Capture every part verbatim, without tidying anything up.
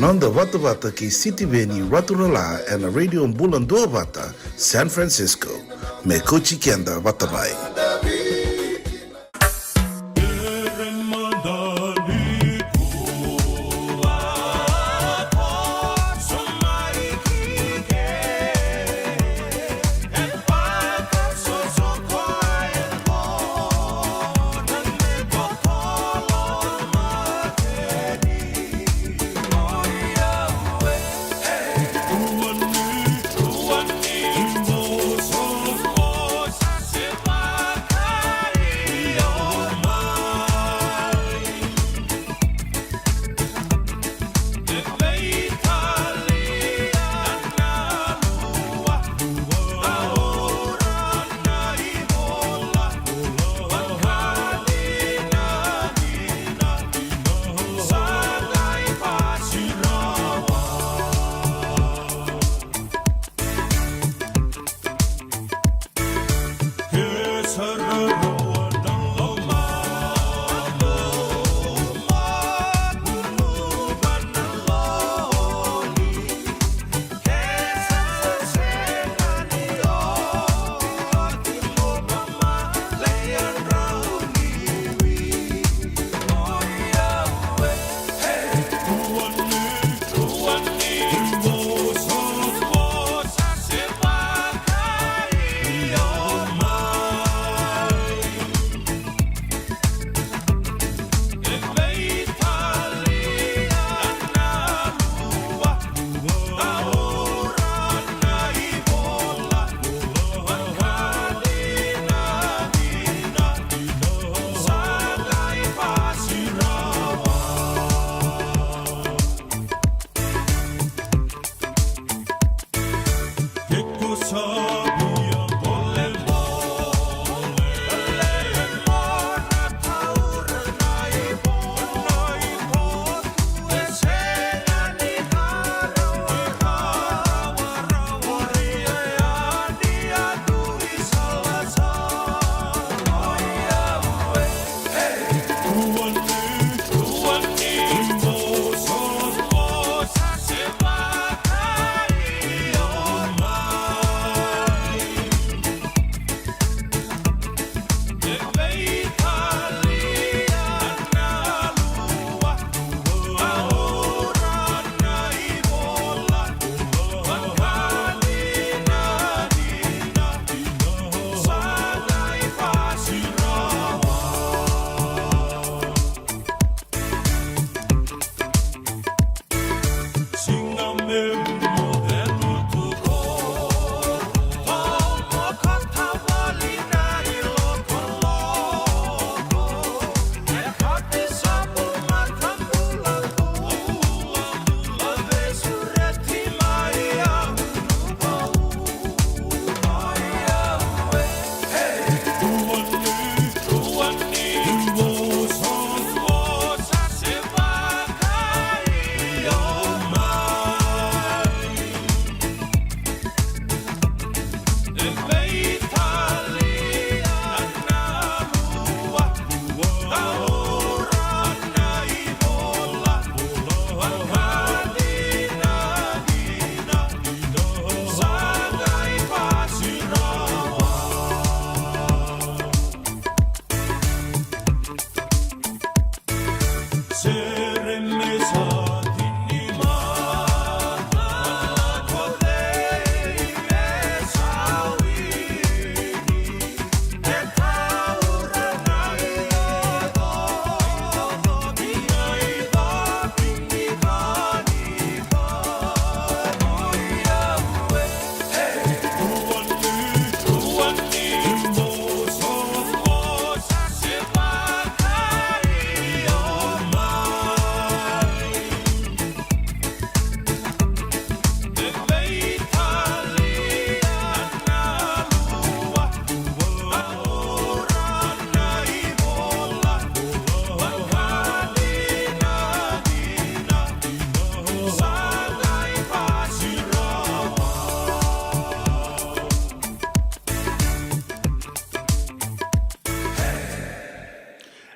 Noda vatavata kei Sitiveni Raturala ena Radio Bula Duavata, San Francisco. Me kauti keda vata mai.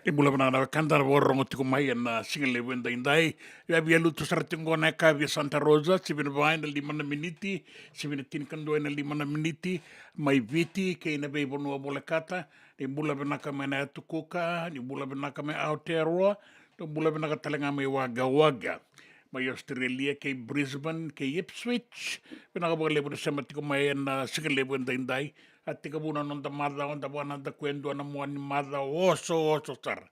Ni bula vinaka na wekada na vakarorogo tiko mai ena siga levu edaidai. Via via lutu sara tiko qo na yakavi e Santa Rosa, sivi na va ena lima na miniti, sivi na tinikadua ena lima na miniti, mai Viti kei na veivanua volekata. Ni bula vinaka mai na Yatu Kuka, ni bula vinaka mai Aotearoa, ni bula vinaka tale ga mai Wagga Wagga. Mai Australia kei Brisbane kei Ipswich. Vinaka vakalevu na sema tiko mai ena siga levu edaidai. A tekivu na noda macawa, da vakanadaku e dua na mua ni macawa oso oso sara.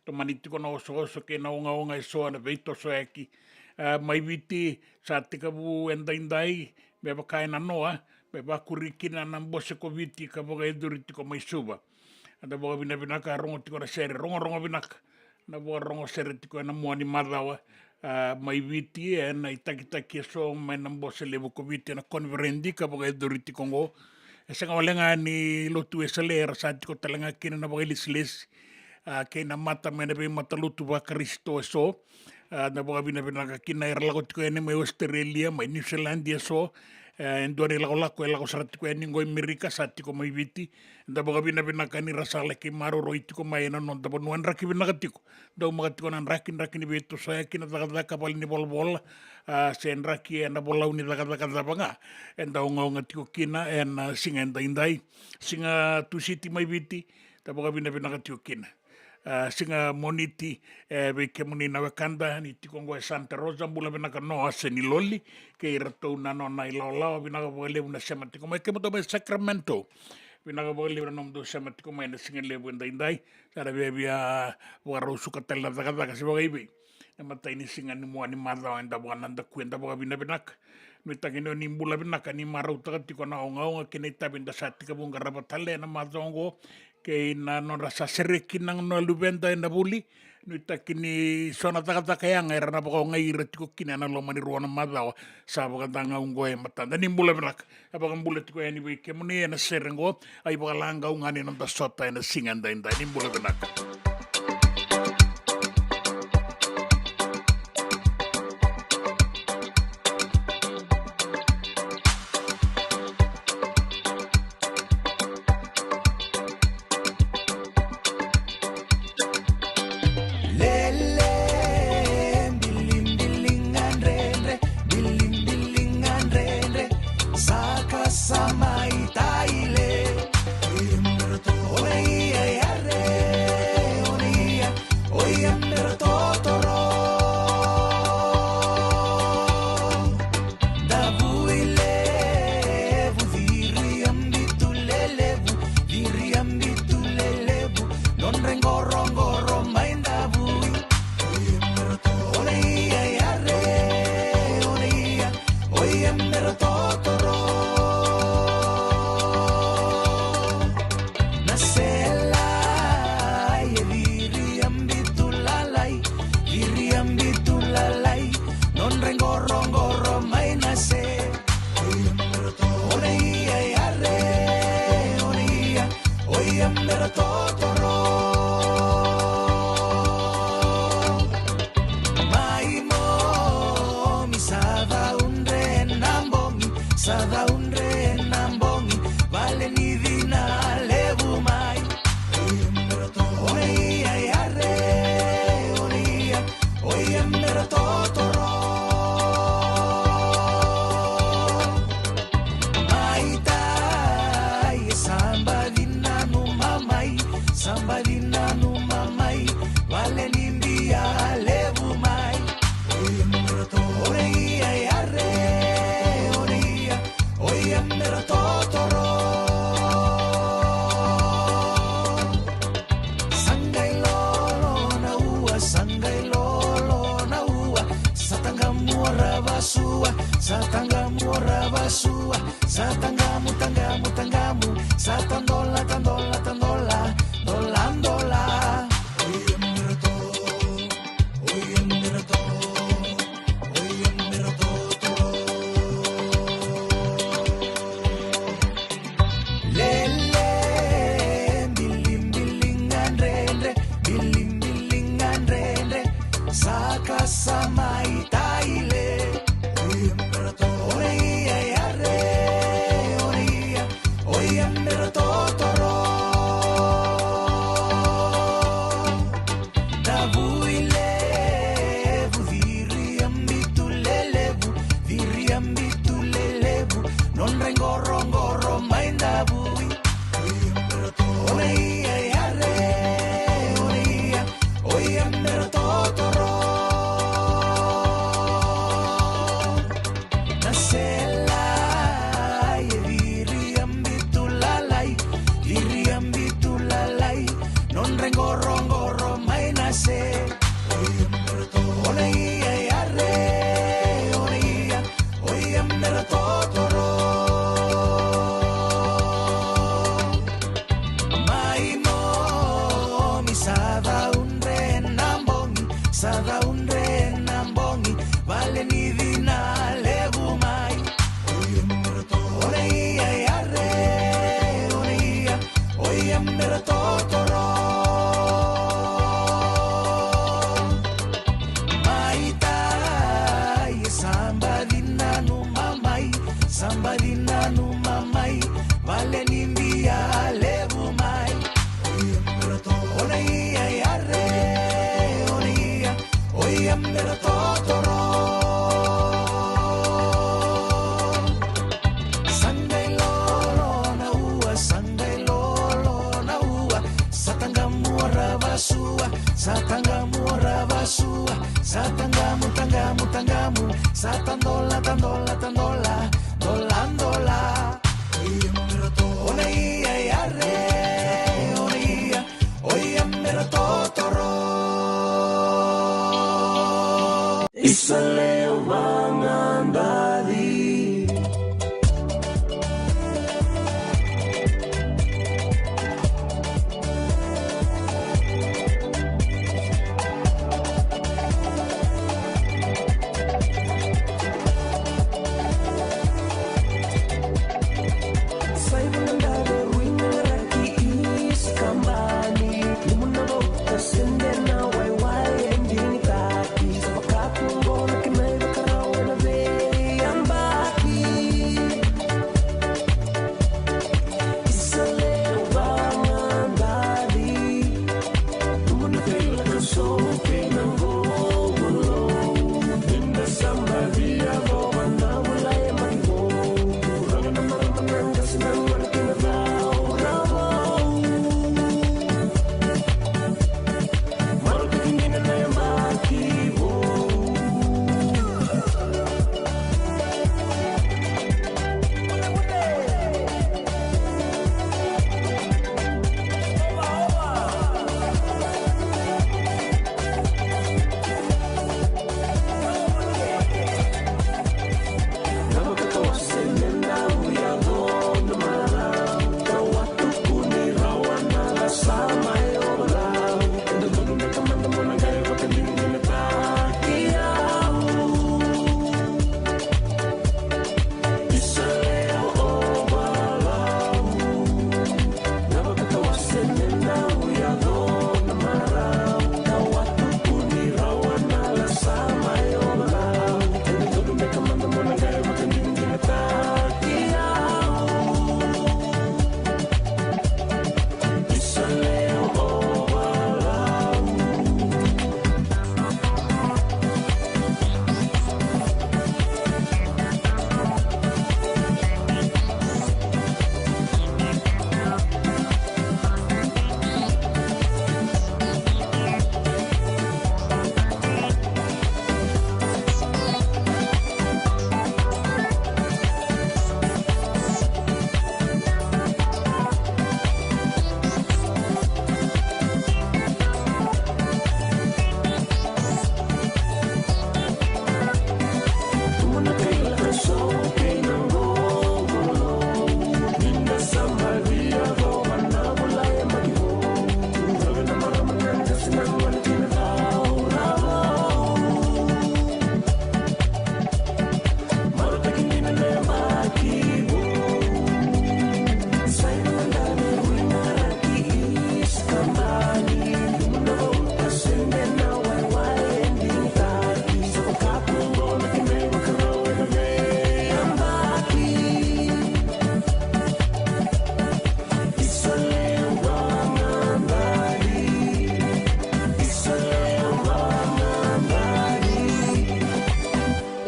Tomani tiko na osooso kei na ogaoga eso ena veitosoyaki. A, mai Viti sa tekivu edaidai, me vaka e nanoa, me vakuri kina na bose ko Viti ka vakayacori tiko mai Suva. Eda vakavinavinaka, rogo tiko na sere, rogorogo vinaka na vakarogo sere tiko ena mua ni macawa. A, mai Viti ena itakitaki eso mai na bose levu ko Viti ena koniferedi ka vakayacori tiko oqo. E sega wale ga ni lotu Wesele, era sa tiko tale ga kina na vakailesilesi, a, kei na mata mai na veimatalotu vaKarisito eso. A, da vakavinavinaka kina era lako tiko yani mai Australia, mai New Zealand eso. E, e dua na ilakolako e lako sara tiko yani qo i Merika, sa tiko mai Viti. Da vakavinavinaka ni ra sa laki maroroi tiko mai ena noda vanua, draki vinaka tiko. Daumaka tiko na draki, draki ni veitosoyaki, na cakacaka, vale ni volavola, a, se draki ena volau ni cakacaka cava ga eda ogaoga tiko kina ena siga edaidai. Siga Tusiti mai Viti, da vakavinavinaka tiko kina. A, siga Moniti, e, vei kemuni na wekada ni tiko oqo e Santa Rosa, bula vinaka Noa Seniloli kei iratou na nona ilawalawa. Vinaka vakalevu na sema tiko mai. Kemudou mai Sacramento, vinaka vakalevu na nomudou sema tiko mai ena siga levu edaidai. Sa ra viavia vakarau suka tale na cakacaka se vakaivei na imatai ni siga ni mua ni macawa eda vakanadaku, eda vakavinavinaka. Nuitaki ni o ni bula vinaka ni marautaka tiko na ogaoga kei na itavi eda sa tekivu qarava tale ena macawa oqo, kei na nodra sa sereki na, na luveda ena vuli. Nuitaki ni so na cakacaka yaga era na vakaogai ira tiko kina ena loma ni rua na macawa sa vakacagau oqo e matada. Ni bula vinaka. E vakabula tiko yani vei kemuni ena sere oqo, a ivakalagau ga ni noda sota ena siga edaidai. Ni bula vinaka. Lele, bilimbilinga dredre, bilimbilinga dredre, saka sa mai taile. Ona ia yare, ona ia, o ia me ra totoro. Davui levu, viriabitu lelevu, viriabitu lelevu, nodra i qoroqoro mai davui. Ona ia yare, ona ia, o ia me ra totoro. Na sela e viriabitu lalai, viriabitu lalai, nodra i qoroqoro mai na se. Ona ia yare, ona ia, o ia me ra totoro. Mai momi sa caudre na bogi, sa caudre na bogi, vale ni cina levu mai. Ona ia yare, ona ia, o ia me ra totoro. Mai tai e sa baci nanuma mai, sa baci nanuma mai, vale ni bia levu mai. Ona ia yare, ona ia, o ia me ra totoro. Sa qai lolo na ua, sa qai lolo na ua, sa taqamu o ravasua, sa taqamu o ravasua, sa taqamu, taqamu, taqamu, sa tadola, tadola, tadola, dola, dola. Lele, bilimbilinga dredre, bilimbilinga dredre, saka sa mai taile. Ona ia yare, ona ia, o ia me ra totoro. Sambadi nanuma mai, vale ni bia levu mai. Ona ia yare, ona ia, oia mera totoro. Sa qai lolo na ua, sa qai lolo na ua, sa taqamu ra vasua, sa taqamu ra vasua, sa taqamu, taqamu, taqamu, sa tadola, tadola, tadola, dola, dola. Ona ia yare, ona ia, oia mera totoro. Isa lewa ga dali.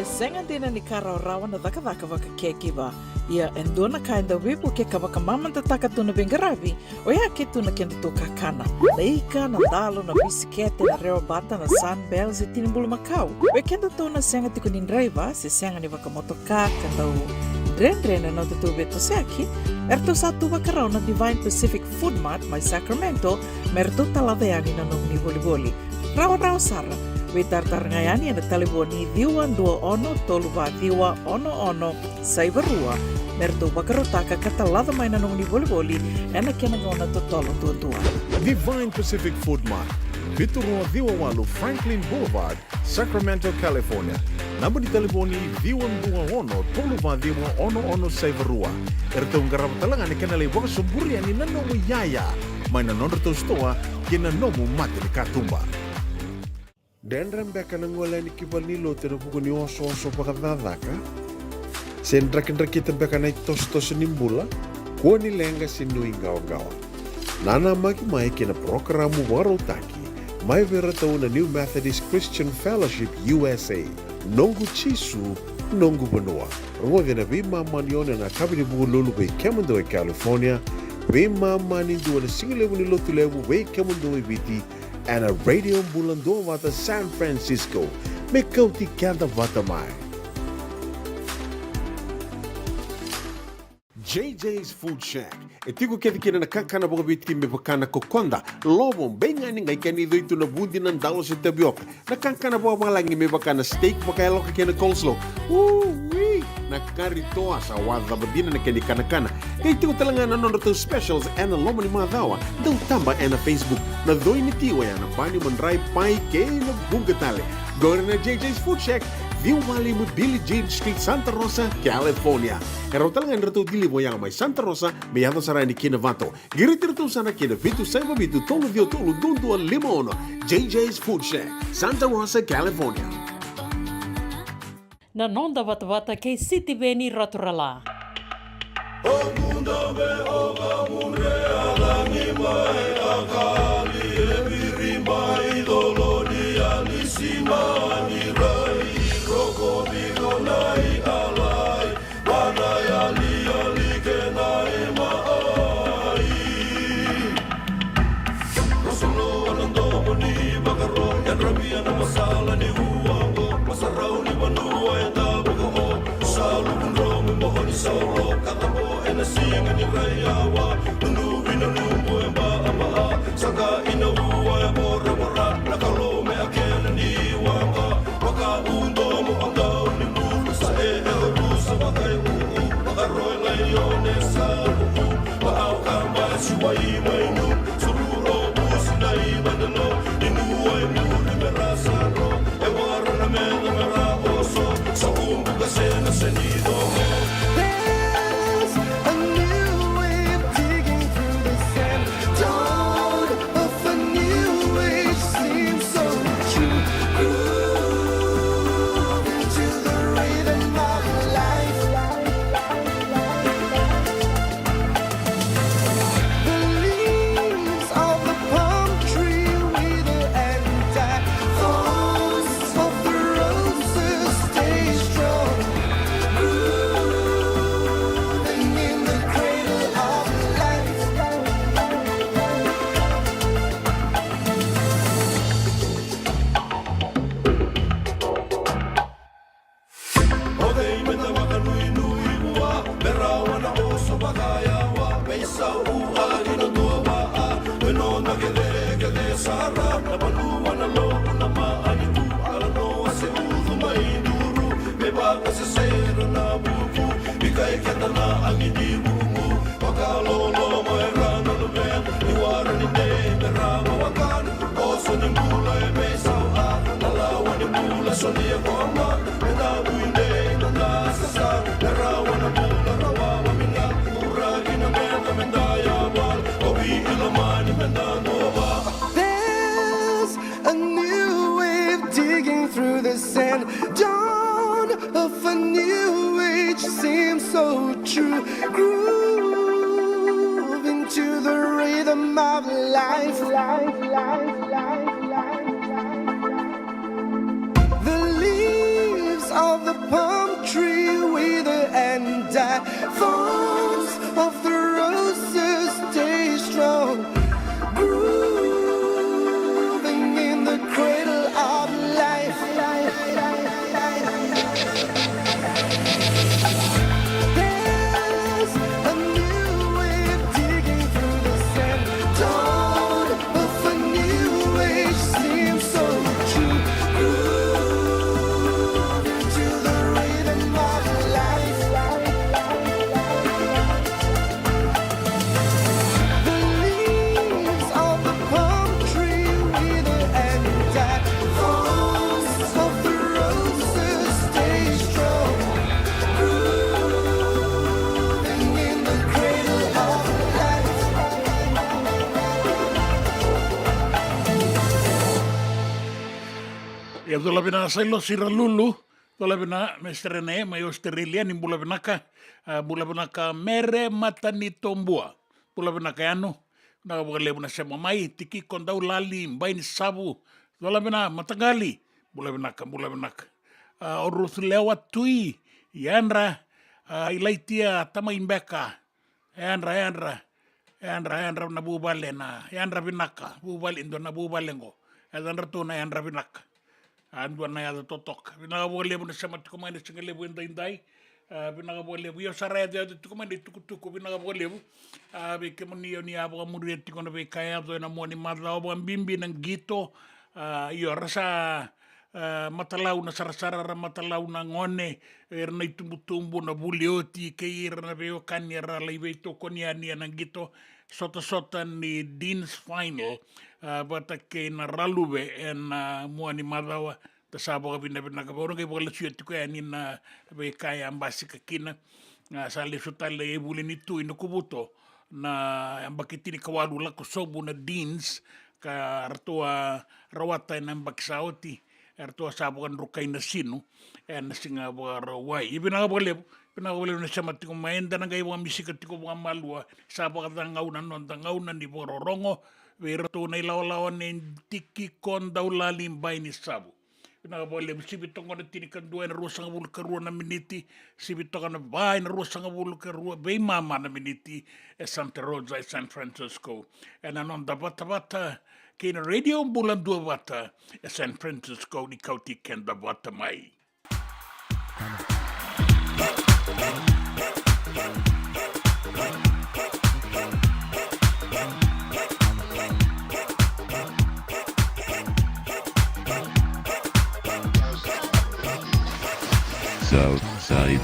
E sega dina ni ka rawarawa na cakacaka vaka-caregiver. Ia e dua na ka e dau veivukei ka vakamamadataka tu na veiqaravi, oya ke tu na kedatou kakana. Na ika, na dalo, na bisikete, na rewabata, na Sunbells, e tini bulumakau. Vei kedatou na sega tiko ni draiva se sega ni vakamotoka ka dau dredre na nodatou veitosoyaki, eratou sa tu vakarau na Divine Pacific Food Mart mai Sacramento me ratou talaca yani na nomuni volivoli. Rawarawa sara. Veitaratara ga yani ena talevoni ciwa dua ono tolu va ciwa ono ono saiva rua me ratou vakarautaka ka talaca mai na nomuni volivoli ena kena gauna totolo duadua. Divine Pacific Food Mart, vitu rua ciwa walu Franklin Boulevard, Sacramento, California. Naba ni talevoni ciwa dua ono tolu va ciwa ono ono saiva rua. Eratou qarava tale ga na kena lai vakasoburi yani na nomu iyaya mai na nodratou sitoa kei na nomu mata ni katuba. Dredre beka na gole yani ki valenilotu ena vuku ni osooso vakacakacaka? Se drakidrakita beka na itosotoso ni bula, kua ni leqa se nuiqawaqawa. Nanamaki mai kei na parokaramu vakarautaki mai vei iratou na New Methodist Christian Fellowship U S A, Noqu Jisu, Noqu Vanua. Rogoci ena veimama ni ono ena yakavi ni Vukelulu vei kemudou e California, veimama ni dua ena sigalevu ni Lotulevu vei kemudou e Viti, ena Radio Bula Duavata San Francisco. Me kauti keda vata mai. J J's Food Shack. E tiko kece kina na kakana vakaviti me vaka na kokoda, lovo, beigani, qai kena icoi tu na vudi, na dalo se tavioka. Na kakana vakavalagi me vaka na steak vakayaloka kei na coleslaw. Ui! Na kari toa, sa wacava dina na kena ikanakana. Qai tiko tale ga na nodratou specials ena loma ni macawa. Dau taba ena Facebook. Na coi ni ti oya na bani, madrai, pai kei na vuqa tale. Qori na J J's Food Shack, ciwa walu lima Billie Jean Street, Santa Rosa, California. E rawa tale ga ni ratou deliver oya mai Santa Rosa me yaco sara yani ki Novato. Qiriti iratou sara ki na vitu saiva vitu tolu ciwa tolu dua dua lima ono. J J's Food Shack, Santa Rosa, California. Na noda vatavata kei Sitiveni Raturala. There's a new wave digging through the sand. Dawn of a new age seems so true. Grooving to the rhythm of life. The leaves of the palm tree wither and die. Thorns of the roses stay strong. Grooving in the cradle of life. O cei meda vakanuinui vua, me rawa na oso vakayawa, me isau agi na duava'a, me noda kecekece sara, na vanua na lo'u na ma'aniku, ala noa se ucu mai duru, me vakasesera na vuku, vika e keda na agi ni vumu, vakaloloma era na luvena, ni wara ni dei me rawa wakana, oso ni bula e veisau a, na lawa ni bula solia koma, me na vui dei na na sasa, me rawa na bula rawa vamina, uraki na meda meda yawa, o vi ilomani meda dova. There's a new wave digging through the sand. Dawn of a new age seems so true. Grooving to the rhythm of life. The leaves of the palm tree wither and die. Thorns of the roses stay strong. Grooving in the cradle of life. There's a new wave digging through the sand. Dawn of a new age seems so true. Grooving to the rhythm of life. The leaves of the palm tree wither and die. Thorns of the roses stay strong. Grooving in the cradle of life. Ia, dolavi na Sailosi Ralulu. Bula vinaka, Mestere Ne, mai Australia, ni bula vinaka. A, bula vinaka, Mere Matanitobua. Bula vinaka, Yanu. Vinaka vakalevu na sema mai, Tikiko Daulali, Bai ni Savu. Bula vinaka, mataqali. Bula vinaka, bula vinaka. A, o Ruth Lewa Tui, yadra. A, Ilaitia, tamai Beka. Yadra, yadra, yadra, yadra na vuvale na, yadra vinaka, vuvale, dua na vuvale qo. Yacadratou na yadra vinaka. A dua na yaca totoka. Vinaka vakalevu na sema tiko mai na siga levu edaidai. A, vinaka vakalevu. Io, sa ra yacoyaco tiko mai na itukutuku. Vinaka vakalevu. A, vei kemuni o ni a vakamuria tiko na veika e yaco ena mua ni macawa, vakabibi na qito. A, io, ra sa, a, matalau na sarasara, ra matalau na gone, era na itubutubu, na vuli oti, kei ira na veiwekani era lai veitokoni yani ena qito. Sotasota ni Dean's Final, a, vata kei na Raluve ena mua ni macawa. Da sa vakavinavinaka vau, na qai vakalesui tiko yani na veika e a basika kina. A, sa lesu tale e vuli ni Tui na Kovuto, na yabaki tinikawalu lako sobu na Deans, ka ratou a rawata ena yabaki sa oti, eratou a sa vakadrukai na sinu ena siga Vakarauwai. Ia vinaka vakalevu, vinaka vakalevu na sema tiko mai, eda na qai vakamisika tiko vakamalua, sa vakacagau na noda gauna ni vakarorogo vei iratou na ilawalawa nei Tikiko Daulali, Bai ni Savu. Vinaka vakalevu. Sivi toka na tinikadua ena ruasagavulu ka rua na miniti, sivi toka na va ena ruasagavulu ka rua, veimama na miniti e Santa Rosa, e San Francisco. Ena noda vatavata kei na Radio Bula Duavata e San Francisco, ni kauti keda vata mai. South Side.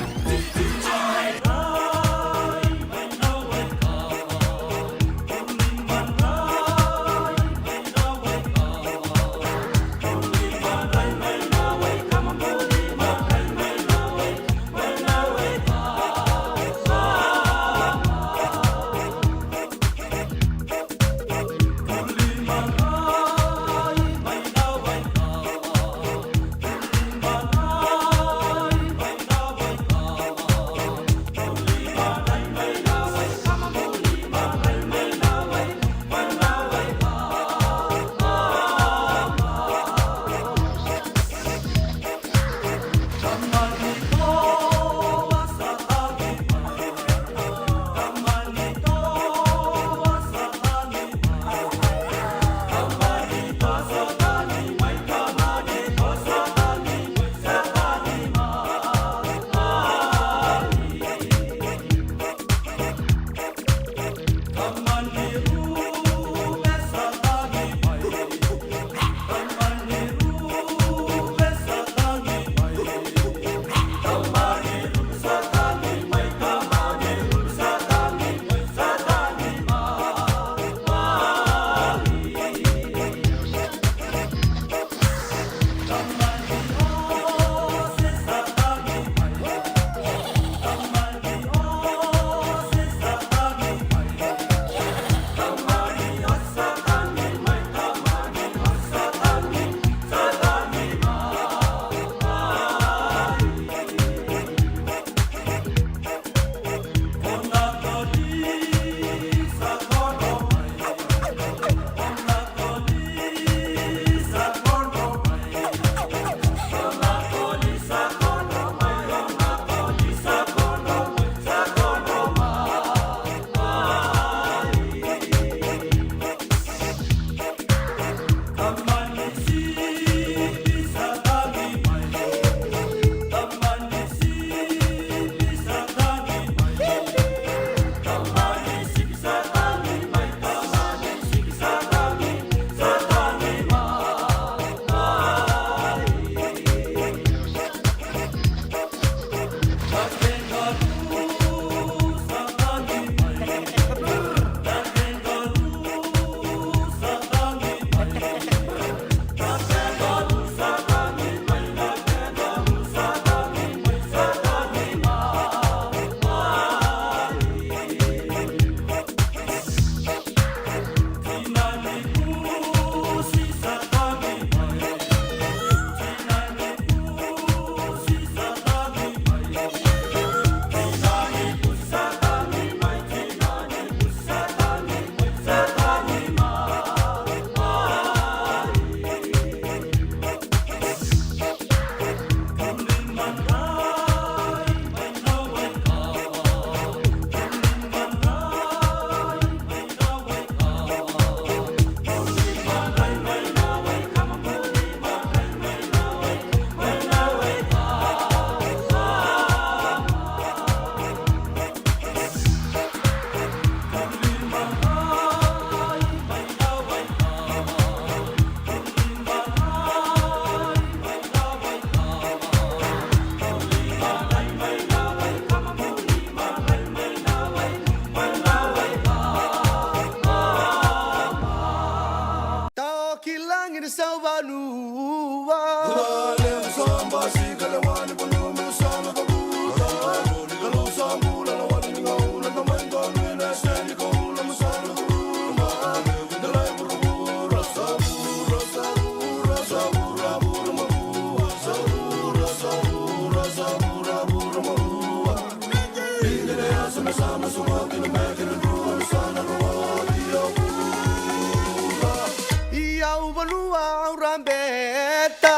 Ia au vanua au rabeta.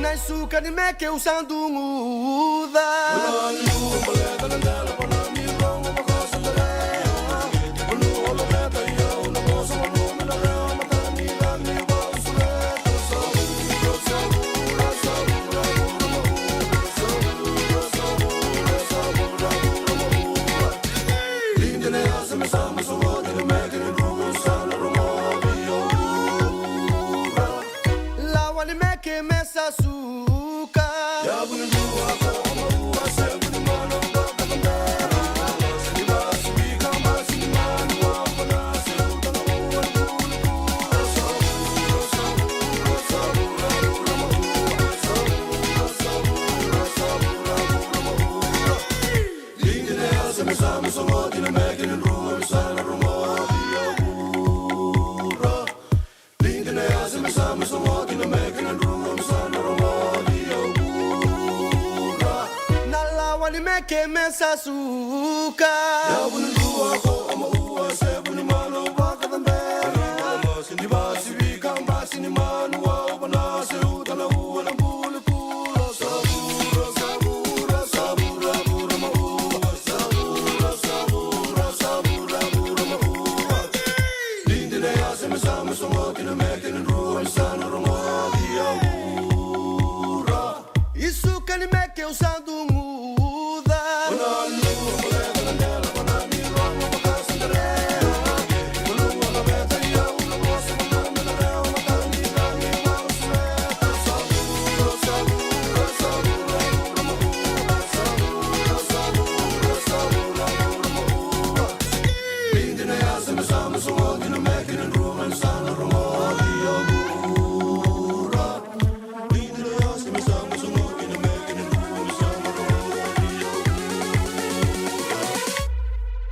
Na isuka ni meke u sa duguca. Lawa ni meke me sa suka. Na lawa ni meke me sa suka. Isuka ni meke u sa duguca.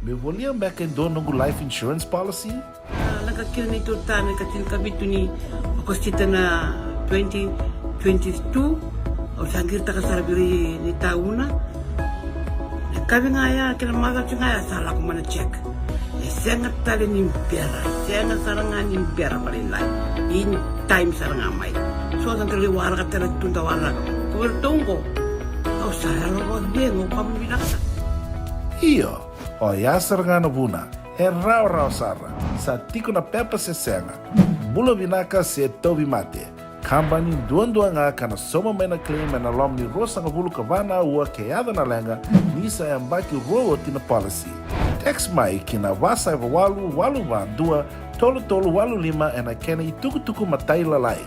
Meu volia beka e dua noqu life insurance policy? A, lako kina neitou tane ka tinikavitu ni Okosita na twenty twenty-two. Au sa qiritaka sara vei ira ni tauna. Na kavi ga ya kei na macawa ga ya sa lako mai na check. E sega tale ni bera, sega sara ga ni bera vakalailai. In time sara ga mai. So sa qai waraka tale tu da waraka. Ko ira tou qo. Au sa yalo vakacegu, au vakavinavinaka sara. Io, oya sara ga na vuna. E rawarawa sara. Sa tiko na pepa se sega. Bula vinaka se tauvimate. Kabani duadua ga ka na sauma mai na claim ena loma ni ruasagavulu ka va na aua ke yaco na leqa ni sa yabaki rua oti na policy. Text mai ki na va saiva walu walu va dua tolu tolu walu lima ena kena itukutuku matailalai.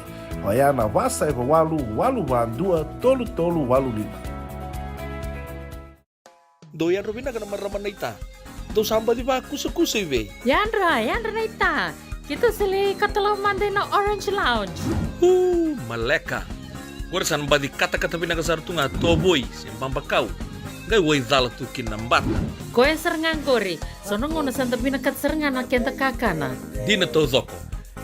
Oya na va saiva walu walu va dua tolu tolu walu lima. Dou yadra vinaka na marama naita. Dou sa baci vakusakusa i vei? Yadra, yadra naita. Keitou sa lai katalau mada ina Orange Lounge. Uu, maleka. Qori sa na baci katakata vinaka sara tu ga tovoi se babakau. Qai wai cala tu kina na bata. Koya sara ga qori. So na gauna sa da vinakata sara ga na keda kakana. Dina taucoko.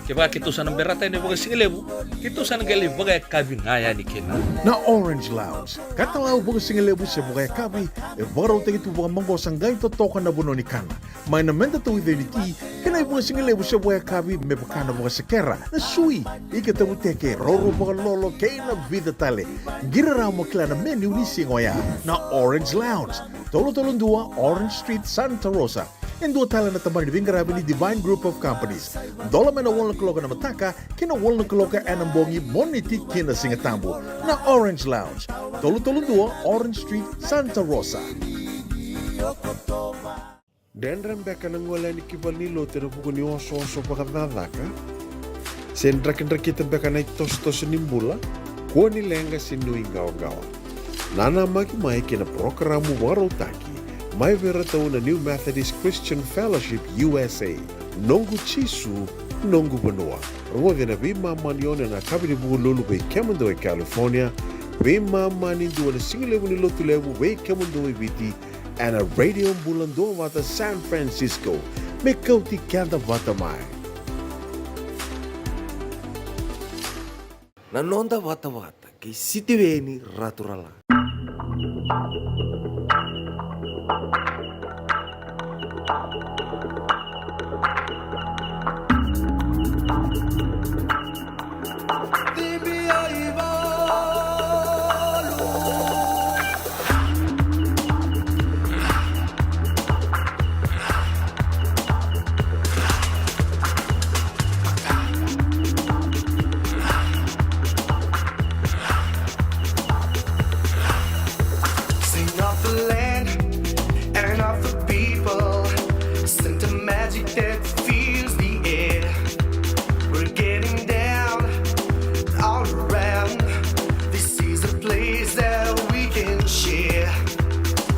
Kevaka keitou sa na berata yani vakasigalevu, keitou sa na qai lai vakayakavi ga yani kina. Na Orange Lounge, katalau vakasigalevu se vakayakavi, e vakarautaki tu vakamaqosa qai totoka na vanua ni kana. Mai na meda tauica ni ti, kei na ivakasigalevu se vakayakavi me vaka na vakasekera, na sui, ika tavuteke, roro vakalolo, kei na vica tale. Qiri rawa mo kila na menu ni siga oya. Na Orange Lounge, tolu tolu dua Orange Street, Santa Rosa. E dua tale na tabana ni veiqaravi ni Divine Group of Companies. Dola mai na walu na kaloko ena mataka ki na walu na kaloko ena bogi, Moniti ki na Sigatabu. Na Orange Lounge, tolu tolu dua Orange Street, Santa Rosa. Dredre beka na gole yani ki valenilotu ena vuku ni osooso vakacakacaka? Se drakidrakita beka na itosotoso ni bula? Kua ni leqa se nuiqawaqawa. Nanamaki mai ki na parokaramu vakarautaki Mai vei iratou na New Methodist Christian Fellowship U S A. Noqu Jisu, noqu vanua. Rogoci na veimama ni ono ena yakavi ni Vukelulu vei kemudou e California, veimama ni dua na sigalevu ni Lotulevu vei kemudou e Viti, ena Radio Bula Duavata San Francisco. Me kauti keda vata mai. Na noda vatavata kei Sitiveni Raturala. Sing of the land and of the people, send the magic that fills the air. We're getting down all around. This is a place that we can share.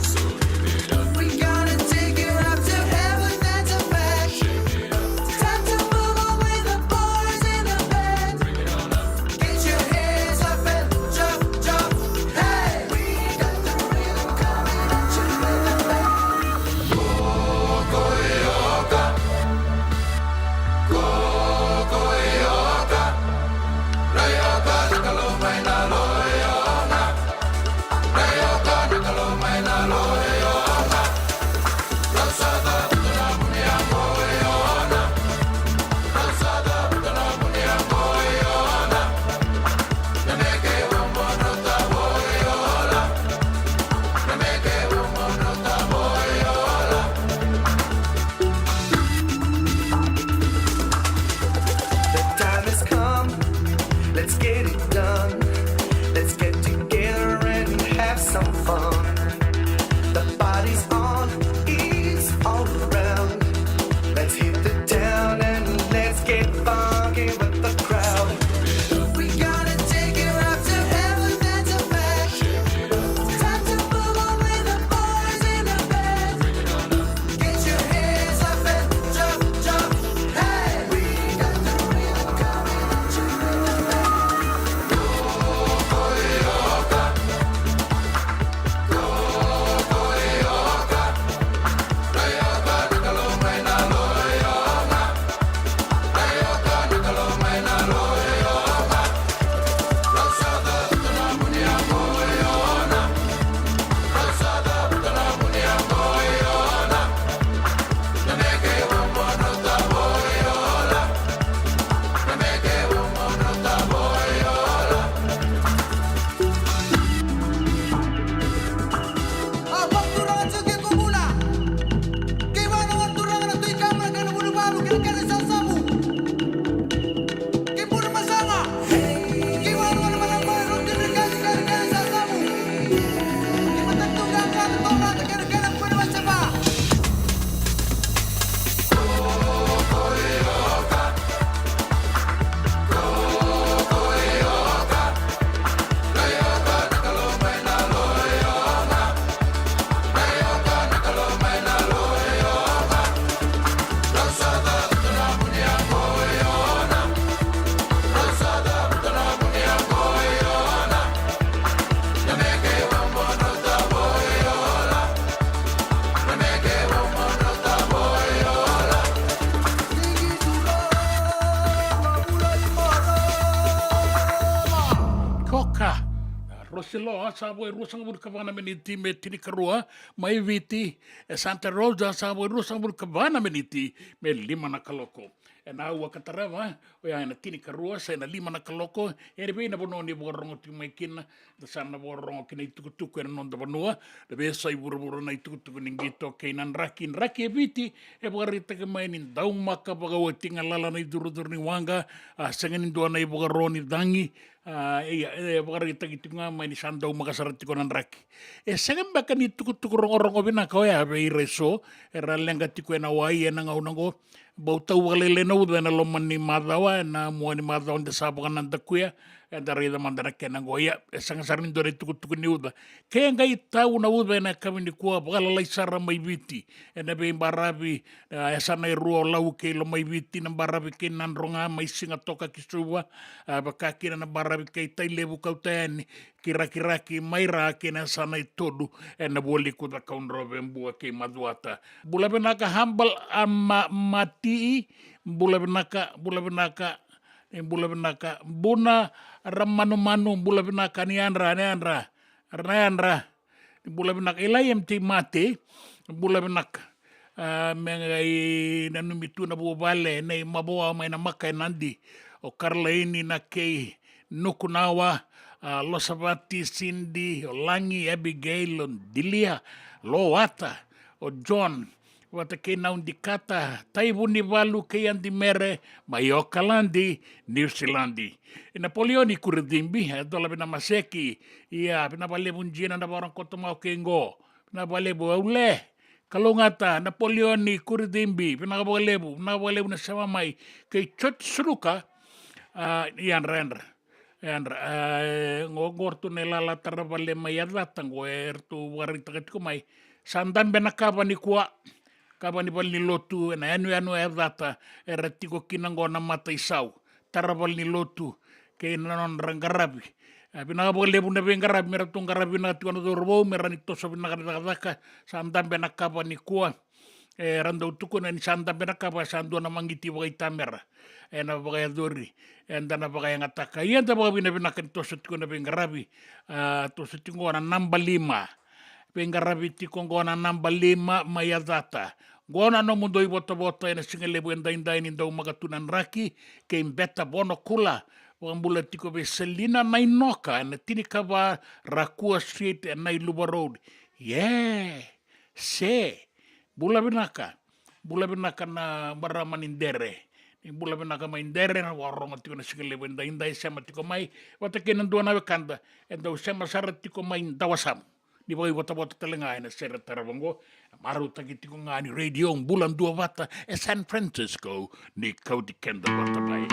So give it up. We gonna take it up to heaven and to back. Shake it up. Time to move on with the boys in the band. Bring it on up. Get your hands up and jump, jump, hey. We got the rhythm coming at you with the band. The time has come, let's get it done. Let's get together and have some fun. The party's on, it's all around. Let's hit the town and let's get funky with the crowd. We gotta take it up to heaven and to back. Time to move on with the boys in the band. Get your hands up and jump, jump, hey. We got the rhythm coming at you with the band. A vakaturaga tiko ke ko bula. Kei vua na Gone Turaga na Tui Kama na kena vunivalu kei na kena isasamu. Kei Buri Masaga. Kei vua na Gone Marama na Rauti Rikani kei na kena isasamu. Kei Matatu Gaka na Torata kei na kena vunivalu seva. Koka. Rosiloa sa vo e ruasagavulu ka va na miniti me tinikarua, mai Viti e Santa Rosa sa vo e ruasagavulu ka va na miniti me lima na kaloko. Ena aua ka tarava, oya ena tinikarua se na lima na kaloko, e vei na vanua ni vakarorogo tiko mai kina, da sa na vakarorogo kina itukutuku ena noda vanua, na veiyasai vuravura na itukutuku ni qito kei na draki. Draki e Viti, e vakaraitaki mai ni daumaka vakaoti galala na icurucuru ni waqa, a sega ni dua na ivakaro ni cagi, a, ia, e vakaraitaki tiko ga mai ni sa daumaka sara tiko na draki. E sega beka ni tukutuku rogorogo vinaka oya vei ira eso era leqa tiko ena wai ena gauna oqo. Bau tau vakalailai tauca ena loma ni macawa, ena mua ni macawa da sa vakanadakuya, eda raica mada na kena qo. Ia, e sega sara ni dua na itukutuku ni uca. Ke qai tau na uca ena yakavi nikua, vakalalai sara mai Viti. Ena veibaravi, a, yasana e rua o Lau kei Lomaiviti, na baravi kei Nadroga mai Sigatoka ki Suva, a, vaka kina na baravi kei Tailevu, kauta yani ki Rakiraki mai Ra kei na yasana e tolu ena vualiku Cakaudrove, Bua kei Macuata. Bula vinaka Hambal a ma, Matii, bula vinaka, bula vinaka, e bula vinaka. Buna Ramanumanu, bula vinaka, ni yadra, ni yadra, ni yadra. Ni bula vinaka. Ilai M T Mate, bula vinaka. A, me qai nanumi tu na vuvale nei Mavoa mai Namaka e Nadi. O Karlaini na kei Nukunawa, a, Losavati, Cindy, o Lagi, Abigail, o Dilia, Loata, o John, vata kei Naudikata, Taivunivalu kei Adimere, mai Okaladi, Niusiladi. I Napoleoni Kuricibi, e Dola Vinamaseki, ia, vinaka vakalevu Jina na vakarogoto mai kei qo. Vinaka vakalevu, Aule, kalougata, Napoleoni Kuricibi, vinaka vakalevu, vinaka vakalevu na sema mai, kei George Suruka, a, yadra, yadra. Yadra, a, qo, qo ratou na ilala tara vale mai Yacata, qo e ratou vakaraitaka tiko mai. Sa dabe na kava nikua, kava ni valenilotu, ena yanuyanu e Yacata, era tiko kina qo na mataisau. Tara valenilotu, kei na nodra qaravi. A, vinaka vakalevu na veiqaravi, me ratou qaravi vinaka tiko na cauravou, me ra ni toso vinaka na cakacaka, sa dabe na kava nikua. E, ra dau tukuna ni sa dabe na kava, sa dua na magiti vakaitamera. Ena vakayacori, eda na vakayagataka. Ia da vakavinavinaka ni toso tiko na veiqaravi, a, toso tiko qo na naba lima. Veiqaravi tiko qo na naba lima mai Yacata. Qo na nomudou ivotavota ena sigalevu edaidai ni daumaka tu na draki, kei Beta Vonokula. Vakabula tiko vei Selina Nainoka, ena tinikava Rakua Street, ena Iluva Road. Yeah. Se, bula vinaka. Bula vinaka na marama ni Dere. Ni bula vinaka mai Dere, na vakarorogo tiko na sigalevu edaidai, sema tiko mai. Vata kei na dua na wekada, e dau sema sara tiko mai Dawasamu. Ni vakaivotavota tale ga ena sere tarava qo, marautaki tiko ga ni Radio Bula Duavata, e San Francisco, ni kauti keda vata mai.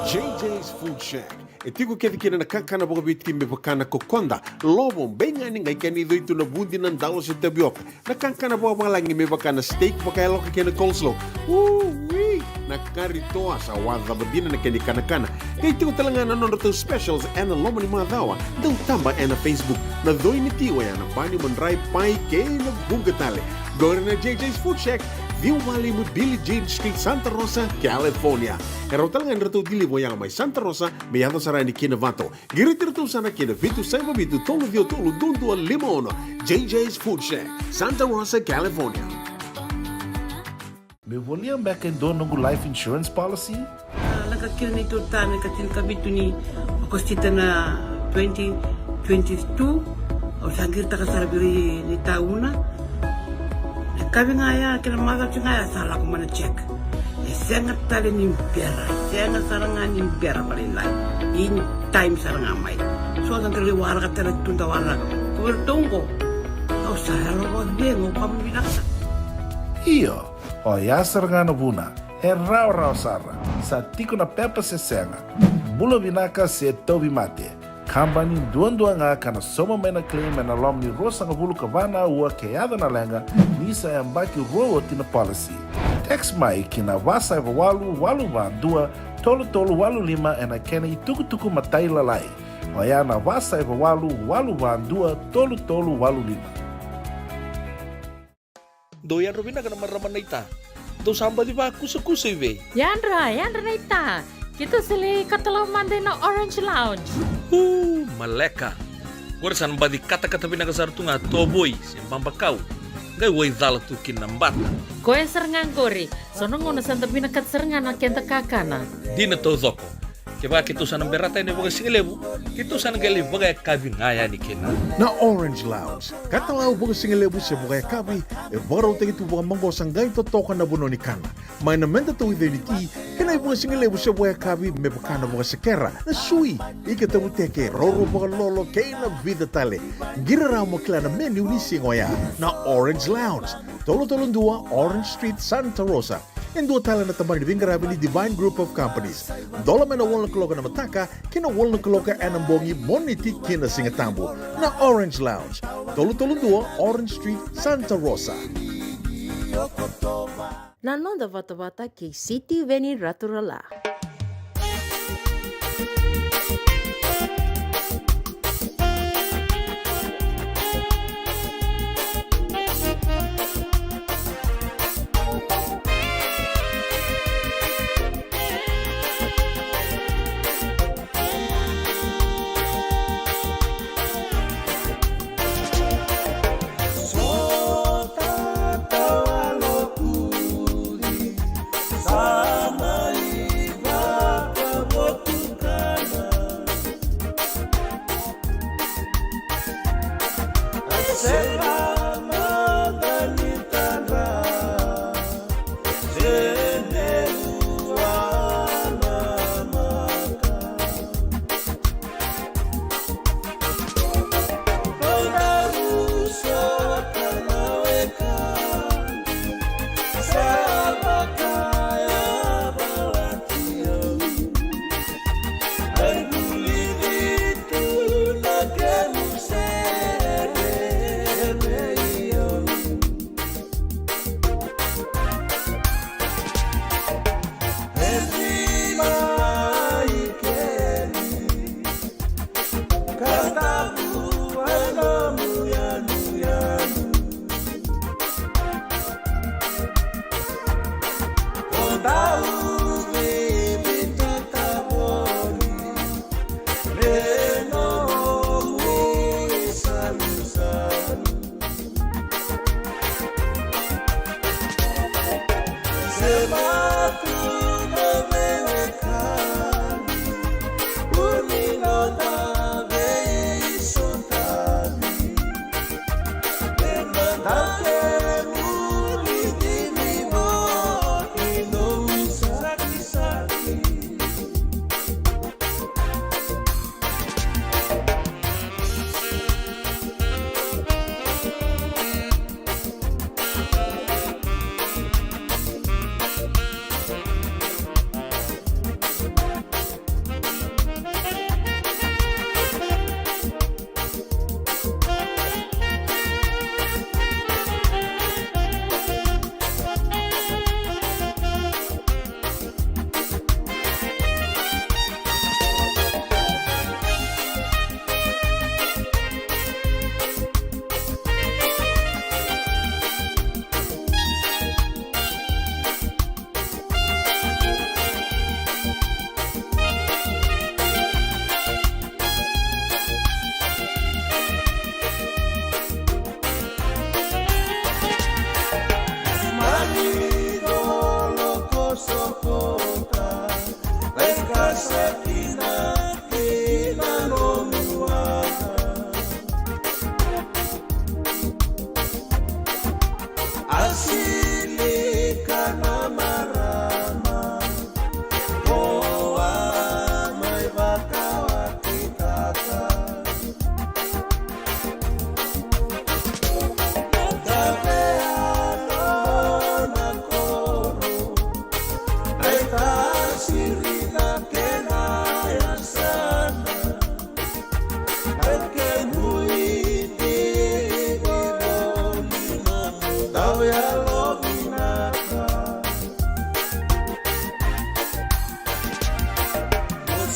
J J's Food Shack. E tiko kece kina na kakana vakaviti me vaka na kokoda, lovo, beigani, qai kena icoi tu na vudi, na dalo se tavioka. Na kakana vakavalagi me vaka na steak vakayaloka kei na coleslaw. Ui! Na kari toa sa wacava dina na kena ikanakana. Qai tiko tale ga na nodratou specials ena loma ni macawa. Dau taba ena Facebook. Na coi ni ti oya na bani, madrai, pai kei na vuqa tale. Qori na J J's Food Shack, ciwa walu lima Billie Jean Street, Santa Rosa, California. E rawa tale ga ni ratou deliver oya mai Santa Rosa me yaco sara yani ki Novato. Qiriti iratou sara ki na vitu saiva vitu tolu ciwa tolu dua dua lima ono. J J's Food Shack, Santa Rosa, California. Meu volia beka e dua noqu life insurance policy? A, lako kina neitou ta na ikatinikavitu ni Okosita na twenty twenty-two. Au sa qiritaka sara vei ira na itauna. E kavi ga ya kei na macawa ga ya sa lako mai na check. E sega tale ni bera, e sega sara ga ni bera vakalailai. In time sara ga mai. So da qai waraka tale tu da waraka. Ko iratou qo, au sa yalo vakacegu, au kama vinaka sara. Io, oya sara ga na vuna. E rawarawa sara. Sa tiko na pepa se sega. Bula vinaka se tauvimate. Kabani duadua ga ka na sauma mai na claim ena loma ni ruasagavulu ka va na aua ke yaco na leqa, ni sa yabaki rua oti na policy. Text mai ki na va saiva walu walu va dua tolu tolu walu lima ena kena itukutuku matailalai. Oya na va saiva walu walu va dua tolu tolu walu lima. Dou yadra vinaka na marama naita. Dou sa baci vakusakusa i vei? Yadra, yadra naita. Keitou sa lai katalau mada ina Orange Lounge. Uu, maleka. Qori sa na baci katakata vinaka sara tu ga tovoi se babakau. Qai waicala tu kina na bata. Koya sara ga qori. So na gauna sa da vinakata sara ga na keda kakana. Dina taucoko. Kevaka keitou sa na berata yani vakasigalevu, keitou sa na qai lai vakayakavi ga yani kina. Na Orange Lounge, katalau vakasigalevu se vakayakavi, e vakarautaki tu vakamaqosa qai totoka na vanua ni kana. Mai na meda tauica ni ti, kei na ivakasigalevu se vakayakavi me vaka na vakasekera, na sui, ika tavuteke, roro vakalolo, kei na vica tale. Qiri rawa mo kila na menu ni siga oya. Na Orange Lounge, tolu tolu dua Orange Street, Santa Rosa. E dua tale na tabana ni veiqaravi ni Divine Group of Companies. Dola mai na walu na kaloko ena mataka ki na walu na kaloko ena bogi, Moniti ki na Sigatabu. Na Orange Lounge, tolu tolu dua Orange Street, Santa Rosa. Na noda vatavata kei Sitiveni Raturala.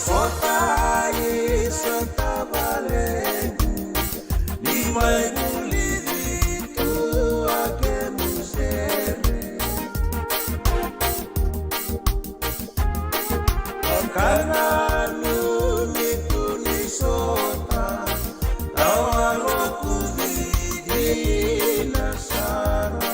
Kota isa tavalequ, ni mai vulici tu a kemu sere. Kana numi tu ni sota, tawa loku dina sara.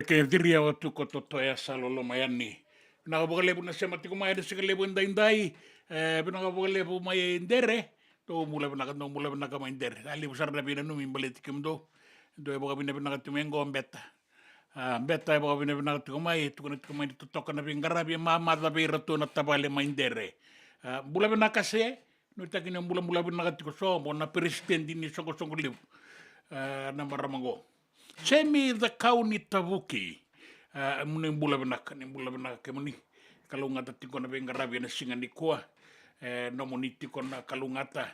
Ke ciri yawa tu ko Totoya sa loloma yani. Vinaka vakalevu na sema tiko mai ena siga levu edaidai. E, vinaka vakalevu mai Dere. Dou bula vinaka, dou bula vinaka mai Dere. A levu sara na veinanumi baleti kemudou. Dou e vakavinavinaka tiko mai qo Beta. A, Beta e vakavinavinaka tiko mai, e tukuna tiko mai ni totoka na veiqaravi e mamaca vei iratou na tavale mai Dere. A, bula vinaka se, nuitaki ni o bulabula vinaka tiko sobo na peresitedi ni soqosoqo levu. A, na marama qo. Semi Cakau ni Tavuki. A, mo ni bula vinaka, ni bula vinaka kemuni. Kalougata tiko na veiqaravi ena siga nikua. E, nomuni tiko na kalougata.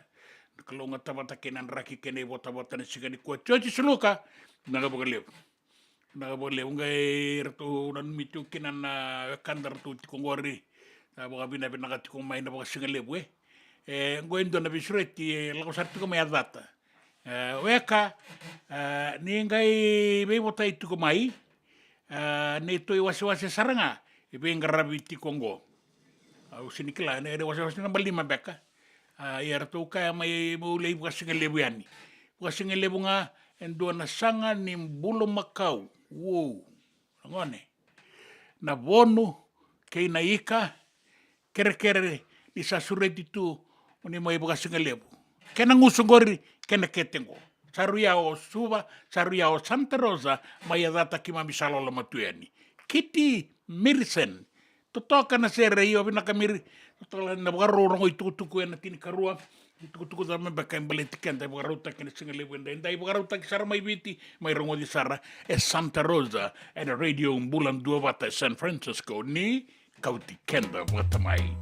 Kalougata vata kei na draki kei na ivotavota ena siga nikua. Joji Suluka, vinaka vakalevu. Vinaka vakalevu, qai ratou nanumi tiko kina na wekada ratou tiko qori. Na vakavinavinaka tiko mai na vakasigalevu, e. E, qo e dua na veisureti, e, lako sara tiko mai a cata. E, weka, e, ni qai veivotai tiko mai, e, neitou iwasewase sara ga, e veiqaravi tiko qo. Au sega ni kila, na wasewase naba lima beka. A, ia ratou kaya mai meu lai vakasigalevu yani. Vakasigalevu ga, e dua na saga ni bulumakau. Uou, na gone. Na vonu, kei na ika, kerekere, ni sa sureti tu, mo ni mai vakasigalevu. Kena gusu qori, kena kete qo. Sa rui yawa o Suva, sa rui yawa o Santa Rosa, mai a cata keimami sa loloma tu yani. Kiti Mirisen, totoka na sere, io vinaka Miri, totoka na vakarau rogo itukutuku ena tinikarua, itukutuku ca me beka e baleti keda, e vakarautaki ena sigalevu edaidai, e vakarautaki sara mai Viti, mai rogoci sara, e Santa Rosa, ena Radio Bula Duavata, e San Francisco, ni kauti keda vata mai.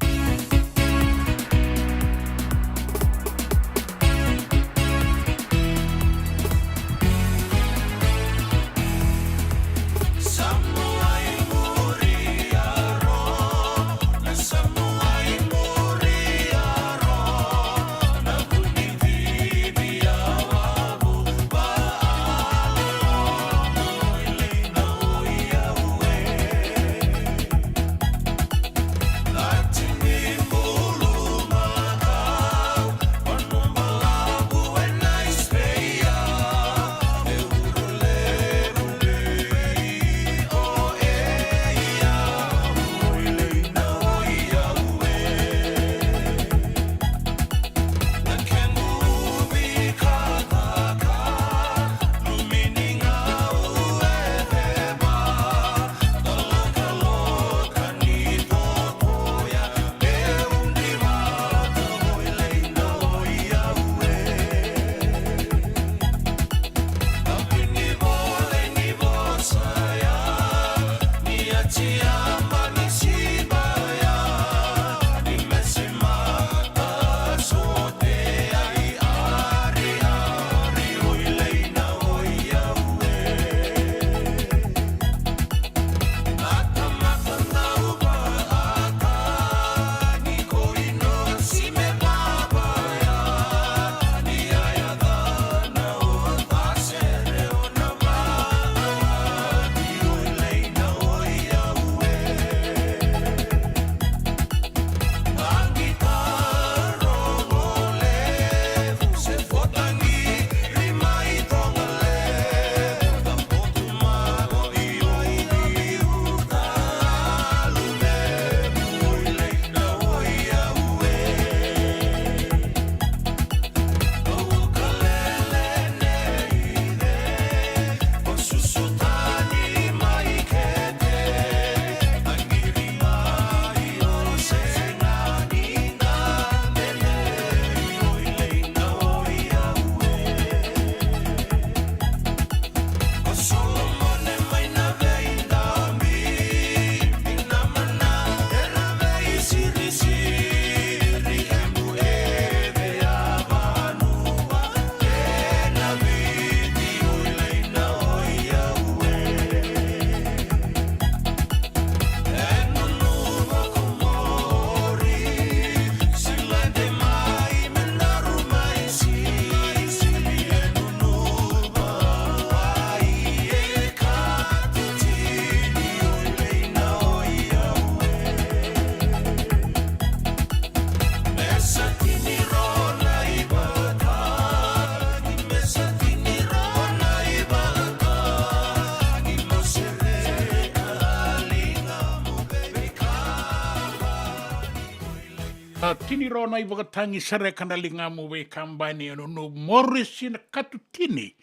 A, tini rawa na ivakatagi, sereka na ligamu, veikabani, e nunu, Morisi na katutini.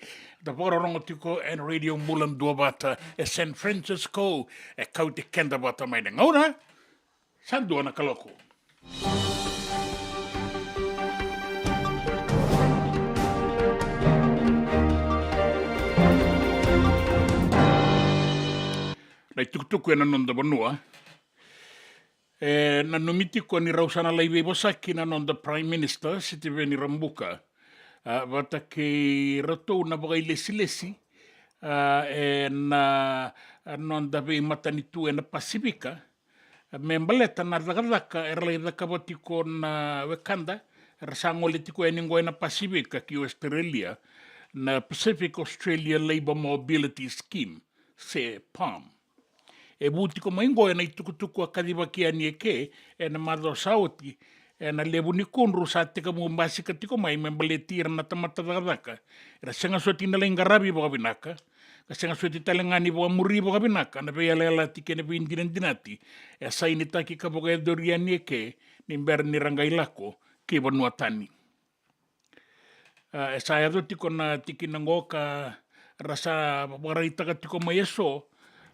Da vakarorogo tiko ena Radio Bula Duavata e San Francisco, e kauti keda vata mai na gauna. Sa dua na kaloko. Na itukutuku ena noda vanua. E nanumi tiko ni rau sa na lai veivosaki na noda Prime Minister, Sitiveni Rabuka, a, vata kei ratou na vakailesilesi, a, ena, a, noda veimatanitu ena Pasifika, a, me baleta na cakacaka era lai cakava tiko na wekada era sa gole tiko yani qo ena Pasifika ki Australia, na Pacific Australia Labour Mobility Scheme, se PALM. E vu tiko mai qo ena itukutuku a kacivaki yani eke ena macawa sa oti, ena levu ni kudru sa tekivu basika tiko mai me baleti ira na tamata cakacaka era sega soti ni lai qaravi vakavinaka, ka sega soti tale ga ni vakamuri vakavinaka na veiyalayalati kei na veidinadinati e sainitaki ka vakayacori yani eke ni bera ni ra qai lako ki vanua tani. A, e sa yaco tiko na tikina qo ka ra sa vakaraitaka tiko mai eso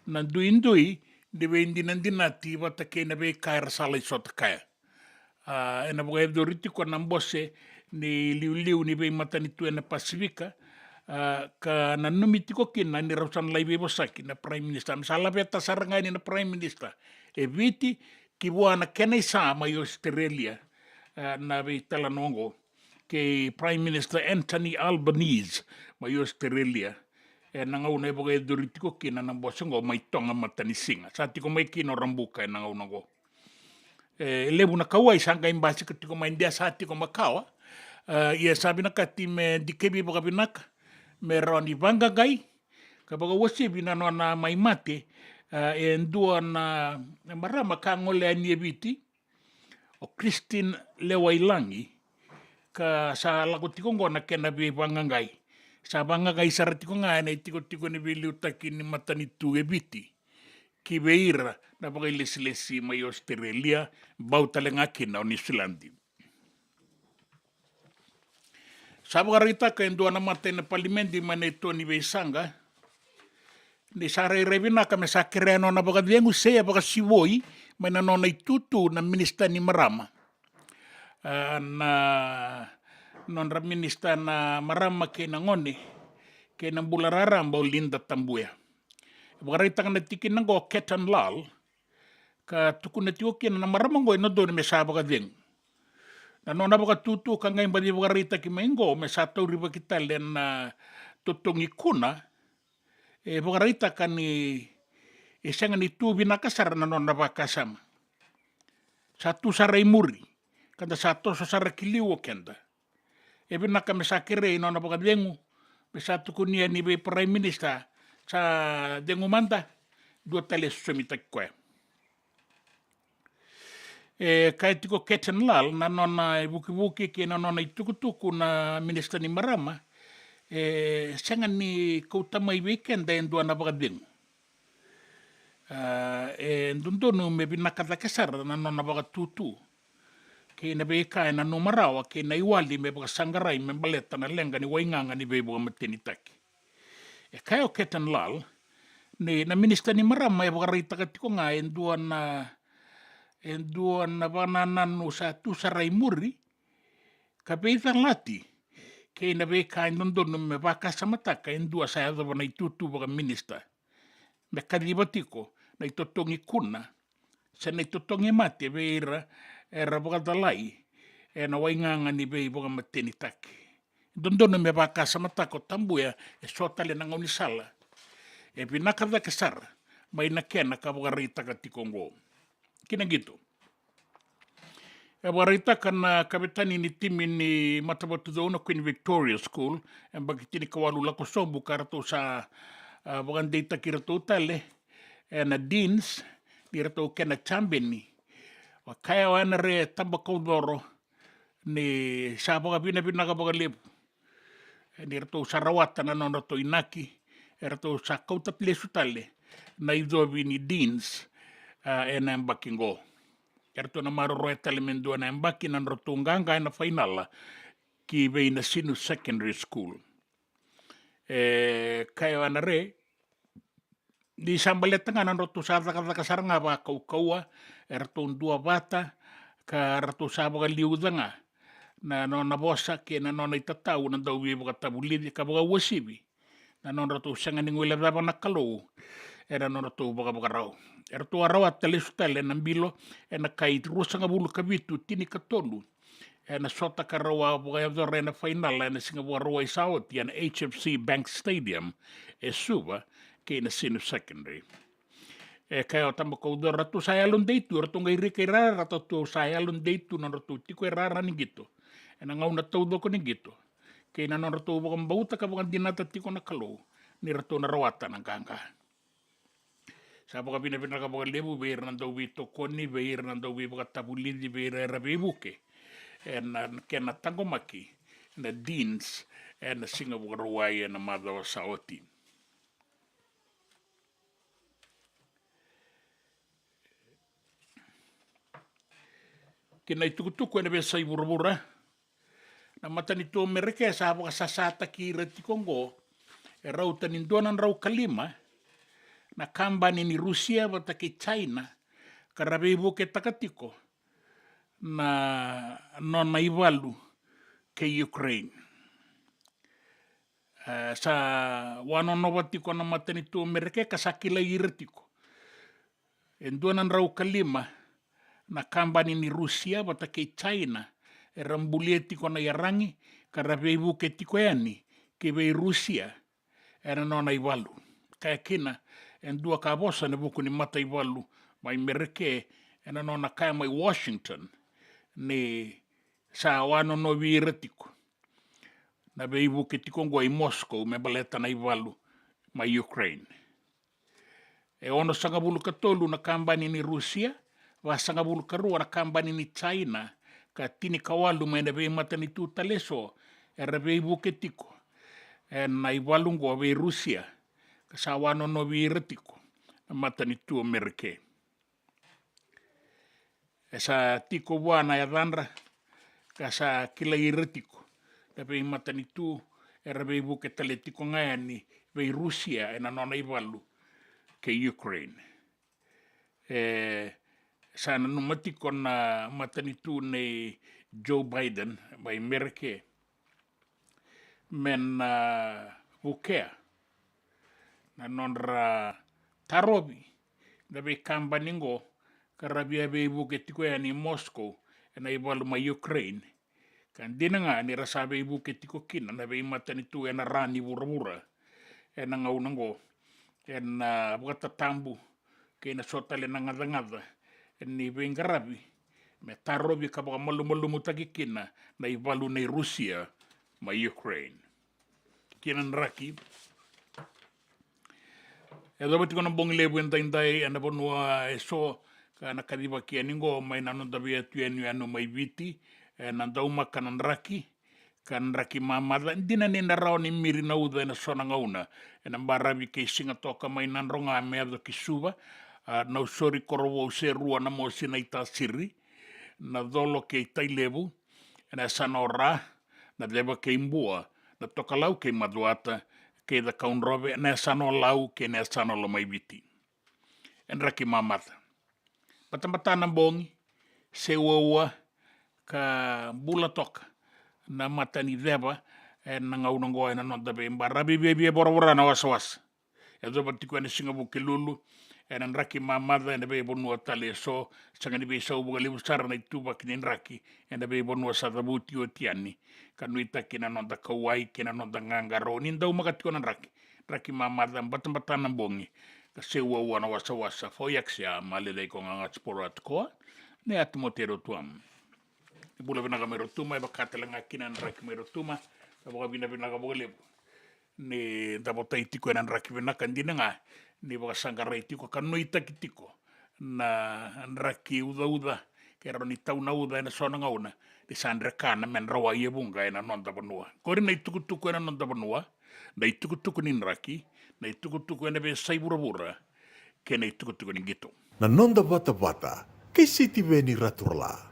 na duidui ni veidinadinati vata kei na veika era sa lai sota kaya. A, ena vakayacori tiko na bose ni liuliu ni veimatanitu ena Pasifika, a, ka nanumi tiko kina ni rau sa na lai veivosaki na Prime Minister me sa laveta sara ga yani na Prime Minister e Viti ki vua na kena isa mai Australia, a, na veitalanoa qo kei Prime Minister Anthony Albanese mai Australia ena gauna e vakayacori tiko kina na bose qo mai Toga Matanisiga. Sa tiko mai kina o Rabuka ena gauna qo. E levu na kauwai sa qai basika tiko mai, de sa tiko makawa, a, ia sa vinakati me dikevi vakavinaka me rawa ni vaqaqai ka vakauasivi na nona mai mate, a, e dua na marama ka gole yani e Viti, o Christine Lewailagi, ka sa lako tiko qo na kena veivaqaqai. Sa vaqaqai sara tiko ga ena itikotiko ni veiliutaki ni matanitu e Viti ki vei ira na vakailesilesi mai Australia, bau tale ga kina o Niusiladi. Sa vakaraitaka e dua na mata ena palimedi mai na ito ni veisaqa ni sa rairai vinaka me sa kerea na nona vakacegu se vakasivoi mai na nona itutu na minisita ni marama, a, na nodra minisita na marama kei na gone kei na bula raraba, o Linda Tabuya. E vakaraitaka na tikina qo o Ketan Lal, ka tukuna tiko kina na marama qo e dodonu me sa vakacegu. Na nona vakatutu ka qai baci vakaraitaki mai qo me sa taurivaki tale na totogi kuna, e vakaraitaka ni e sega ni tu vinaka sara na nona vakasama. Sa tu sara i muri, ka da sa toso sara ki liu o keda. E vinaka me sa kerei na nona vakacegu, me sa tukuni yani vei Prime Minister sa cegu mada, dua tale e sosomitaki koya. E kaya tiko o Ketan Lal na nona ivukivuki kei na nona itukutuku na minisita ni marama, e sega ni kauta mai vei keda e dua na vakacegu. A, e dodonu me vinaka cake sara na nona vakatutu kei na veika e nanuma rawa kei na iwali me vakasaqarai me baleta na leqa ni waigaga ni veivakamatenitaki. E kaya o Ketan Lal ni na minisita ni marama e vakaraitaka tiko ga e dua na, e dua na vakanananu sa tu sara i muri, ka veicalati kei na veika e dodonu me vakasamataka e dua sa yacova na itutu vakaminisita, me kaciva tiko na itotogi kuna se na itotogi mate vei ira era vakacalai ena waigaga ni veivakamatenitaki. Dodonu me vakasamataka o Tabuya e so tale na gaunisala e vinaka cake sara mai na kena ka vakaraitaka tiko oqo. Kina qito, e vakaraitaka na kavetani ni timi ni matavatucou na Queen Victoria School, e yabaki tinikawalu lako sobu, ka ratou sa, a, vakadeitaki iratou tale ena Deans ni ratou kena jabeni. Vakaya o Enare Tabakaucoro ni sa vakavinavinaka vakalevu ni ratou sa rawata na nodratou inaki, e ratou sa kauta lesu tale na icovi ni Deans, a, ena yabaki qo. eratou na maroroya tale me dua na yabaki na nodratou qaqa ena fainala ki vei Nasinu Secondary School. E kaya o Anare, ni sa baleta ga na nodratou sa cakacaka sara ga vakaukauwa, eratou duavata, ka ratou sa vakaliuca ga na nona vosa kei na nona itatau na dauveivakatavulici ka vakauasivi na nodratou sega ni guilecava na Kalou ena nodratou vakavakarau. Eratou a rawata lesu tale na bilo ena kai ruasagavulu ka vitu tinikatolu ena sota ka rau a vakayacora ena fainala ena Siga Vakarauwai sa oti ena H F C Bank Stadium e Suva kei Nasinu Secondary. E kaya o Tabakaucoro, ratou sa yalodei tu, ratou qai rika i rara, ratou sa yalodei tu na nodratou tiko e rara ni qito ena gauna taucoko ni qito, kei na nodratou vakabauta ka vakadinata tiko na Kalou ni ratou na rawata na qaqa. Sa vakavinavinaka vakalevu vei ira na dauveitokoni, vei ira na dauveivakatavulici, vei ira era veivuke ena kena taqomaki na Deans ena Siga Vakarauwai ena macawa sa oti. Ki na itukutuku ena veiyasai vuravura, na matanitu Merika sa vakasasataki ira tiko oqo e rauta ni dua na drau ka lima na kabani ni Rusia vata kei China ka ra veivuketaka tiko na nona ivalu kei Ukraine. E, sa wanonova tiko na matanitu Merika ka sa kilai ira tiko e dua na drau ka lima na kabani ni Rusia vata kei China era bulia tiko na iyaragi ka ra veivuke tiko yani ki vei Rusia ena nona ivalu. Kaya kina e dua ka vosa ena vuku ni mataivalu mai Merika ena nona kaya mai Washington ni sa wanonovi ira tiko na veivuke tiko oqo i Moscow me baleta na ivalu mai Ukraine. E onosagavulu ka tolu na kabani ni Rusia, vasagavulu ka rua na kabani ni China, ka tinikawalu mai na veimatanitu tale eso era veivuke tiko ena ivalu oqo vei Rusia, ka sa wanonovi ira tiko na matanitu Merika. E sa tiko vua na yacadra ka sa kilai ira tiko na veimatanitu era veivuke tale tiko ga yani vei Rusia ena nona ivalu kei Ukraine. E sa nanuma tiko na matanitu nei Joe Biden mai Merika me na vukea na nodra tarovi na veikabani oqo ka ra via veivuke tiko yani i Moscow ena ivalu mai Ukraine. Ka dina ga ni ra sa veivuke tiko kina na veimatanitu ena ra ni vuravura ena gauna oqo ena vakatatabu kei na so tale na gacagaca ni veiqaravi me tarovi ka vakamalumalumutaki kina na ivalu nei Rusia mai Ukraine. Kina draki e yacova tiko na bogi levu edaidai ena vanua eso ka na kacivaki yani oqo mai na noda veiyatu yanuyanu mai Viti, ena daumaka na draki ka draki mamaca. Dina ni na rawa ni miri na uca ena so na gauna ena baravi kei Sigatoka mai Nadroga me yaco ki Suva, a, Nausori, Korovou, Serua, Namosi, Naitasiri, Nacolo kei Tailevu, ena yasana o Ra, Naceva kei Bua, Natokalau kei Macuata, kei Cakaudrove, ena yasana o Lau kei na yasana o Lomaiviti. E draki mamaca. Batabata na bogi, se uaua ka bula toka na mataniceva ena gauna oqo ena noda veibaravi viavia voravora na wasawasa. E yacova tiko ena Siga Vukelulu ena draki mamaca ena veivanua tale eso. Sega ni veisau vakalevu sara na ituvaki ni draki ena veivanua sa cavuti oti yani ka nuitaki na noda kauwai kei na noda qaqarauni. Daumaka tiko na draki, draki mamaca, batabata na bogi, ka se uaua na wasawasa. Foyaksi a malelei ko gaga sporo atu koa ne atu mo tero tuam. Ni bula vinaka mai Rotuma, e vaka tale ga kina na draki mai Rotuma. Ka vakavinavinaka vakalevu ni da votai tiko ena draki vinaka dina ga ni vakasaqarai tiko ka nuitaki tiko na draki ucauca kei rau ni tau na uca ena so na gauna ni sa drekana me drawai e vuqa ena noda vanua. Qori na itukutuku ena noda vanua, na itukutuku ni draki, na itukutuku ena veiyasai vuravura kei na itukutuku ni qito. Na noda vatavata kei Sitiveni Raturala.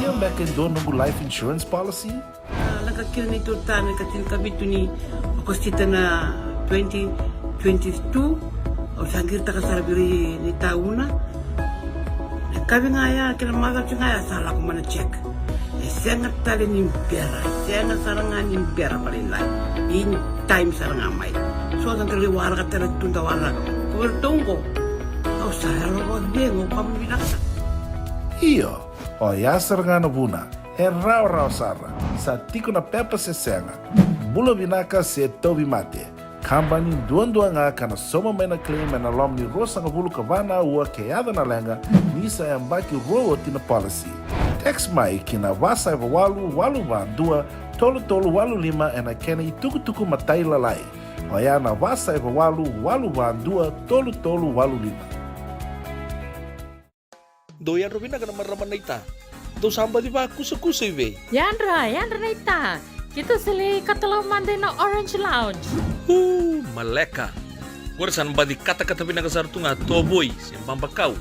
Ia beka e dua noqu life insurance policy? A, lako kina na neitou tane ka tinikavitu ni Okosita na twenty twenty-two. Au sa qiritaka sara vei ira na itauna. Na yakavi ga ya kei na macawa ga ya sa lako mai na check. E sega tale ni bera, e sega sara ga ni bera vakalailai. In time sara ga mai. So da qai waraka tale tu da waraka. Ko iratou oqo, au sa yalo vakacegu, au vakavinavinaka sara. Io, oya sara ga na vuna, e rawarawa sara, sa tiko na pepa se sega, bula vinaka se tauvimate. Kabani duadua ga ka na sauma mai na claim ena loma ni ruasagavulu ka va na aua ke yaco na leqa, ni sa yabaki rua oti na policy. Text mai ki na va saiva walu walu va dua tolu tolu walu lima ena kena itukutuku matailalai. Oya na va saiva walu walu va dua tolu tolu walu lima. Dou yadra vinaka na marama naita. Dou sa baci vakusakusa i vei? Yadra, yadra naita. Keitou sa lai katalau mada ina Orange Lounge. Uu, maleka. Qori sa na baci katakata vinaka sara tu ga tovoi se babakau.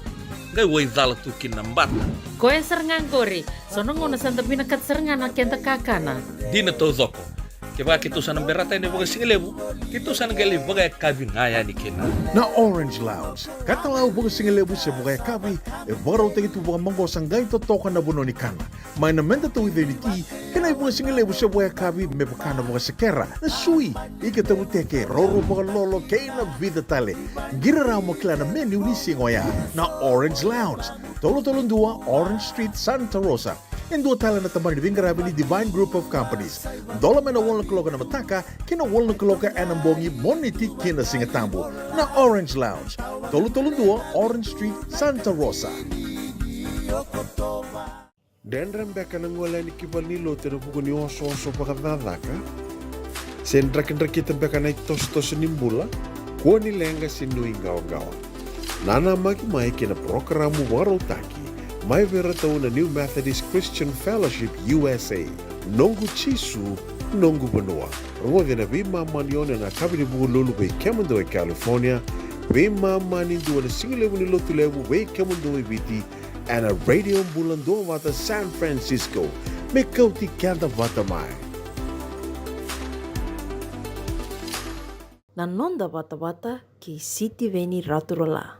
Qai waicala tu kina na bata. Koya sara ga qori. So na gauna sa da vinakata sara ga na keda kakana. Dina taucoko. Kevaka keitou sa na berata yani vakasigalevu, keitou sa na qai lai vakayakavi ga yani kina. Na Orange Lounge, katalau vakasigalevu se vakayakavi, e vakarautaki tu vakamaqosa qai totoka na vanua ni kana. Mai na meda tauica ni ti, kei na ivakasigalevu se vakayakavi me vaka na vakasekera, na sui, ika tavuteke, roro vakalolo, kei na vica tale. Qiri rawa mo kila na menu ni siga oya. Na Orange Lounge, tolu tolu dua Orange Street, Santa Rosa. E dua tale na tabana ni veiqaravi ni Divine Group of Companies. Dola mai na walu na kaloko ena mataka ki na walu na kaloko ena bogi, Moniti ki na Sigatabu. Na Orange Lounge, tolu tolu dua Orange Street, Santa Rosa. Dredre beka na gole yani ki valenilotu ena vuku ni osooso vakacakacaka? Se drakidrakita beka na itosotoso ni bula? Kua ni leqa se nuiqawaqawa. Nanamaki mai ki na parokaramu vakarautaki mai vei iratou na New Methodist Christian Fellowship U S A, Noqu Jisu, Noqu Vanua. Rogoci ena veimama ni ono ena yakavi ni Vukelulu vei kemudou e California, veimama ni dua ena sigalevu ni Lotulevu vei kemudou e Viti, ena Radio Bula Duavata San Francisco, me kauti keda vata mai. Na noda vatavata kei Sitiveni Raturala.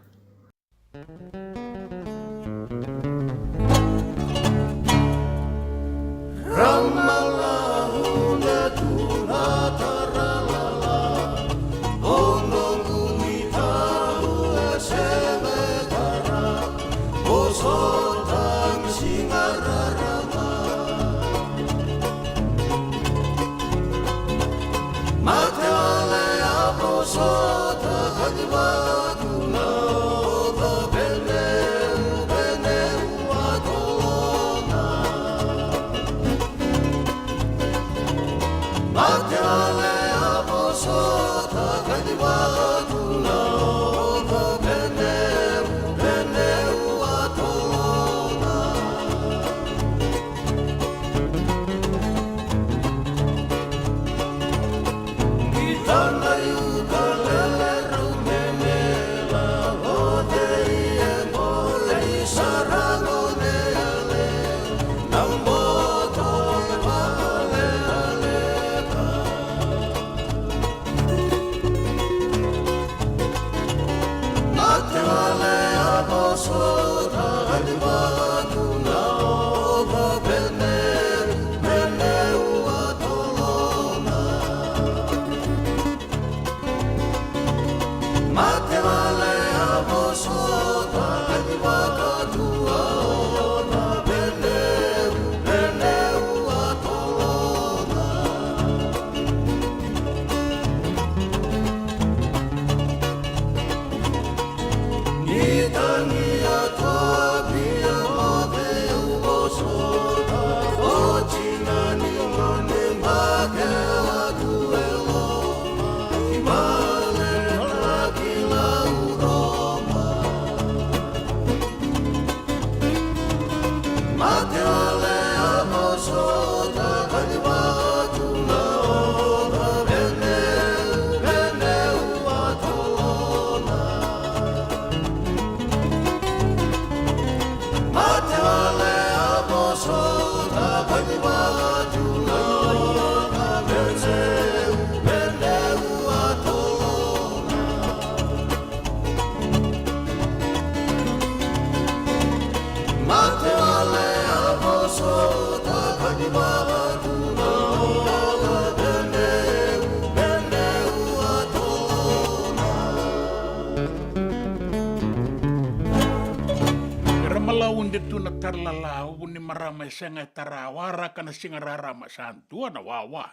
Taralala, uvu ni marama e sega e tara, waraka na siga rarama, sa dua na wawa.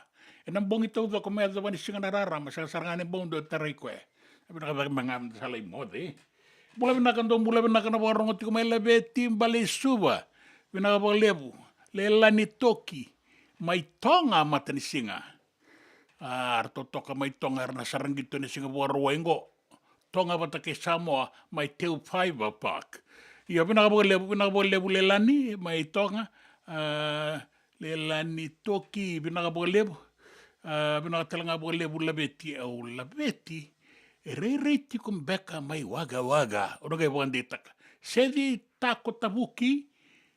Ena bogi taucoko me yacova ni siga na rarama, sega sara ga ni bau dua e tarai koya. Vinaka cake me ga me da sa lai moce. Bula vinaka, dou bula vinaka na vakarogo tiko mai Laveti, Baleisuva. Vinaka vakalevu. Lelani Toki mai Toga, matanisiga. A, ratou toka mai Toga, era na sara qito ena siga Vakarauwai qo. Toga vata kei Samoa mai Teufaiva Park. Io, vinaka vakalevu, vinaka vakalevu Lelani mai Toga. A, Lelani Toki, vinaka vakalevu. A, vinaka tale ga vakalevu Laveti, au Laveti. E rairai tiko beka mai Wagga Wagga. Au na qai vakadeitaka. Seci Tako Tavuki,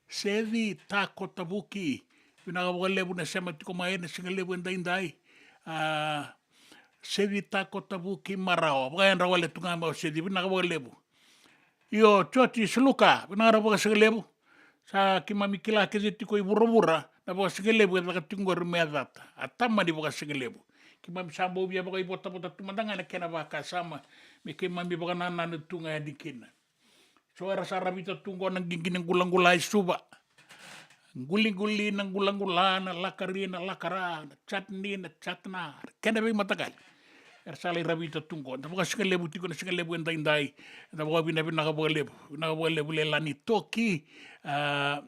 Seci Tako Tavuki. Vinaka vakalevu na sema tiko mai ena siga levu edaidai. A, Seci Tako Tavuki, marawa. Vakayadra wale tu ga mai o Seci, vinaka vakalevu. Io, Joti Suluka, vinaka na vakasigalevu. Sa keimami kila kece tiko i vuravura na vakasigalevu e caka tiko qori me yacata. A tama ni vakasigalevu. Keimami sa bau via vakaivotavota tu mada ga ena kena vakasama me keimami vakanananu tu ga yani kina. So era sa ravita tu qo na qiqi ni qulaqula i Suva. Quliquli na qulaqula, na lakari na lakara, na chutney na chutna, kena veimataqali. Era sa lai ravita tu qo. Da vakasigalevu tiko na sigalevu edaidai. Da vakavinavinaka vakalevu. Vinaka vakalevu Lelani Toki. A,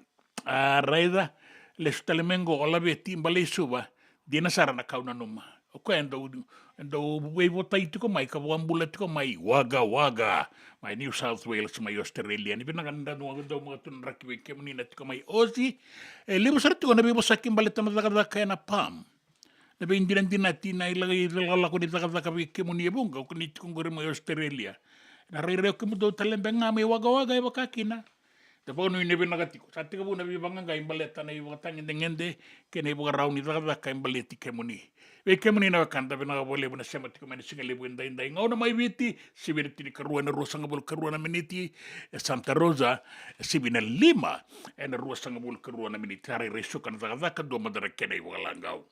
a, raica, lesu tale mai qo o Laveti Baleisuva. Dina sara na ka au nanuma. O koya e dau, e dau veivotai tiko mai ka vakabula tiko mai Wagga Wagga, mai New South Wales, mai Australia. Ni vinaka ni dau, dau maka tu na draki vei kemuni na tiko mai Osi. E levu sara tiko na veivosaki baleta na cakacaka ena Palm. Na veidinadinati na ilakolako ni cakacaka vei kemuni e vuqa ko ni tiko qori mai Australia. Na rairai o kemudou tale beka ga mai Wagga Wagga e vaka kina. Da vakanuinui vinaka tiko. Sa tekivu na veivaqaqai baleta na ivakatagedegede kei na ivakarau ni cakacaka e baleti kemuni. Vei kemuni na wekada, vinaka vakalevu na sema tiko mai na sigalevu edaidai. Gauna mai Viti, sivi na tinikarua ena ruasagavulu karua na miniti. E Santa Rosa, e sivi na lima ena ruasagavulu karua na miniti. Sa rairai suka na cakacaka, dua mada na kena ivakalagau.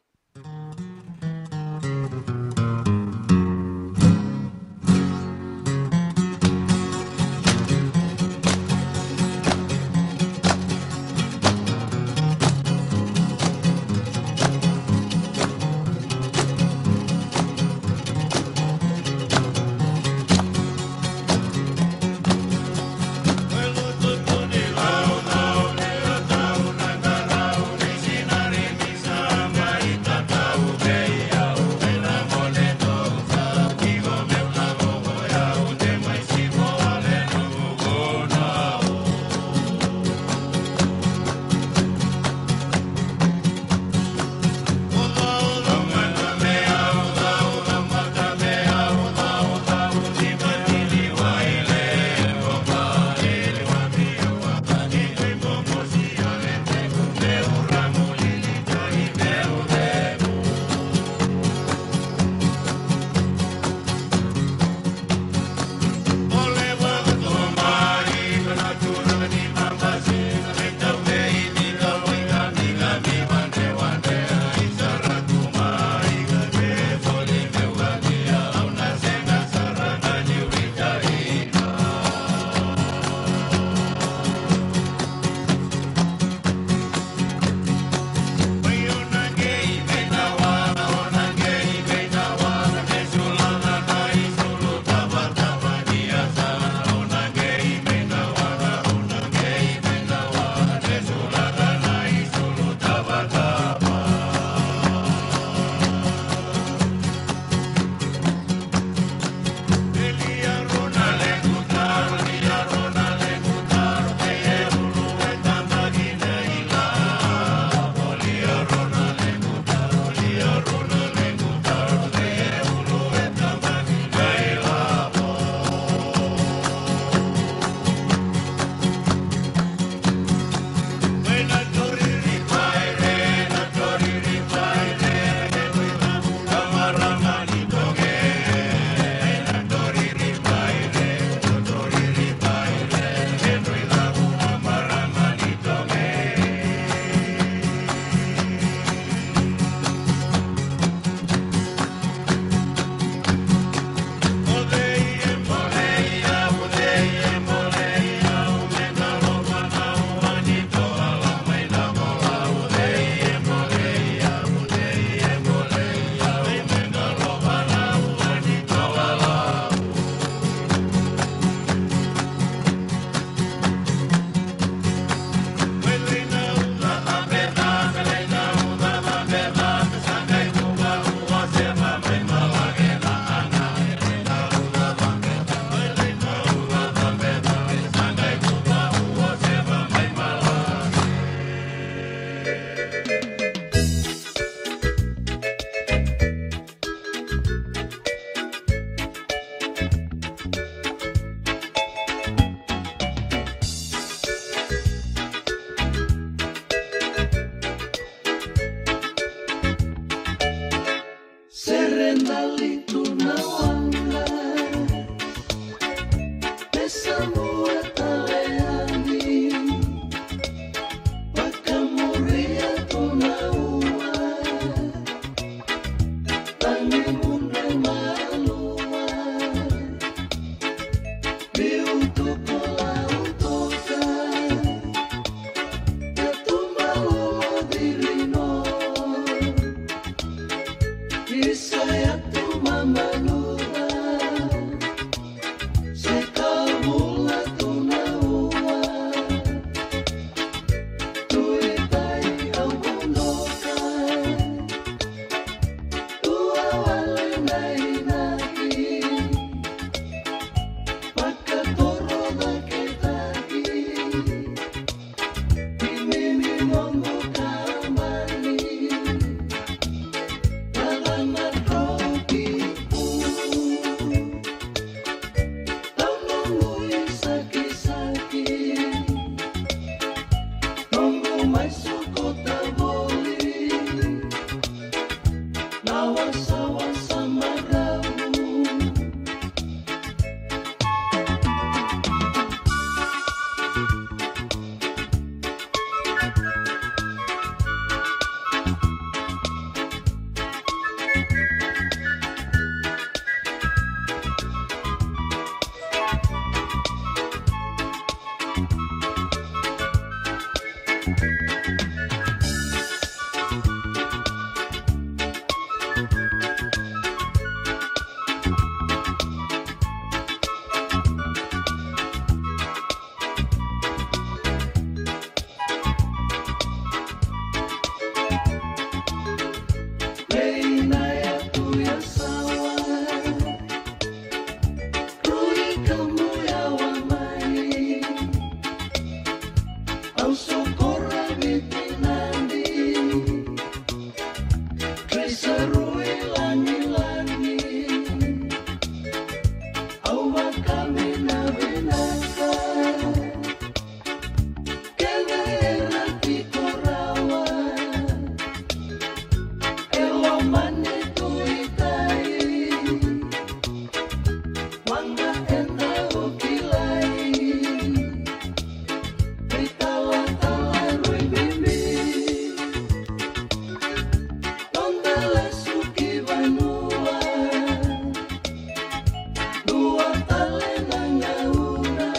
Mai sokota voli na wasawasa maravu. Leina ya tu ya sawa, rui kamu ya wa mai. Au sokora viti nadi, risa rui lani lani. Au vakavinavinaka. Kece era tiko rawa e loma ni tuitai. Waqa eda o kilai. Veitalatala rui bibi. Noda lesu ki vanua. Dua tale na gauna.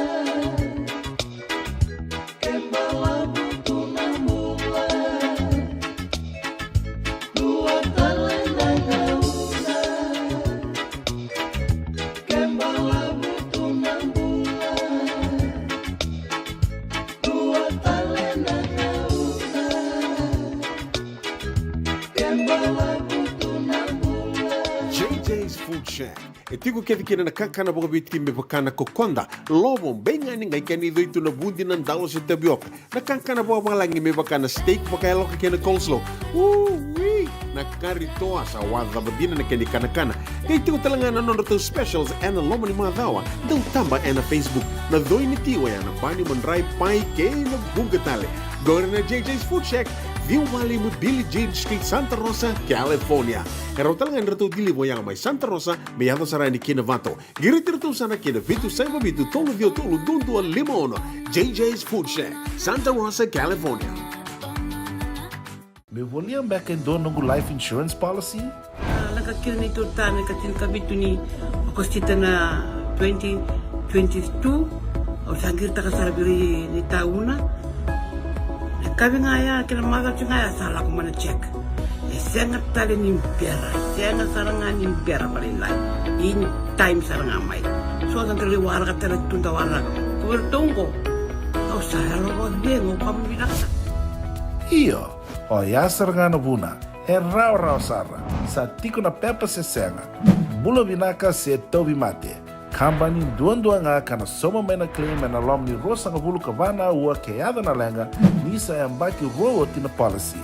Ke balavu tu na bula. Dua tale na gauna. Ke balavu tu na bula. Dua tale na gauna. Ke balavu tu na bula. J J's Food Shack. E tiko kece kina na kakana vakaviti me vaka na kokoda, lovo, beigani, qai kena icoi tu na vudi, na dalo se tavioka. Na kakana vakavalagi me vaka na steak vakayaloka kei na coleslaw. Ui! Na kari toa sa wacava dina na kena ikanakana. Qai tiko tale ga na nodratou specials ena loma ni macawa. Dau taba ena Facebook. Na coi ni ti oya na bani, madrai, pai kei na vuqa tale. Qori na J J's Food Shack, ciwa walu lima Billie Jean Street, Santa Rosa, California. E rawa tale ga ni ratou deliver oya mai Santa Rosa me yaco sara yani ki Novato. Qiriti iratou sara ki na vitu saiva vitu tolu ciwa tolu dua dua lima ono. J J's Food Shack, Santa Rosa, California. Meu volia beka e dua noqu life insurance policy? A, lako kina neitou tane ka tinikavitu ni Okosita na twenty twenty-two. Au sa qiritaka sara vei ira na itauna. Na yakavi ga ya kei na macawa ga ya sa lako mai na check. E sega tale ni bera, e sega sara ga ni bera vakalailai. In time sara ga mai. So sa qai lai waraka tale tu da waraka. Ko iratou oqo, au sa yalo vakacegu, au vakavinavinaka. Io, oya sara ga na vuna. E rawarawa sara. Sa tiko na pepa se sega. Bula vinaka se tauvimate. Kabani duadua ga ka na sauma mai na claim ena loma ni ruasagavulu ka va na aua ke yaco na leqa, ni sa yabaki rua oti na policy.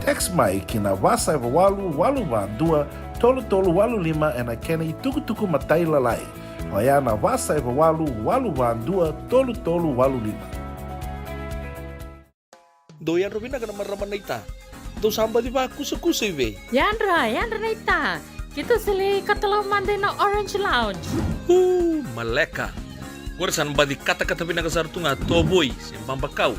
Text mai ki na va saiva walu walu va dua tolu tolu walu lima ena kena itukutuku matailalai. Oya na va saiva walu walu va dua tolu tolu walu lima. Dou yadra vinaka na marama naita. Dou sa baci vakusakusa i vei? Yadra, yadra naita. Keitou sa lai katalau mada ina Orange Lounge. Uu, maleka. Qori sa na baci katakata vinaka sara tu ga tovoi se babakau.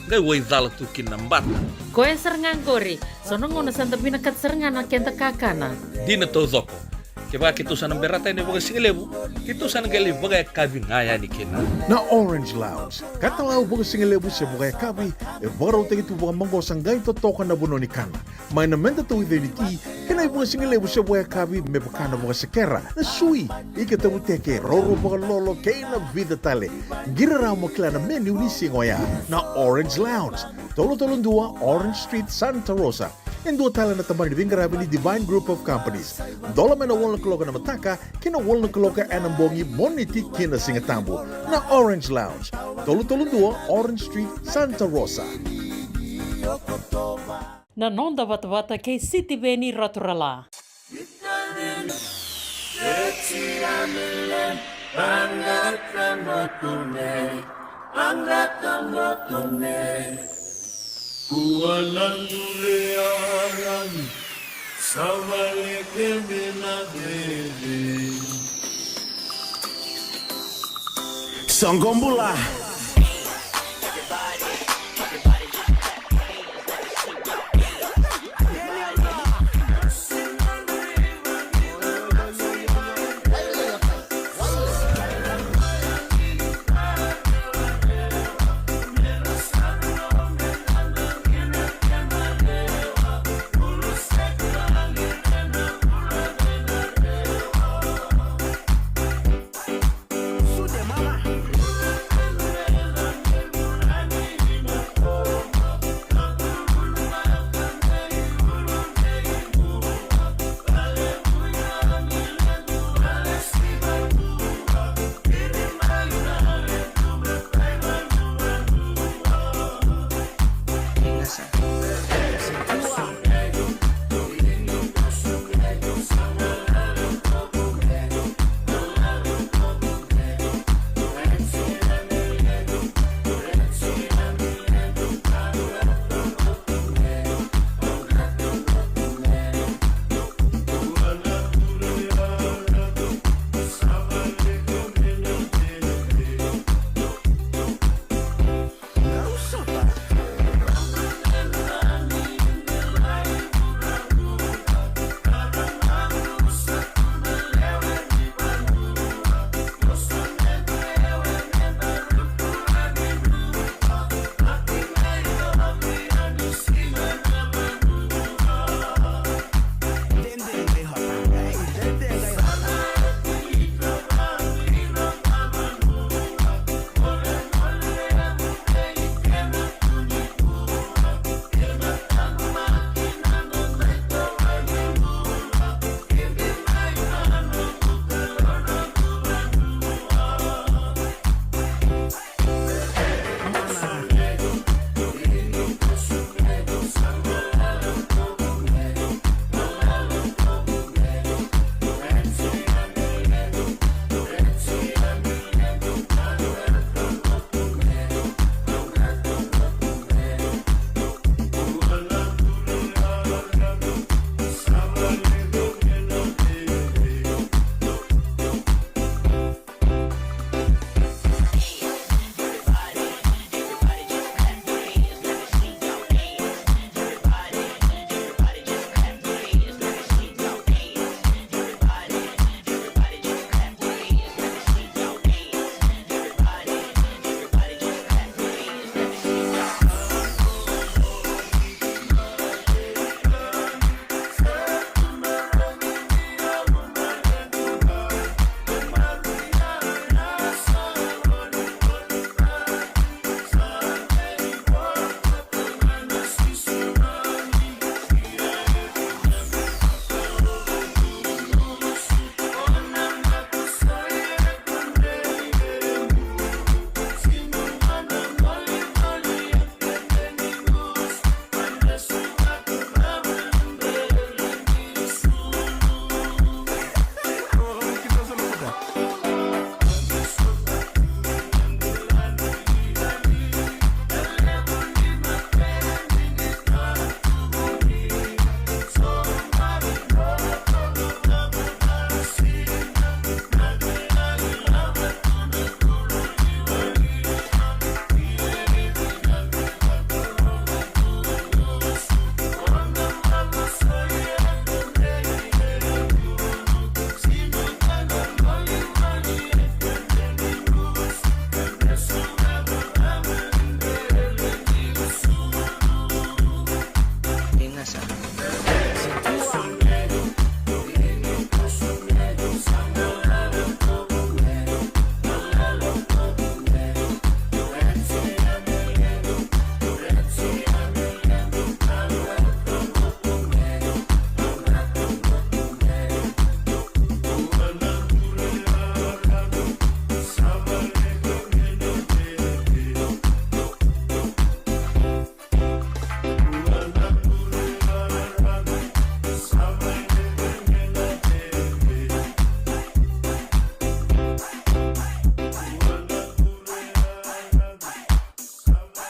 Qai waicala tu kina na bata. Koya sara ga qori. So na gauna sa da vinakata sara ga na keda kakana. Dina taucoko. Kevaka keitou sa na berata yani vakasigalevu, keitou sa na qai lai vakayakavi ga yani kina. Na Orange Lounge, katalau vakasigalevu se vakayakavi, e vakarautaki tu vakamaqosa qai totoka na vanua ni kana. Mai na meda tauica ni ti, kei na ivakasigalevu se vakayakavi me vaka na vakasekera, na sui, ika tavuteke, rourou vakalolo kei na vica tale. Qiri rawa mo kila na menu ni siga oya. Na Orange Lounge, tolu tolu dua Orange Street, Santa Rosa. E dua tale na tabana ni veiqaravi ni Divine Group of Companies. Dola mai na walu na kaloko ena mataka ki na walu na kaloko ena bogi, Moniti ki na Sigatabu. Na Orange Lounge, tolu tolu dua Orange Street, Santa Rosa. Na noda vatavata kei Sitiveni Raturala. Ua na dure Alan, sa vale kece na dede. Soqo bula.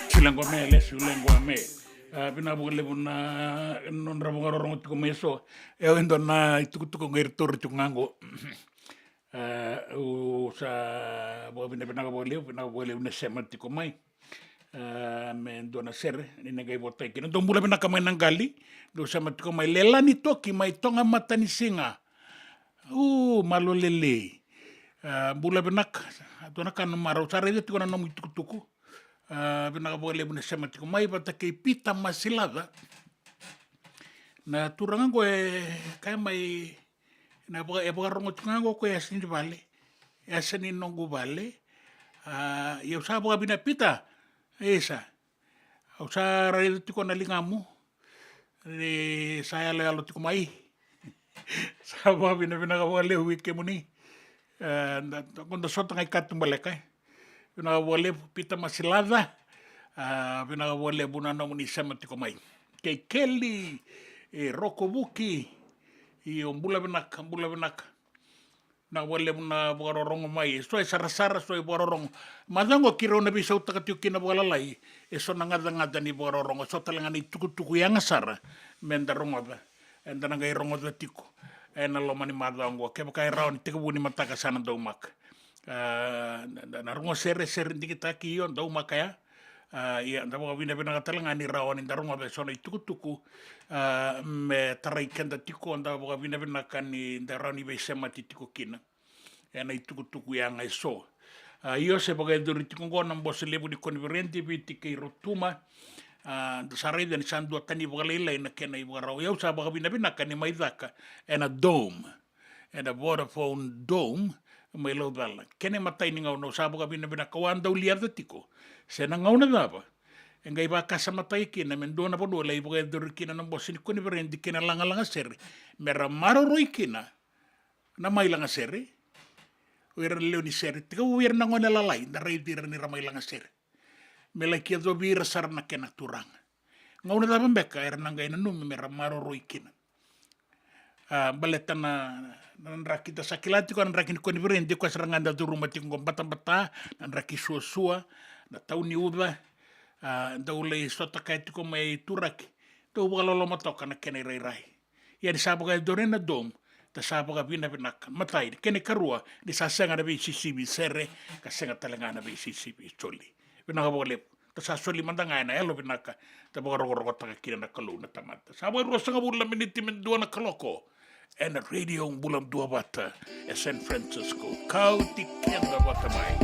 Siulaqu a me, le siulaqu a me. A, vinaka vakalevu na nodra vakarorogo tiko mai eso. E au e dua na itukutuku qai ra taura tiko ga qo. A, au sa vakavinavinaka vakalevu, vinaka vakalevu na sema tiko mai. A, me dua na sere ni na qai votai kina. Dou bula vinaka mai na qali, dou sema tiko mai. Lelani Toki mai Toga Matanisiga. U, malo lelei. A, bula vinaka. A, dua na ka na marau, sa raica tiko na nomu itukutuku. A, vinaka vakalevu na sema tiko mai vata kei Pita Masilaca. Na turaga qo e kaya mai na vaka, e vakarogo tiko ga qo ko yasa ni vale. Yasa ni noqu vale. A, ia au sa vakavina Pita. Isa. Au sa raica tiko na ligamu ni sa yaloyalo tiko mai. Sa vakavinavinaka vakalevu vei kemuni. E, da, da, da sota ga i katubaleka, e. Vinaka vakalevu Pita Masilaca. A, vinaka vakalevu na nomuni sema tiko mai. Kei Keli, e, Rokovuki. Io, bula vinaka, bula vinaka. Na vakalevu na vakarorogo mai, e so e sarasara, so e vakarorogo. Macawa qo keirau na veisautaka tiko kina vakalalai e so na gacagaca ni vakarorogo, so tale ga na itukutuku yaga sara me da rogoca, eda na qai rogoca tiko ena loma ni macawa qo. Kevaka e rawa ni tekivu ni mataka sa na daumaka. A, na, na, na rogo sere, sere digitaki, io, daumaka ya. A, ia, da vakavinavinaka tale ga ni rawa ni da rogoca e so na itukutuku, a, me tarai keda tiko, da vakavinavinaka ni da rawa ni veisemati tiko kina ena itukutuku yaga e so. A, io, se vakayacori tiko qo na Bose Levu ni Koniferedi Viti kei Rotuma. A, da sa raica ni sa dua tani vakalailai na kena ivakarau. Ia au sa vakavinavinaka ni mai caka ena Dome, ena Vodafone Dome mai Laucala. Kena imatai ni gauna au sa vakavinavinaka, au a dau liaca tiko se na gauna cava e qai vakasamataki kina me dua na vanua e lai vakayacori kina na Bose ni Koniferedi kei na lagalaga sere, me ra maroroi kina na mai laga sere. O ira na lewe ni sere, tekivu vei ira na gone lalai, da raici ira ni ra mai laga sere, me laki yacovi ira sara na kena turaga. Gauna cava beka era na qai nanumi me ra maroroi kina? A, baleta na, na draki da sa kila tiko, na draki ni koniferedi, koya sara ga da curuma tiko qo, batabata, na draki suasua, na tau ni uca. A, dau lai sota kaya tiko mai Turaki, dau vakaloloma toka na kena irairai. Ia ni sa vakayacori na Dome, da sa vakavinavinaka. Matai, kena ikarua, ni sa sega na veisisivi sere, ka sega tale ga na veisisivi soli. Vinaka vakalevu. Da sa soli mada ga ena yalo vinaka, da vakarokorokotaka kina na Kalou na tamata. Sa vakaruasagavulu na miniti me dua na kaloko ena Radio Bula Duavata e San Francisco. Kauti keda vata mai.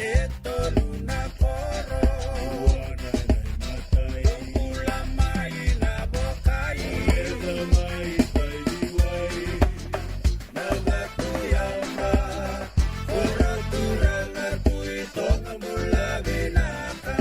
E tolu na koro. Bula mai na vokai. Na vatu yama. Koro turaga Tui Toga bula vinaka.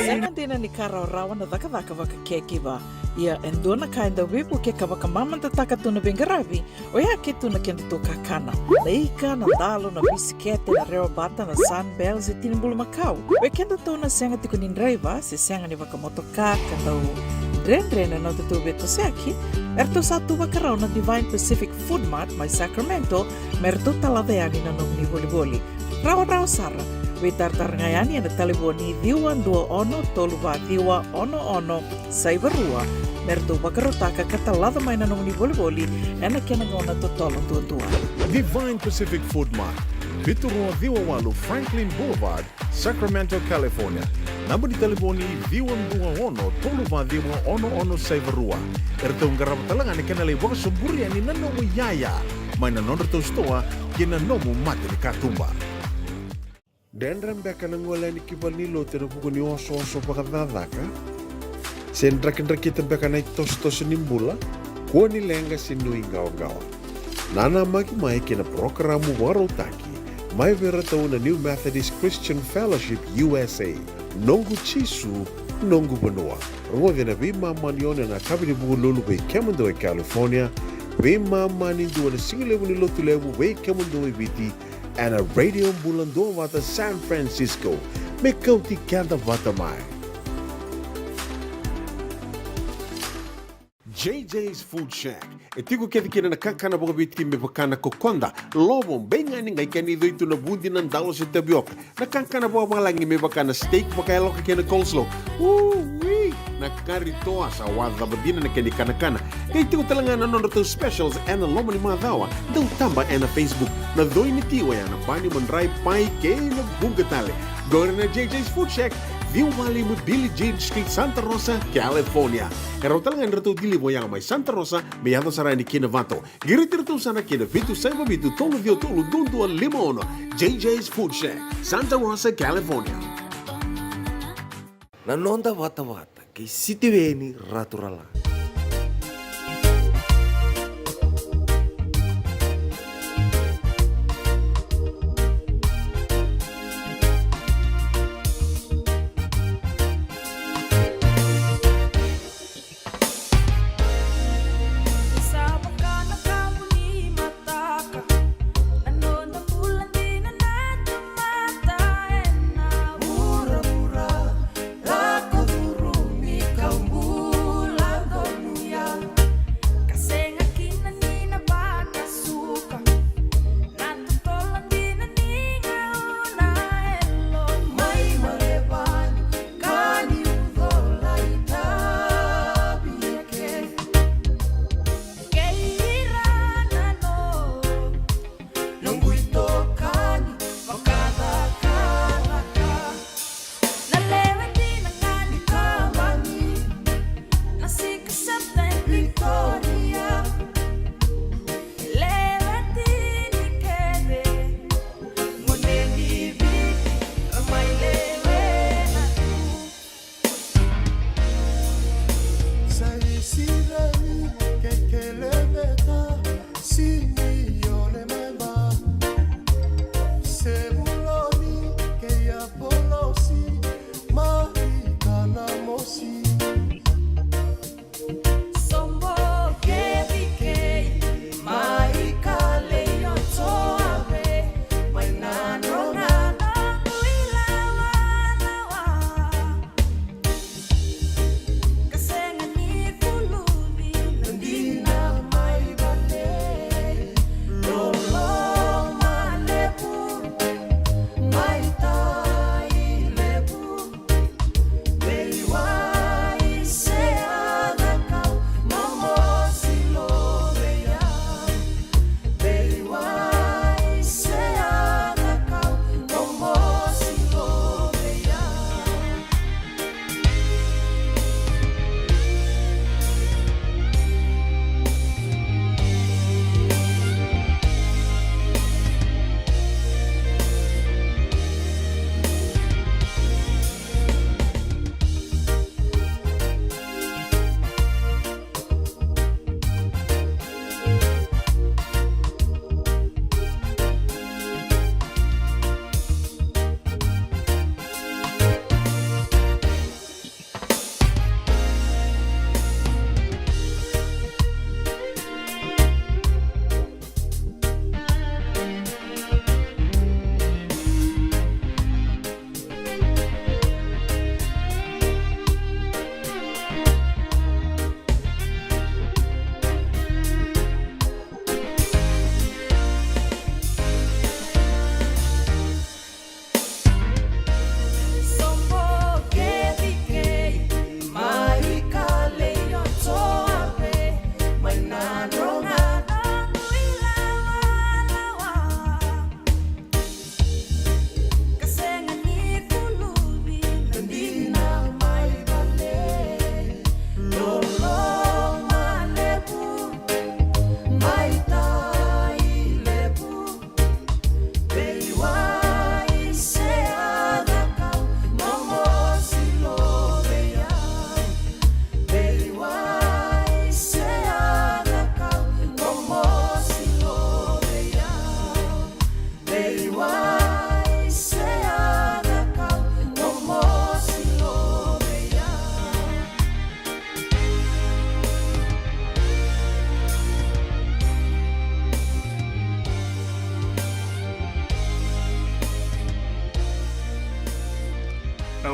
Sega dina ni ka rawarawa na cakacaka vakacaregiva. Ia e dua na ka e dau veivuke ka vakamamadataka tu na veiqaravi, oya ke tu na kedatou kakana. Na ika, na dalo, na bisikete, na rewa bata, na Sunbell se tini bulu makau. Vei kedatou na sega tiko ni draiva se sega ni vakamotoka ka dau dredre na nodatou veitosoyaki, eratou sa tu vakarau na Divine Pacific Food Mart mai Sacramento me ratou talaca yani na nomuni volivoli. Rawarawa sara. Veitaratara ga yani ena talevoni ciwa dua ono tolu va ciwa ono ono saiva rua me ratou vakarautaka ka talaca mai na nomuni volivoli ena kena gauna totolo duadua. Divine Pacific Food Mart, vitu rua ciwa walu Franklin Boulevard, Sacramento, California. Naba ni talevoni ciwa dua ono tolu va ciwa ono ono saiva rua. Eratou qarava tale ga na kena lai vakasoburi yani na nomu iyaya mai na nodratou sitoa kei na nomu mata ni katuba. Dredre beka na gole yani ki valenilotu ena vuku ni osooso vakacakacaka? Se drakidrakita beka na itosotoso ni bula? Kua ni leqa se nuiqawaqawa. Nanamaki mai kei na parokaramu vakarautaki mai vei iratou na New Methodist Christian Fellowship U S A, Noqu Jisu, Noqu Vanua. Rogoci ena veimama ni ono ena yakavi ni Vukelulu vei kemudou e California, veimama ni dua ena sigalevu ni Lotulevu vei kemudou e Viti, ena Radio Bula Duavata San Francisco. Me kauti keda vata mai. J J's Food Shack. E tiko kece kina na kakana vakaviti me vaka na kokoda, lovo, beigani, qai kena icoi tu na vudi, na dalo se tavioka. Na kakana vakavalagi me vaka na steak vakayaloka kei na coleslaw. Ui! Na kari toa, sa wacava dina na kena ikanakana. Qai tiko tale ga na nodratou specials ena loma ni macawa. Dau taba ena Facebook. Na coi ni ti oya na bani, madrai, pai kei na vuqa tale. Qori na J J's Food Shack, ciwa walu lima Billie Jean Street, Santa Rosa, California. E rawa tale ga ni ratou deliver oya mai Santa Rosa me yaco sara yani ki Novato. Qiriti iratou sara ki na vitu saiva vitu tolu ciwa tolu dua dua lima ono. J J's Food Shack, Santa Rosa, California. Na noda vatavata kei Sitiveni Raturala.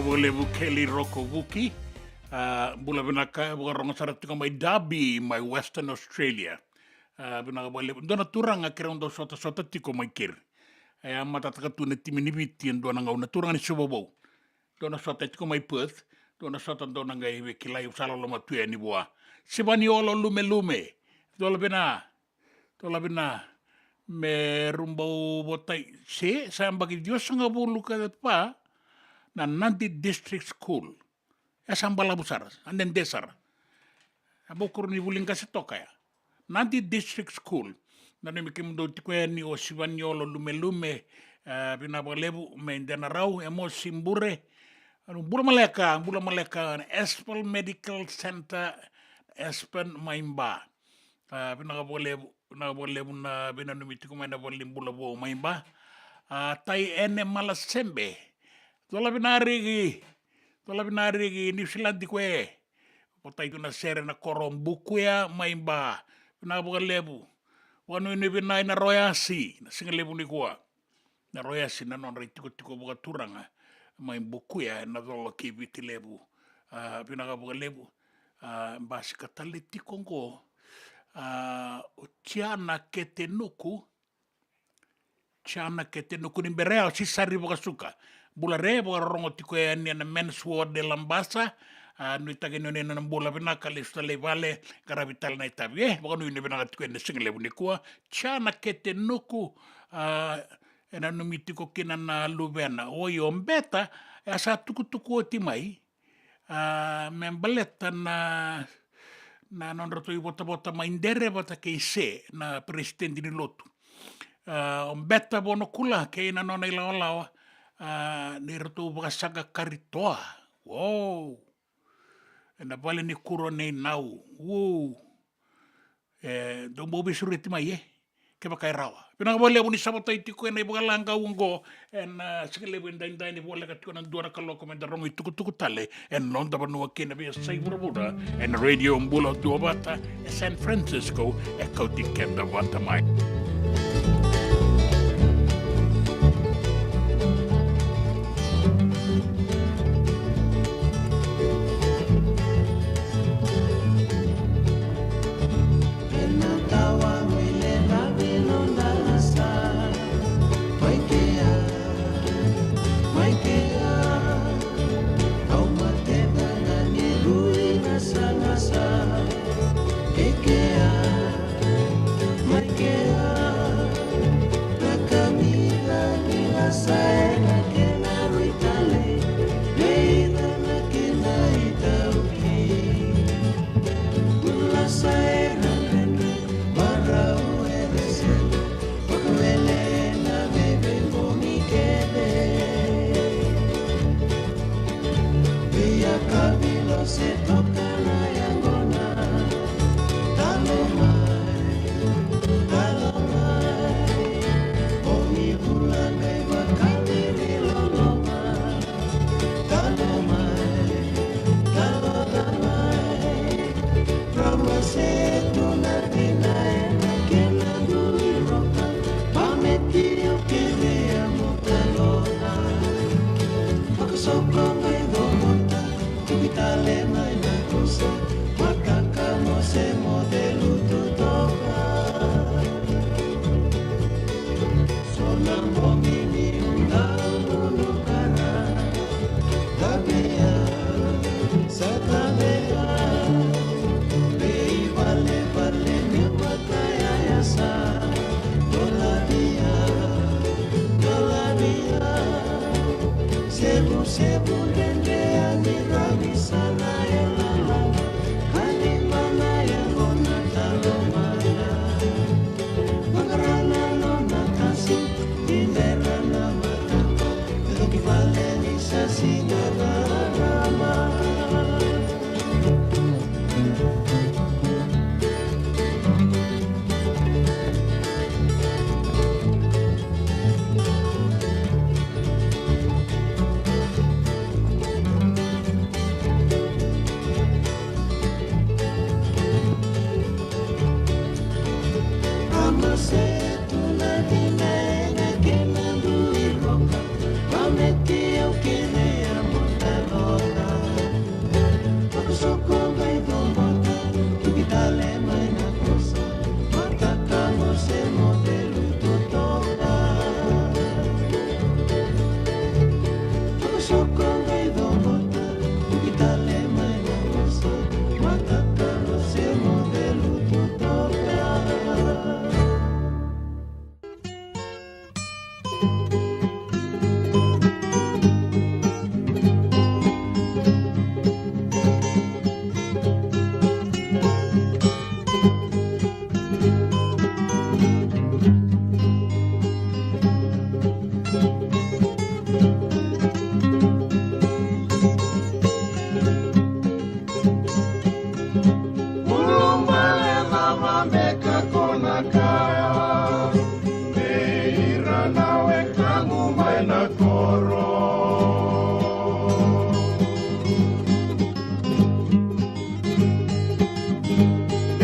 Vakalevu Kelly Rokovuki. A, bula vinaka, vakarogo sara tiko mai Derby, mai Western Australia. A, vinaka vakalevu. Dua na turaga keirau dau sotasota tiko mai keri. E a matataka tu na timi ni Viti e dua na gauna, turaga ni Suva Vou. Dua na sota e tiko mai Perth, dua na sota dua na qai veikilai, au sa loloma tu yani vua. Sivaniolo Lumelume. Dola vina. Dola vina. Me rubau votai. Se, sa yabaki ciwasagavulu ka va, na Nadi District School. E sa balavu sara, a dede sara. A bau koro ni vuli qase toka ya. Nadi District School. Nanumi kemudou tiko yani o Sivaniolo Lumelume, e, vinaka vakalevu, mai Denarau, Emosi Bure. Bula maleka, bula maleka, na Aspal Medical Center, Aspen mai Ba. A, vinaka vakalevu, vinaka vakalevu na veinanumi tiko mai na valenibula vou mai Ba. A, Tai Ene Malasebe. Dola vinariki, dola vinariki, Niusiladi koya. Votai tu na sere na koro Bukuya mai Ba. Vinaka vakalevu. Vakanuinui vinaka ina Royasi, na siga levu nikua. Na Royasi na nodra itikotiko vakaturaga mai Bukuya ena colo kei Viti Levu. A, vinaka vakalevu. A, basika tale tiko qo. A, o Tiana Ketenuku. Tiana Ketenuku ni bera ya o Sisari Vakasuka. Bula re, vakarorogo tiko yani ena Men's Ward e Labasa. A, nuitaki ni o ni na bula vinaka, lesu tale i vale, qaravi tale na itavi. E, vakanuinui vinaka tiko ena siga levu nikua. Tiana Ketenuku, a, e nanumi tiko kina na luvena. Oi, o Beta, e a sa tukutuku oti mai. A, me baleta na, na nodratou ivotavota mai Dere vata kei Se, na peresitedi ni lotu. A, o Beta Vonokula kei na nona ilawalawa, a, ni ratou vakasaqa Karitoa. Wow! Ena vale ni kuro nei Nau. Wow! E, dou bau veisureti mai, e? Kevaka e rawa. Vinaka vakalevu ni sa votai tiko ena ivakalagau oqo. Ena, a, siga levu edaidai ni voleka tiko na dua na kaloko meda rogo itukutuku tale ena noda vanua kei na veiyasai vuravura. Ena Radio Bula Duavata e San Francisco, e kauti keda vata mai.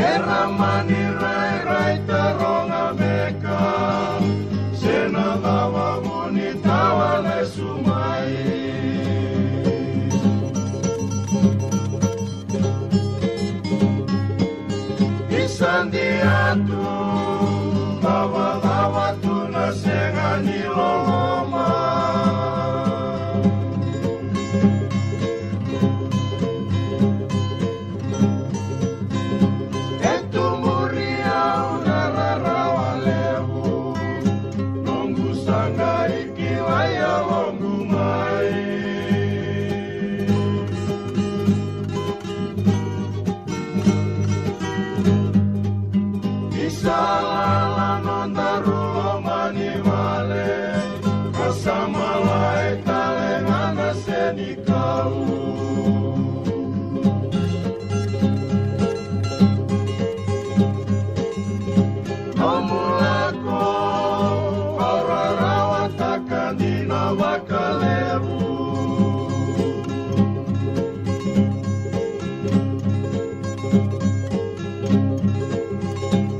Era mani rairai taroga meka se na cava vuni tawa lesu mai. Isa dia tu, cavacava tu na sega ni loloma. E tu muri au na rarawa levu, noqu sa qai kilai yaloqu mai. Isa lala nodaru lomani vale, ka sa malai tale ga na senikau. Nomu lako au rarawataka dina vakalevu.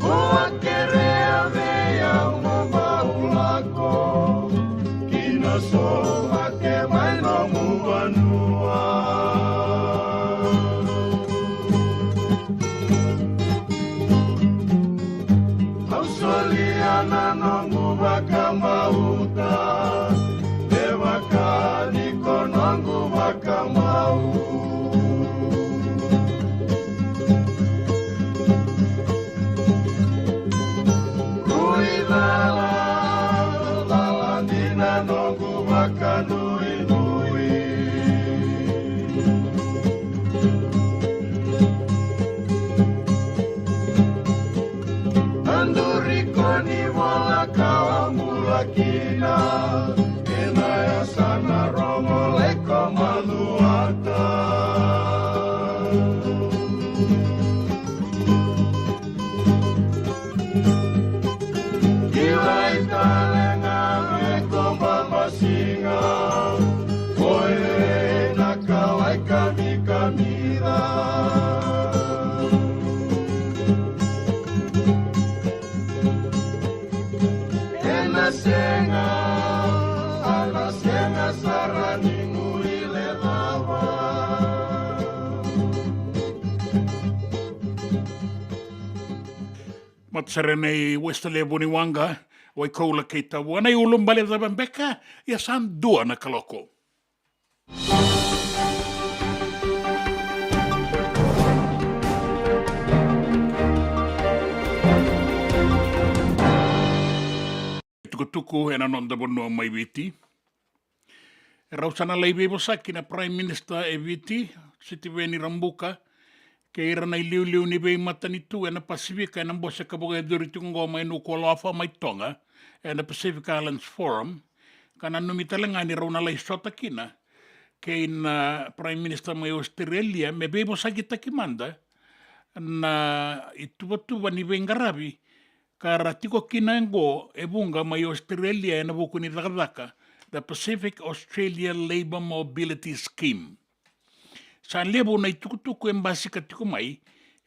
Ko a kerea vei au mo bau lako ki na sovate mai nomu vanua. Au solia na noqu vakabauta, me vaka ni ko noqu vakamau. Rui cala, cala dina noqu vakanuinui. Na duri ko ni vola ka bula kina, ena yasana rogo leko maluata. Kilai tale ga me ko babasiga, ko e na kalai kamikamica. Ena sega, ana sega sara ni muri lecava. Matasere nei Westale Vuniwaqa, Waikoula kei Tavua, na iulubale cava beka, ia sa dua na kaloko. Tukutuku ena noda vanua mai Viti. Rau sa na lai veivosaki na Prime Minister e Viti, Sitiveni Rabuka, kei ira na iliuliu ni veimatanitu ena Pasifika ena bose ka vakayacori tiko oqo mai Nuku'alofa mai Toga, ena Pacific Islands Forum, ka nanumi tale ga ni rau na lai sota kina kei na Prime Minister mai Australia me veivosakitaki mada na ituvatuva ni veiqaravi ka ra tiko kina oqo e vuqa mai Australia ena vuku ni cakacaka, the Pacific Australia Labour Mobility Scheme. Sa levu na itukutuku e basika tiko mai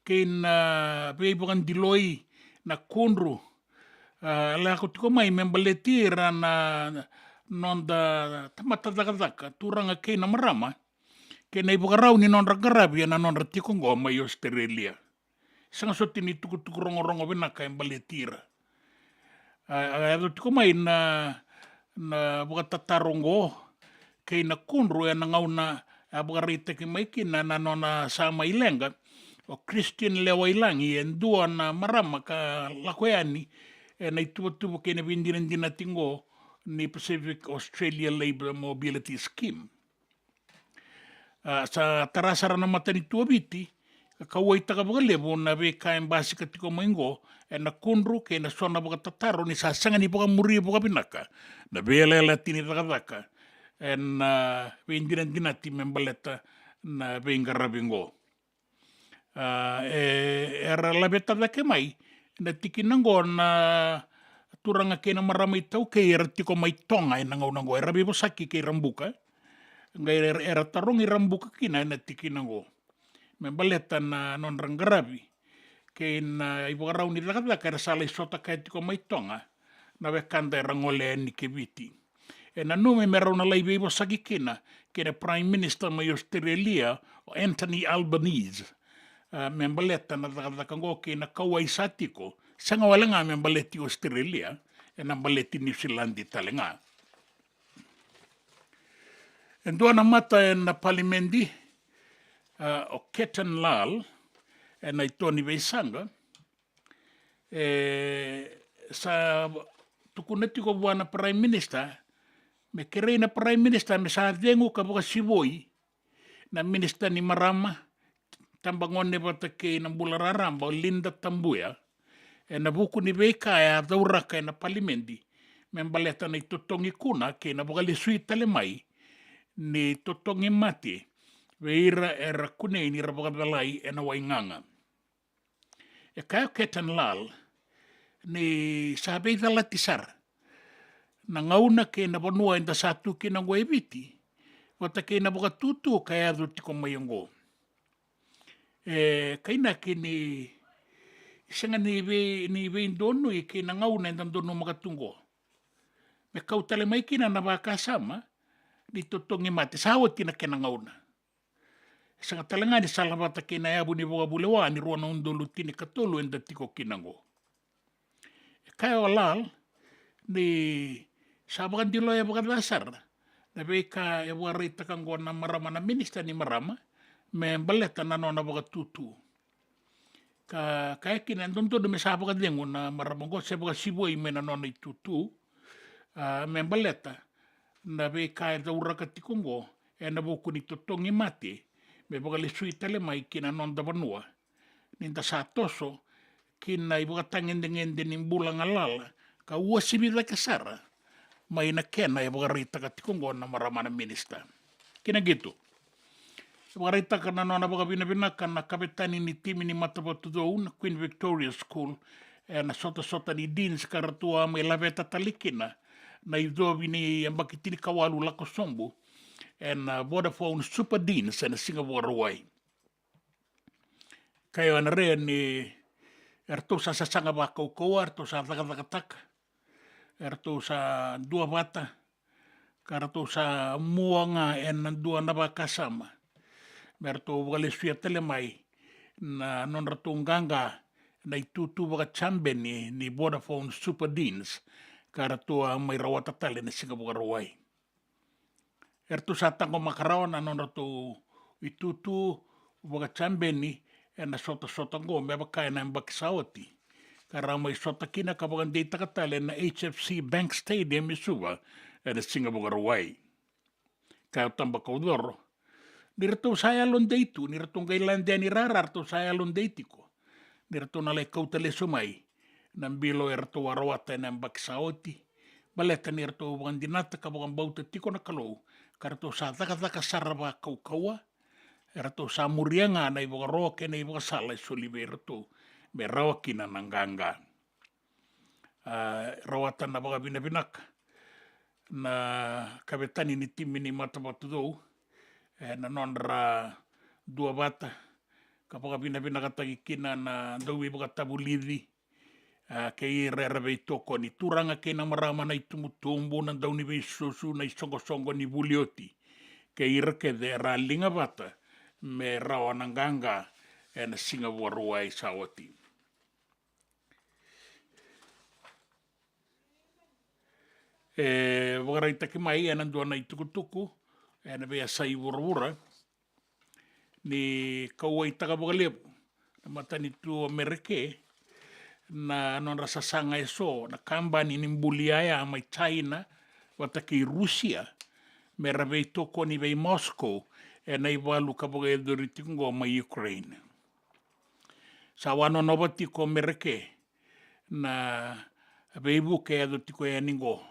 kei na veivakadiloi, na kudru, a, lako tiko mai me baleti ira na noda tamata cakacaka, turaga kei na marama, kei na ivakarau ni nodra qaravi ena nodra tiko oqo mai Australia. Sega soti ni tukutuku rogorogo vinaka e baleti ira. A, a yaco tiko mai na, na vakatataro oqo kei na kudru ena gauna a vakaraitaki mai kina na nona sa mai leqa o Christine Lewailagi, e dua na marama ka lako yani ena ituvatuva kei na veidinadinati oqo ni Pacific Australia Labour Mobility Scheme. A, sa tara sara na matanitu o Viti ka kauwaitaka vakalevu na veika e basika tiko mai oqo ena kudru kei na so na vakatataro ni sa sega ni vakamuri vakavinaka na veiyalayalati ni cakacaka ena, a, veidinadinati me baleta na veiqaravi oqo. A, e, era laveta cake mai na tikina oqo na turaga kei na marama iTaukei era tiko mai Toga ena gauna oqo, era veivosaki kei Rabuka. Qai era, era tarogi Rabuka kina ena tikina oqo me baleta na nodra qaravi kei na ivakarau ni cakacaka era sa lai sota kaya tiko mai Toga na wekada era gole yani ki Viti. E nanumi me rau na lai veivosaki kina kei na Prime Minister mai Australia, o Anthony Albanese, a, me baleta na cakacaka oqo kei na kauwai sa tiko, sega wale ga me baleti Australia, e na baleti Niusiladi tale ga. E dua na mata e na palimedi, a, o Ketan Lal, e na ito ni veisaqa, e sa tukuna tiko vua na Prime Minister, me kerei na Prime Minister me sa cegu ka vakasivoi na Minisita ni Marama, Tabagone vata kei na Bula Raraba, o Linda Tabuya, e na vuku ni veika e a cauraka e na palimedi, me baleta na itotogi kuna kei na vakalesui tale mai ni totogi mate vei ira era kunei ni ra vakacalai e na waigaga. E kaya o Ketan Lal ni sa veicalati sara na gauna kei na vanua eda sa tu kina oqo e Viti, vata kei na vakatutu ka yaco tiko mai oqo. E kainaki ni sega ni vei, ni veidonui kei na gauna eda donumaka tu oqo. Me kau tale mai kina na vakasama ni totogi mate, sa oti na kena gauna. E sega tale ga ni salavata kei na yavu ni vakavulewa ni rua na udolu tini ka tolu eda tiko kina oqo. E kaya o Lal ni sa vakadiloya vakaca sara na veika e vakaraitaka oqo na marama, na Minisita ni Marama, me baleta na nona vakatutu. Ka kaya kina e dodonu me sa vakacegu na marama oqo se vakasivoi mai na nona itutu, a, me baleta na veika e cauraka tiko oqo e na vuku ni totogi mate, me vakalesui tale mai ki na noda vanua, ni da sa toso ki na ivakatagedegede ni bula galala ka uasivi cake sara mai na kena e vakaraitaka tiko oqo na marama na Minisita. Kei na qito, e vakaraitaka na nona vakavinavinaka na kavetani ni timi ni matavatucou na Queen Victoria School e na sotasota ni Deans ka ratou a mai laveta tale kina na icovi ni yabaki tinikawalu lako sobu e na Vodafone Super Deans e na siga Vakarauwai. Kaya o Anarea ni eratou sa sasaga vakaukauwa, eratou sa cakacakataka, eratou sa duavata, ka ratou sa mua ga e na dua na vakasama me ratou vakalesuya tale mai na nodratou qaqa na itutu vakajabeni ni Vodafone Super Deans ka ratou a mai rawata tale na siga Vakarauwai. Eratou sa taqomaka rawa na nodratou itutu vakajabeni e na sotasota oqo me vaka e na yabaki sa oti, ka ra mai sota kina ka vakadeitaka tale na H F C Bank Stadium e Suva e na siga Vakarauwai. Kaya o Tabakaucoro ni ratou sa yalodei tu, ni ratou qai lade yani rara, ratou sa yalodei tiko ni ratou na lai kauta lesu mai na bilo eratou a rawata e na yabaki sa oti, baleta ni ratou vakadinata ka vakabauta tiko na Kalou, ka ratou sa cakacaka sara vakaukauwa, eratou sa muria ga na ivakaro kei na ivakasala e soli vei iratou me rawa kina na qaqa. A, rawata na vakavinavinaka na kavetani ni timi ni matavatucou e na nodra duavata, ka vakavinavinakataki kina na dauveivakatavulici, a, kei ira era veitokoni, turaga kei na marama, na itubutubu, na dauniveisusu, na isoqosoqo ni vuli oti, kei ira kece era liga vata me rawa na qaqa e na siga Vakarauwai sa oti. E vakaraitaki mai e na dua na itukutuku e na veiyasai vuravura ni kauwaitaka vakalevu na matanitu Amerika na nodra sasaga e so na kabani ni buli yaya mai China vata kei Rusia me ra veitokoni vei Moscow e na ivalu ka vakayacori tiko oqo mai Ukraine. Sa wanonova tiko Amerika na veivuke e yaco tiko yani oqo.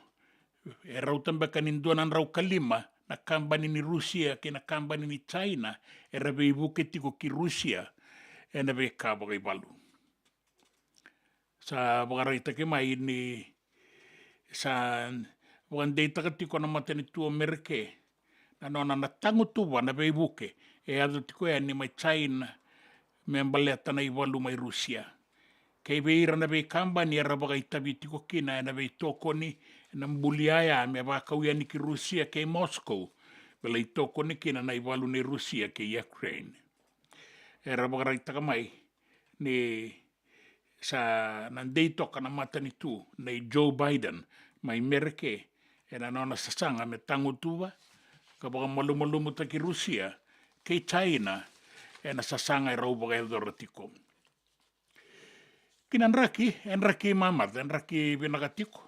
E rauta beka ni dua na drau ka lima na kabani ni Rusia kei na kabani ni China era veivuke tiko ki Rusia e na veika vakaivalu. Sa vakaraitaki mai ni sa vakadeitaka tiko na matanitu Amerika na nona na tagutuva na veivuke e yaco tiko yani mai China me baleta na ivalu mai Rusia. Kei vei ira na veikabani era vakaitavi tiko kina ena veitokoni ena buli yaya me vakau yani ki Rusia kei Moscow, me lai tokoni kina na ivalu nei Rusia kei Ukraine. Era vakaraitaka mai ni sa na dei toka na matanitu nei Joe Biden mai Mereke ena nona sasaga me tagutuva ka vakamalumalumutaki Rusia kei China ena sasaga e rau vakayacora tiko. Kina draki, e draki mamaca, e draki vinaka tiko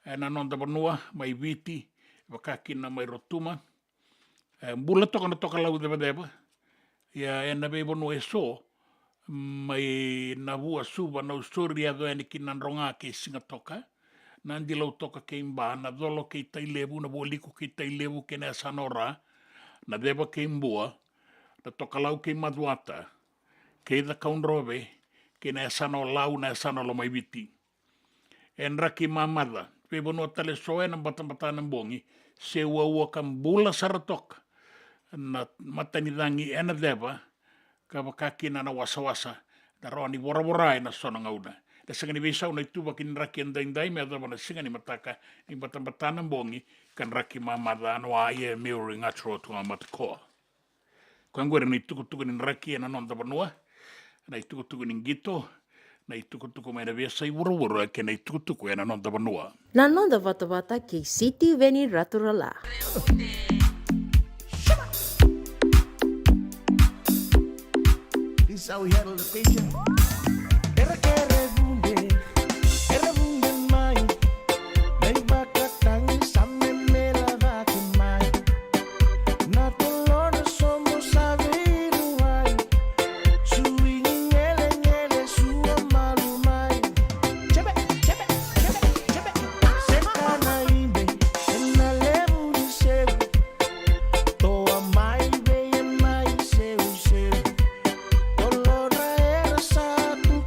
ena noda vanua mai Viti, vaka kina mai Rotuma. E bula toka na tokalau cevaceva. Ia ena veivanua eso, mai Navua, Suva, Nausori, yaco yani ki Nadroga kei Sigatoka, Nadilautoka kei Ba, Nacolo kei Tailevu, Navualiku kei Tailevu kei na yasana o Ra, Naceva kei Bua, Natokalau kei Macuata, kei Cakaudrove kei na yasana o Lau, na yasana o Lomaiviti. E draki mamaca, veivanua tale eso ena batabata na bogi, se uaua ka bula sara toka na matanicagi ena ceva, ka vaka kina na wasawasa, na rawa ni voravora ena so na gauna. Na sega ni veisau na ituvaki ni draki edaidai me yacova na siga ni mataka ni batabata na bogi, ka draki mamaca. Anoa, ia e Mary Gacro Tugamatakoa. Koya qori na itukutuku ni draki ena noda vanua, na itukutuku ni qito, na itukutuku mai na veiyasai vuravura kei na itukutuku ena noda vanua. Na noda vatavata kei Sitiveni Raturala. This is how we handle the patient. Era kere vunde, era vunde mai. Na ivakatagi sa memela vake mai. Na tolona sobo sa veiruai. Sui ni ngelegele sua malu mai. Jebe, jebe, jebe, jebe. Seka na ibe, ena levu ni sevu. Toa mai vei e mai seuseu. Tolona era sa tu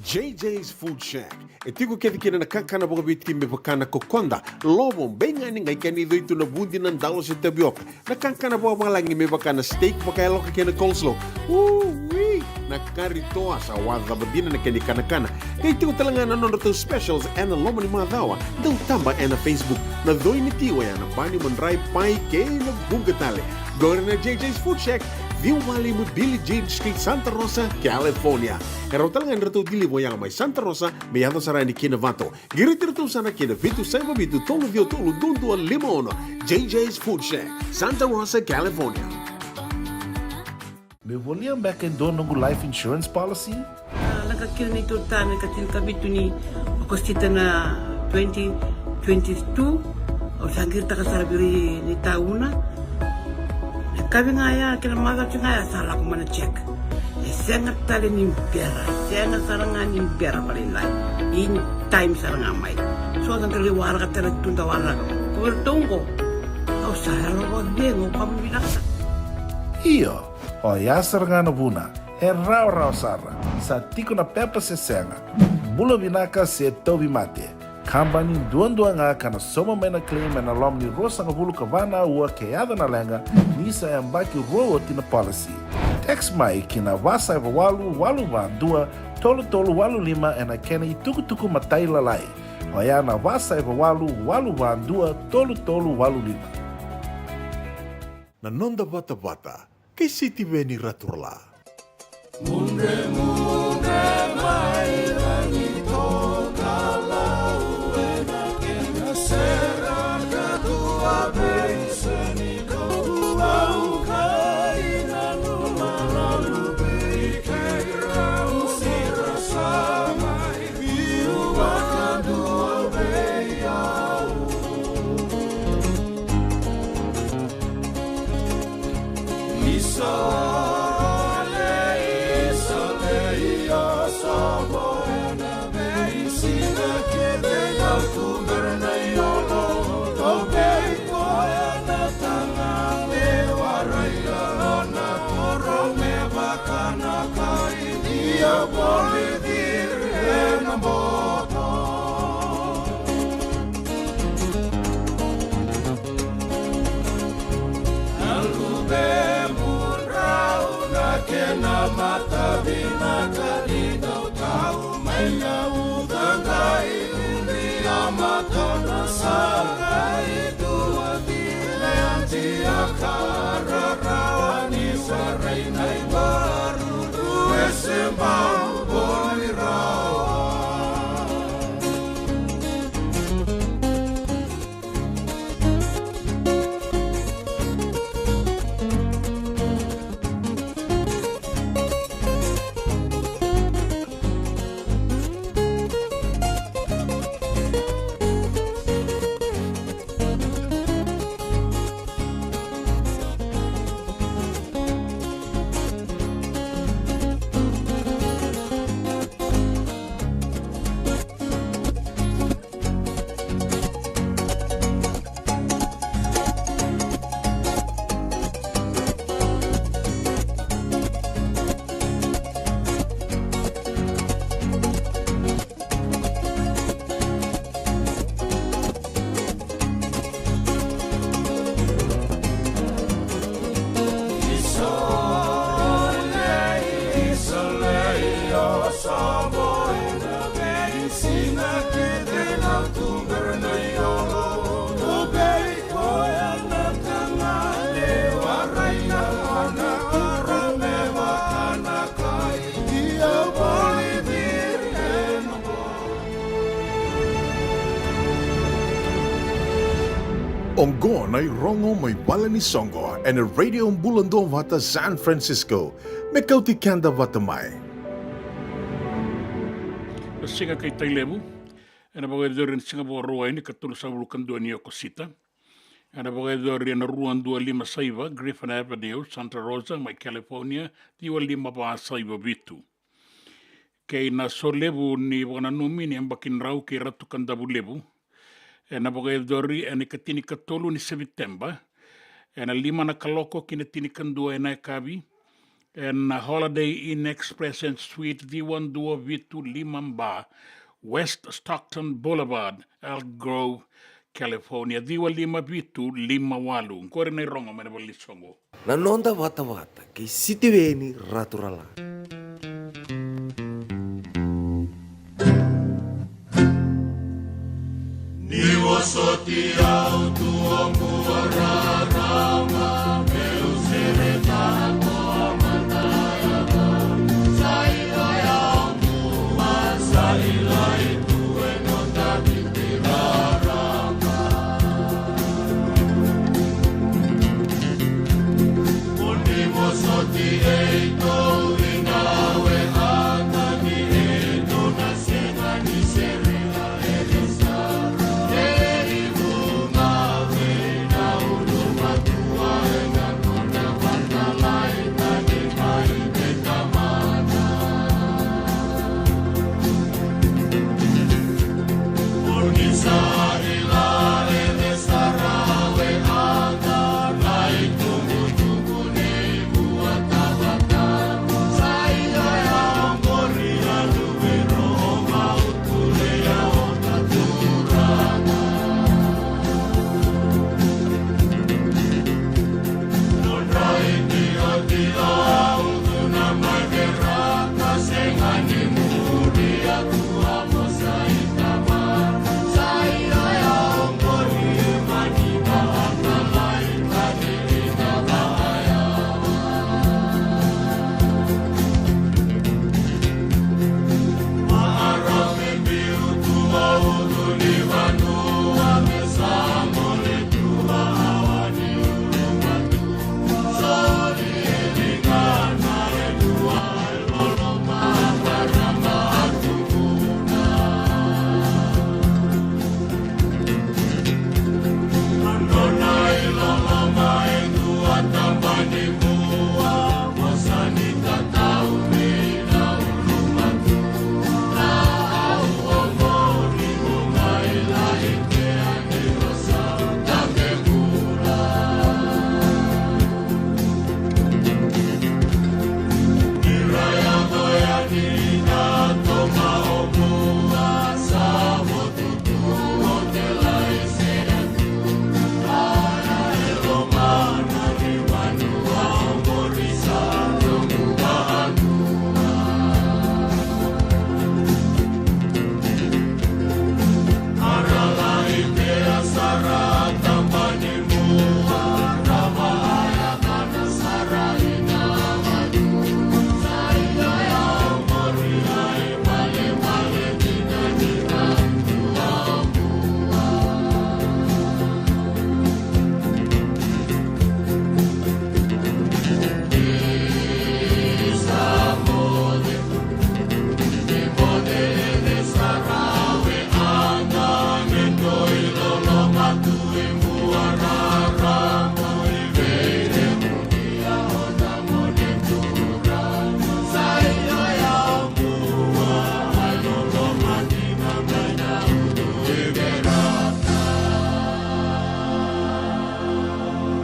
J J's Food Shack. E tiko kece kina na kakana vakaviti me vaka na kokoda, lovo, beigani, qai kena icoi tu na vudi, na dalo se tavioka. Na kakana vakavalagi me vaka na steak vakayaloka kei na coleslaw. Ui! Na kari toa sa wacava dina na kena ikanakana. Qai tiko tale ga na nodratou specials ena loma ni macawa. Dau taba ena Facebook. Na coi ni ti oya na bani, madrai, pai kei na vuqa tale. Qori na J J's Food Shack, ciwa walu lima Billie Jean Street, Santa Rosa, California. E rawa tale ga ni ratou deliver oya mai Santa Rosa me yaco sara yani ki Novato. Qiriti iratou sara ki na vitu saiva vitu tolu ciwa tolu dua dua lima ono. J J's Food Shack, Santa Rosa, California. Meu volia beka e dua noqu life insurance policy? A, lako kina neitou ta na ika tinikavitu ni Okosita na twenty twenty-two. Au sa qiritaka sara vei ira na itauna. Na yakavi ga ya kei na macawa ga ya sa lako mai na check. E sega tale ni bera, sega sara ga ni bera vakalailai. In time sara ga mai. So sa qai lai waraka tale tu, da waraka. Ko iratou qo, au sa yalo vakacegu, au kama vinaka. Io, oya sara ga na vuna. E rawarawa sara. Sa tiko na pepa se sega. Bula vinaka se tauvimate. Kabani duadua ga ka na sauma mai na claim ena loma ni ruasagavulu ka va na aua ke yaco na leqa, ni sa yabaki rua oti na policy. Text mai ki na va saiva walu walu va dua tolu tolu walu lima ena kena itukutuku matailalai. Oya na va saiva walu walu va dua tolu tolu walu lima. Na noda vatavata kei Sitiveni Raturala. Mudre, mudre mai rangi toka lau ena kena sera ka dua vei seni ka dua uka ina numa na lubi kei rau sira sa mai. Na lube mudrau na kena matavinaka ni dau tau mai na uca qai uli a matana sa qai dua tile anti a ka rarawa ni sarai na ivaru. Oqo na irogo mai vale ni soqo ena Radio Bula Duavata San Francisco, me kauti keda vata mai. Na siga kei Tailevu, ena vakayacori ena siga Vakarauwai ni ikatolusagavulu ka dua ni Okosita. Ena vakayacori ena rua dua lima saiva Griffin Avenue, Santa Rosa, mai California, ciwa lima va saiva vitu. Kei na solevu ni vakananumi ni yabaki drau kei Ratu Kadavulevu. Ena vakayacori ena ikatinikatolu ni Seviteba, ena lima na kaloko ki na tinikadua ena yakavi. ena Holiday Inn Express and Suite, ciwa dua vitu lima ba, West Stockton Boulevard, Elk Grove, California, ciwa lima vitu lima walu. Qori na irogo mai na valenisoqo. Na noda vatavata kei Sitiweni Raturala. Ni vosoti au tu o bua rarama, meu sere tara ko a mataiaga. Sa i oya o bua, sa i lai tu e noda viti rarama. Mo ni vosoti e i tou i na weaga ni e i tou na sega ni sere.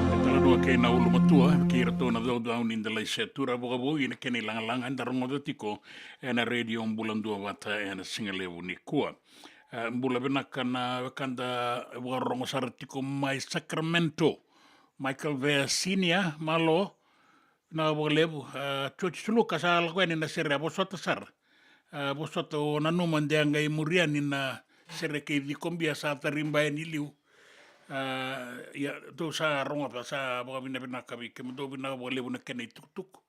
E talanoa kei na ulumatua kei iratou na caucau ni Delaise Tura Vakavou ina kena ilagalaga eda rogoca tiko ena Radio Bula Duavata ena sigalevu nikua. E, bula vinaka na wekada vakarorogo sara tiko mai Sacramento. Michael Vea Senior, malo, vinaka vakalevu. A, George Suluka sa lako yani na sere, a vosota sara. A, vosota, o nanuma de a qai muri yani na sere kei Cikobia sa tariba yani liu. A, ia, dou sa rogoca, sa vakavinavinaka vei kemudou, vinaka vakalevu na kena itukutuku.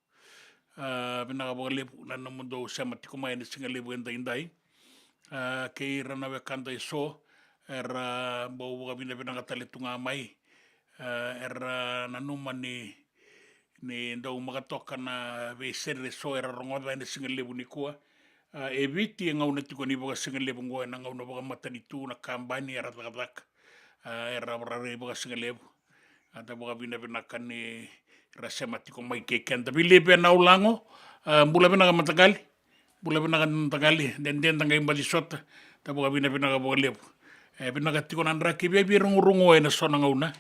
A, vinaka vakalevu na nomudou sema tiko mai ena sigalevu edaidai. A, kei ira na wekada eso era bau vakavinavinaka tale tu ga mai. A, era nanuma ni, ni dau maka toka na veisere eso era rogoca ena sigalevu nikua. A, e Viti e gauna tiko ni vakasigalevu oqo, ena gauna vakamatanitu, na kabani era cakacaka. A, era vakarairai vakasigalevu. A, da vakavinavinaka ni ra sema tiko mai kei keda. Vilipe Naulago, a, bula vinaka mataqali. Bula vinaka mataqali, dede da qai baci sota, da vakavinavinaka vakalevu. E, vinaka tiko na draki viavia rogorogo ena so na gauna.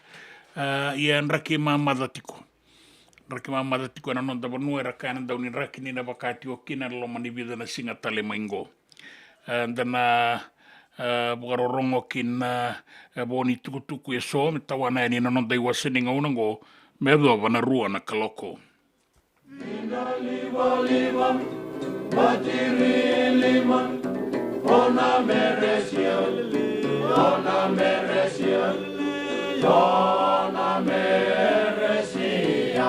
A, ia draki mamaca tiko. draki mamaca tiko ena noda vanua, era kaya na dau ni draki ni na vaka tiko kina ena loma ni vica na siga tale mai qo. E, da na, e, vakarorogo ki na, e, vo ni tukutuku eso me tawana yani na noda iwase ni gauna qo, me yacova na rua na kaloko. Vinalivaliva, vatirilima, ona meresia, ona meresia, ona meresia.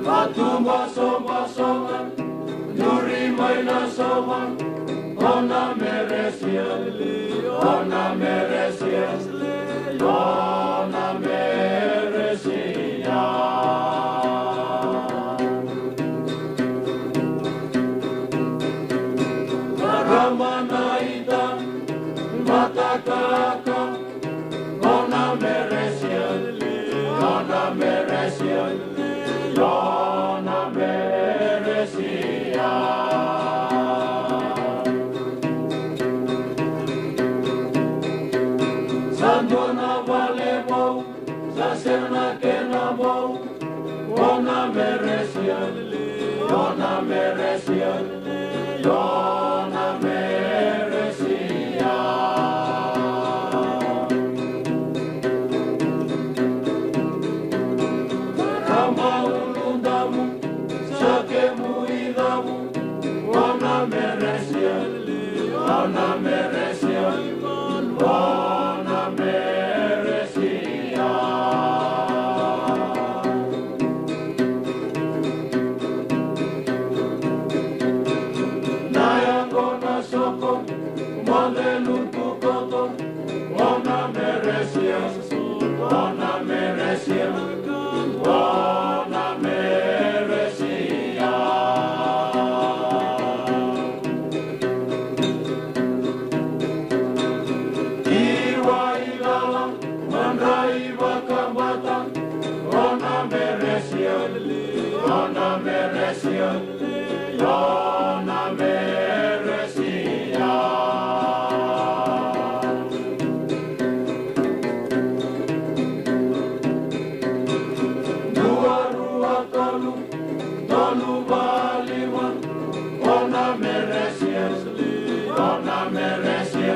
Vatubasobasoga, Nuri mai na soma, ona meresia, ona meresia, ona meresia. Ramanaita, matakaka, ona meresia, ona meresia, ona meresia. Sa dua na vale vou, sa sega na kena vou, ona meresia, ona meresia, ona meresia. Kama uludamu, sa kemu idamu, ona meresia, ona meresia, ona meresia. Na yago na soko, moce lutu koto, ona meresia, ona meresia, ona meresia. Iwa ilala, madrai vakabata, ona meresia, ona meresia, ona meresia. Dua, rua, tolu, tolu, va, lima, ona meresia, ona meresia,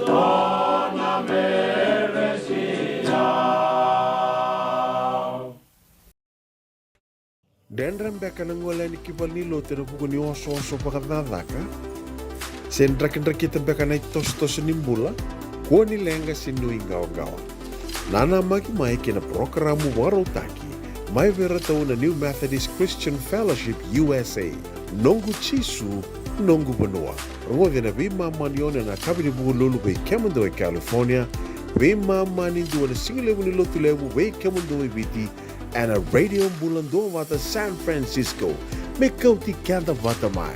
ona meresia. Dredre beka na gole yani ki valenilotu ena vuku ni osooso vakacakacaka? Se drakidrakita beka na itosotoso ni bula? Kua ni leqa se nuiqawaqawa. Nanamaki mai ki na parokaramu vakarautaki mai vei iratou na New Methodist Christian Fellowship U S A, Noqu Jisu, Noqu Vanua. Rogoci ena veimama ni ono ena yakavi ni Vukelulu vei kemudou e California, veimama ni dua ena sigalevu ni Lotulevu vei kemudou e Viti, ena Radio Bula Duavata San Francisco. Me kauti keda vata mai.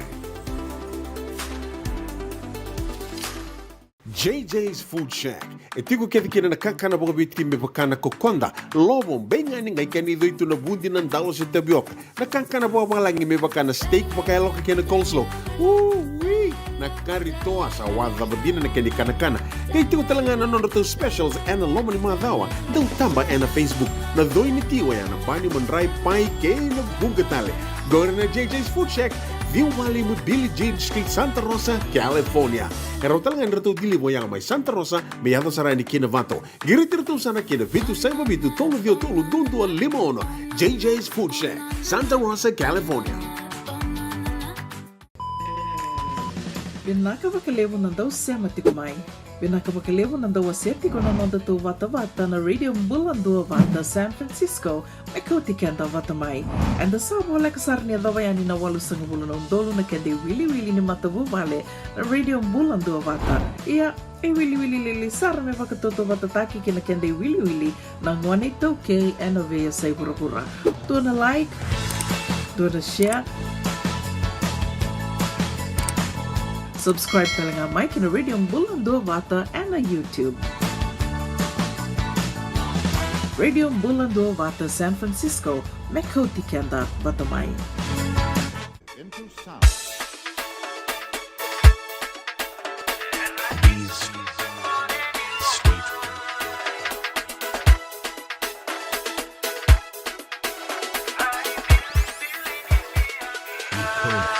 J J's Food Shack. E tiko kece kina na kakana vakaviti me vaka na kokoda, lovo, beigani, qai kena icoi tu na vudi, na dalo se tavioka. Na kakana vakavalagi me vaka na steak vakayaloka kei na coleslaw. Ui! Na kari toa sa wacava dina na kena ikanakana. Qai tiko tale ga na nodratou specials ena loma ni macawa. Dau taba ena Facebook. Na coi ni ti oya na bani, madrai, pai kei na vuqa tale. Qori na J J's Food Shack, ciwa walu lima Billie Jean Street, Santa Rosa, California. E rawa tale ga ni ratou deliver oya mai Santa Rosa me yaco sara yani ki Novato. Qiriti iratou sara ki na vitu saiva vitu tolu ciwa tolu dua dua lima ono. J J's Food Shack, Santa Rosa, California. Vinaka vakalevu na dau sema tiko mai. Vinaka vakalevu na dau wasea tiko na noda tou vatavata na Radio Bula Duavata San Francisco, me kauti keda vata mai. Eda sa voleka sara ni yacova yani na walusagavulu na udolu na keda iwiliwili ni matavuvale na Radio Bula Duavata. Ia, e wiliwili lili sara me vakatautauvatataki ki na keda iwiliwili na gone iTaukei ena veiyasai vuravura. Dua na like, dua na share. Subscribe tale ga mai ki na Radio Bula Duavata ena YouTube. Radio Bula Duavata San Francisco, me kauti keda vata mai. Into sound. Is Nice.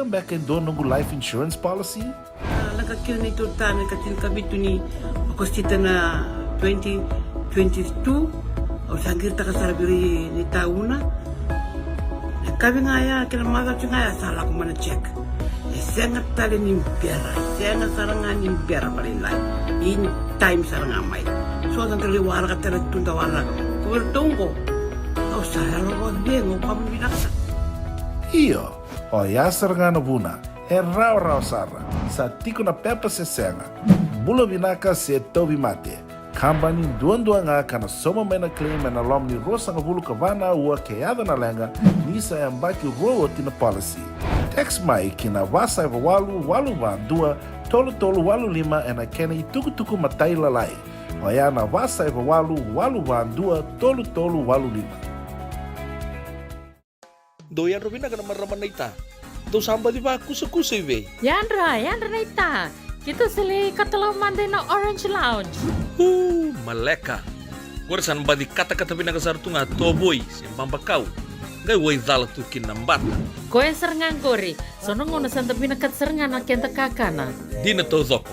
beka e dua noqu life insurance policy? A, lako kina neitou ta na ka tinikavitu ni Okosita na twenty twenty-two. Au sa qiritaka sara vei ira na itauna. Na kavi ga ya, kena macawa ga ya sa lako mai na check. E sega tale ni bera, sega sara ga ni bera vakalailai. In time sara ga mai. So da dau lai waraka tale tu da waraka. Ko vei ratou oqo. Au sa yalo vakacegu, au kama vinaka. Io, oya sara ga na vuna. E rawarawa sara. Sa tiko na pepa se sega. Bula vinaka se tauvimate. Kabani duadua ga ka na sauma mai na claim ena loma ni ruasagavulu ka va na aua ke yaco na leqa, ni sa yabaki rua oti na policy. Text mai ki na va saiva walu walu va dua tolu tolu walu lima ena kena itukutuku matailalai. Oya na va saiva walu walu va dua tolu tolu walu lima. Dou yadra vinaka na marama naita. Dou sa baci vakusakusa i vei? Yadra, yadra naita. Keitou sa lai katalau mada ina Orange Lounge. Uu, maleka. Qori sa na baci katakata vinaka sara tu ga tovoi se babakau. Qai waicala tu kina na bata. Koya sara ga qori. So na gauna sa da vinakata sara ga na keda kakana. Dina taucoko.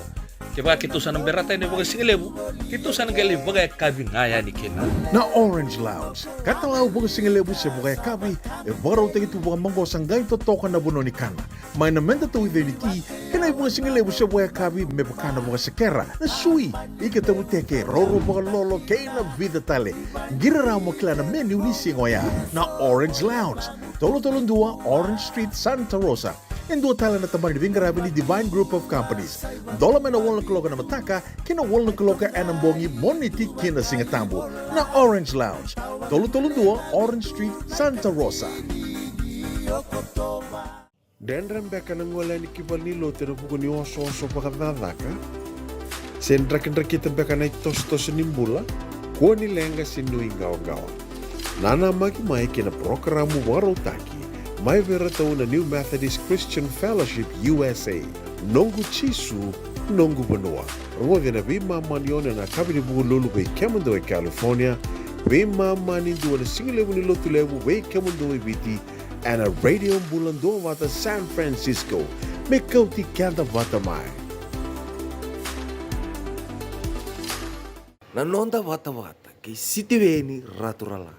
Kevaka keitou sa na berata yani vakasigalevu, keitou sa na qai lai vakayakavi ga yani kina. Na Orange Lounge, katalau vakasigalevu se vakayakavi, e vakarautaki tu vakamaqosa qai totoka na vanua ni kana. Mai na meda tauica ni ti, kei na ivakasigalevu se vakayakavi me vaka na vakasekera, na sui, ika tavuteke, roro vakalolo, kei na vica tale. Qiri rawa mo kila na menu ni siga oya. Na Orange Lounge, tolu tolu dua Orange Street, Santa Rosa. E dua tale na tabana ni veiqaravi ni Divine Group of Companies. Dola mai na walu na kaloko ena mataka ki na walu na kaloko ena bogi, Moniti ki na Sigatabu. Na Orange Lounge, tolu tolu dua Orange Street, Santa Rosa. Dredre beka na gole yani ki valenilotu ena vuku ni osooso vakacakacaka? Se drakidrakita beka na itosotoso ni bula? Kua ni leqa se nuiqawaqawa. Nanamaki mai ki na parokaramu vakarautaki mai vei iratou na New Methodist Christian Fellowship U S A, Noqu Jisu, Noqu Vanua. Rogoci ena veimama ni ono ena yakavi ni Vukelulu vei kemudou e California, veimama ni dua na sigalevu ni Lotulevu vei kemudou e Viti, ena Radio Bula Duavata San Francisco, me kauti keda vata mai. Na noda vatavata kei Sitiveni Raturala.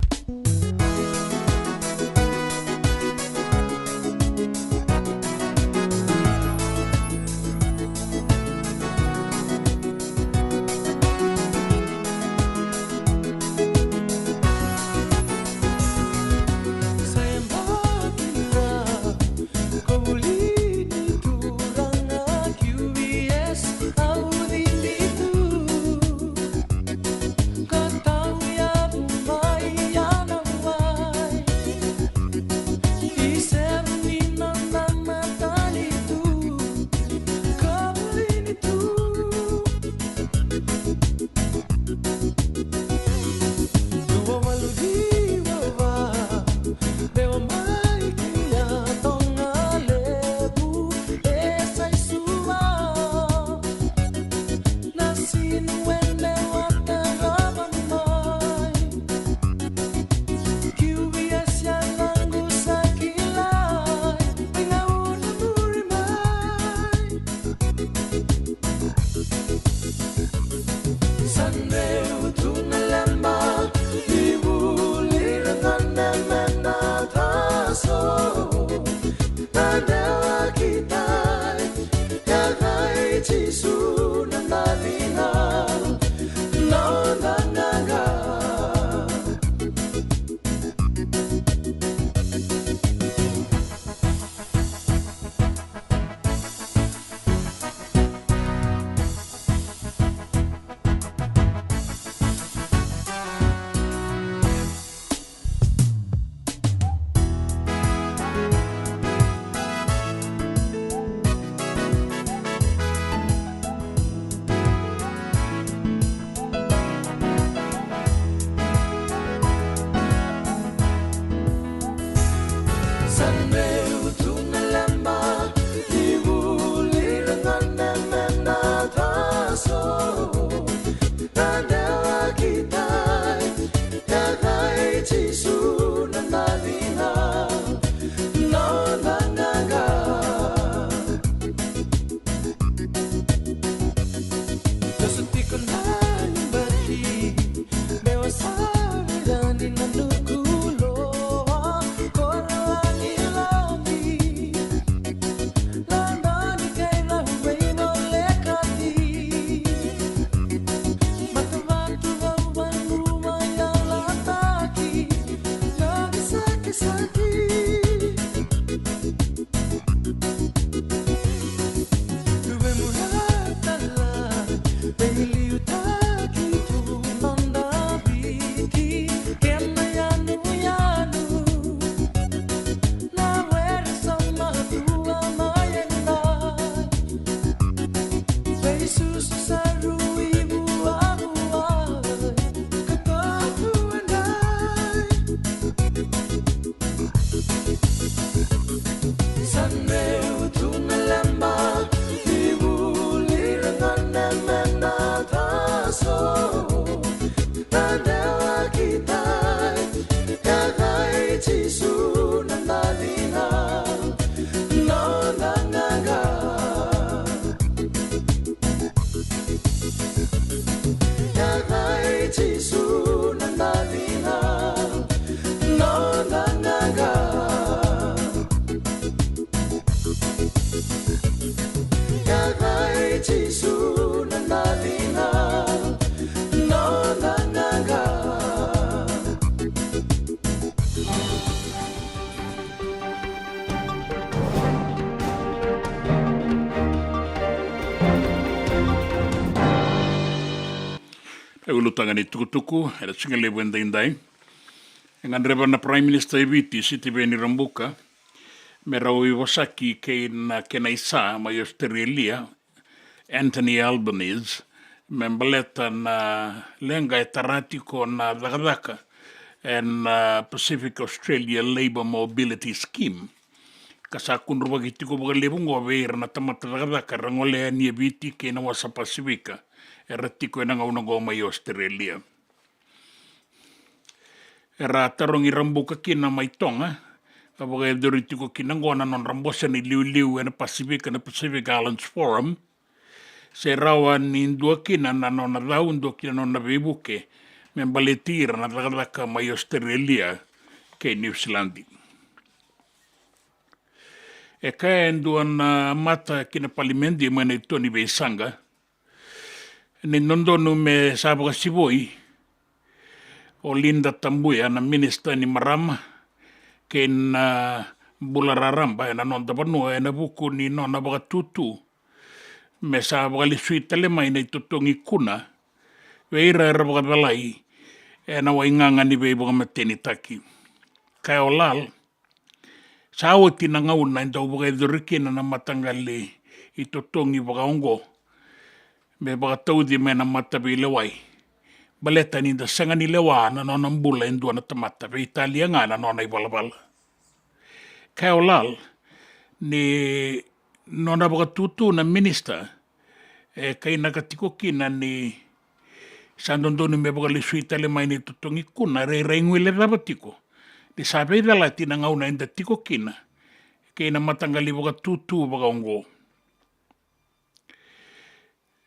Ulutaga ni tukutuku ena siga levu edaidai. E gadreva na Prime Minister e Viti, Sitiveni Rabuka, me rau veivosaki kei na kena isa mai Australia, Anthony Albanese, me baleta na leqa e tara tiko na cakacaka ena Pacific Australia Labour Mobility Scheme, ka sa kudruvaki tiko vakalevu oqo vei ira na tamata cakacaka era gole yani e Viti kei na wasa Pasifika era tiko ena gauna oqo mai Australia. Era tarogi Rabuka kina mai Toga, ka vakayacori tiko kina oqo na nodra bose ni liuliu ena Pasifika, na Pacific Islands Forum, se rawa ni dua kina na nona cau, dua kina na nona veivuke me baleti ira na cakacaka mai Australia kei Niusiladi. E kaya e dua na mata ki na palimedi mai na ito ni veisaqa ni dodonu me sa vakasivoi o Linda Tabuya, na minisita ni marama kei na bula raraba ena noda vanua, ena vuku ni nona vakatutu me sa vakalesui tale mai na itotogi kuna vei ira era vakacalai ena waigaga ni veivakamatenitaki. Kaya o Lal, sa oti na gauna e dau vakayacori kina na mataqali itotogi vakaoqo me vakatauci mai na mataveilewai, baleta ni da sega ni lewa na nona bula e dua na tamata, veitalia ga na nona ivalavala. Kaya o Lal ni nona vakatutu na minisita e kainaka tiko kina ni sa dodonu me vakalesui tale mai na itotogi kuna, rairai guilecava tiko ni sa veicalati na gauna eda tiko kina kei na mataqali vakatutu vakaoqo.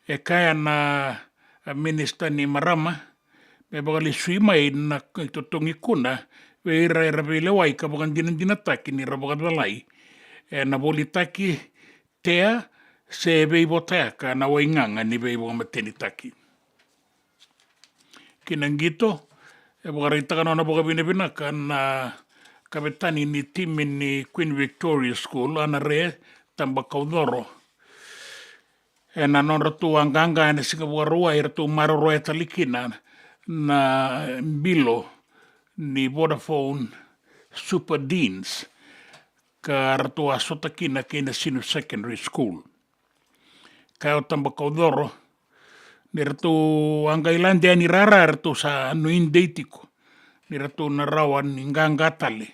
E kaya na minisita ni marama me vakalesui mai na itotogi kuna vei ira era veilewai ka vakadinadinataki ni ra vakacalai ena volitaki, tea se veivotayaka na waigaga ni veivakamatenitaki. Ki na qito, e vakaraitaka nona vakavinavinaka na kavetani ni timi ni Queen Victoria School, Anare Tabakaucoro, ena nodratou a qaqa ena Siga Vakarauwai, eratou maroroya tale kina na bilo ni Vodafone Super Deans ka ratou a sota kina kei na Sinu Secondary School. Kaya o Tabakaucoro ni ratou a qai lade yani rara, eratou sa nuidei tiko ni ratou na rawa ni qaqa tale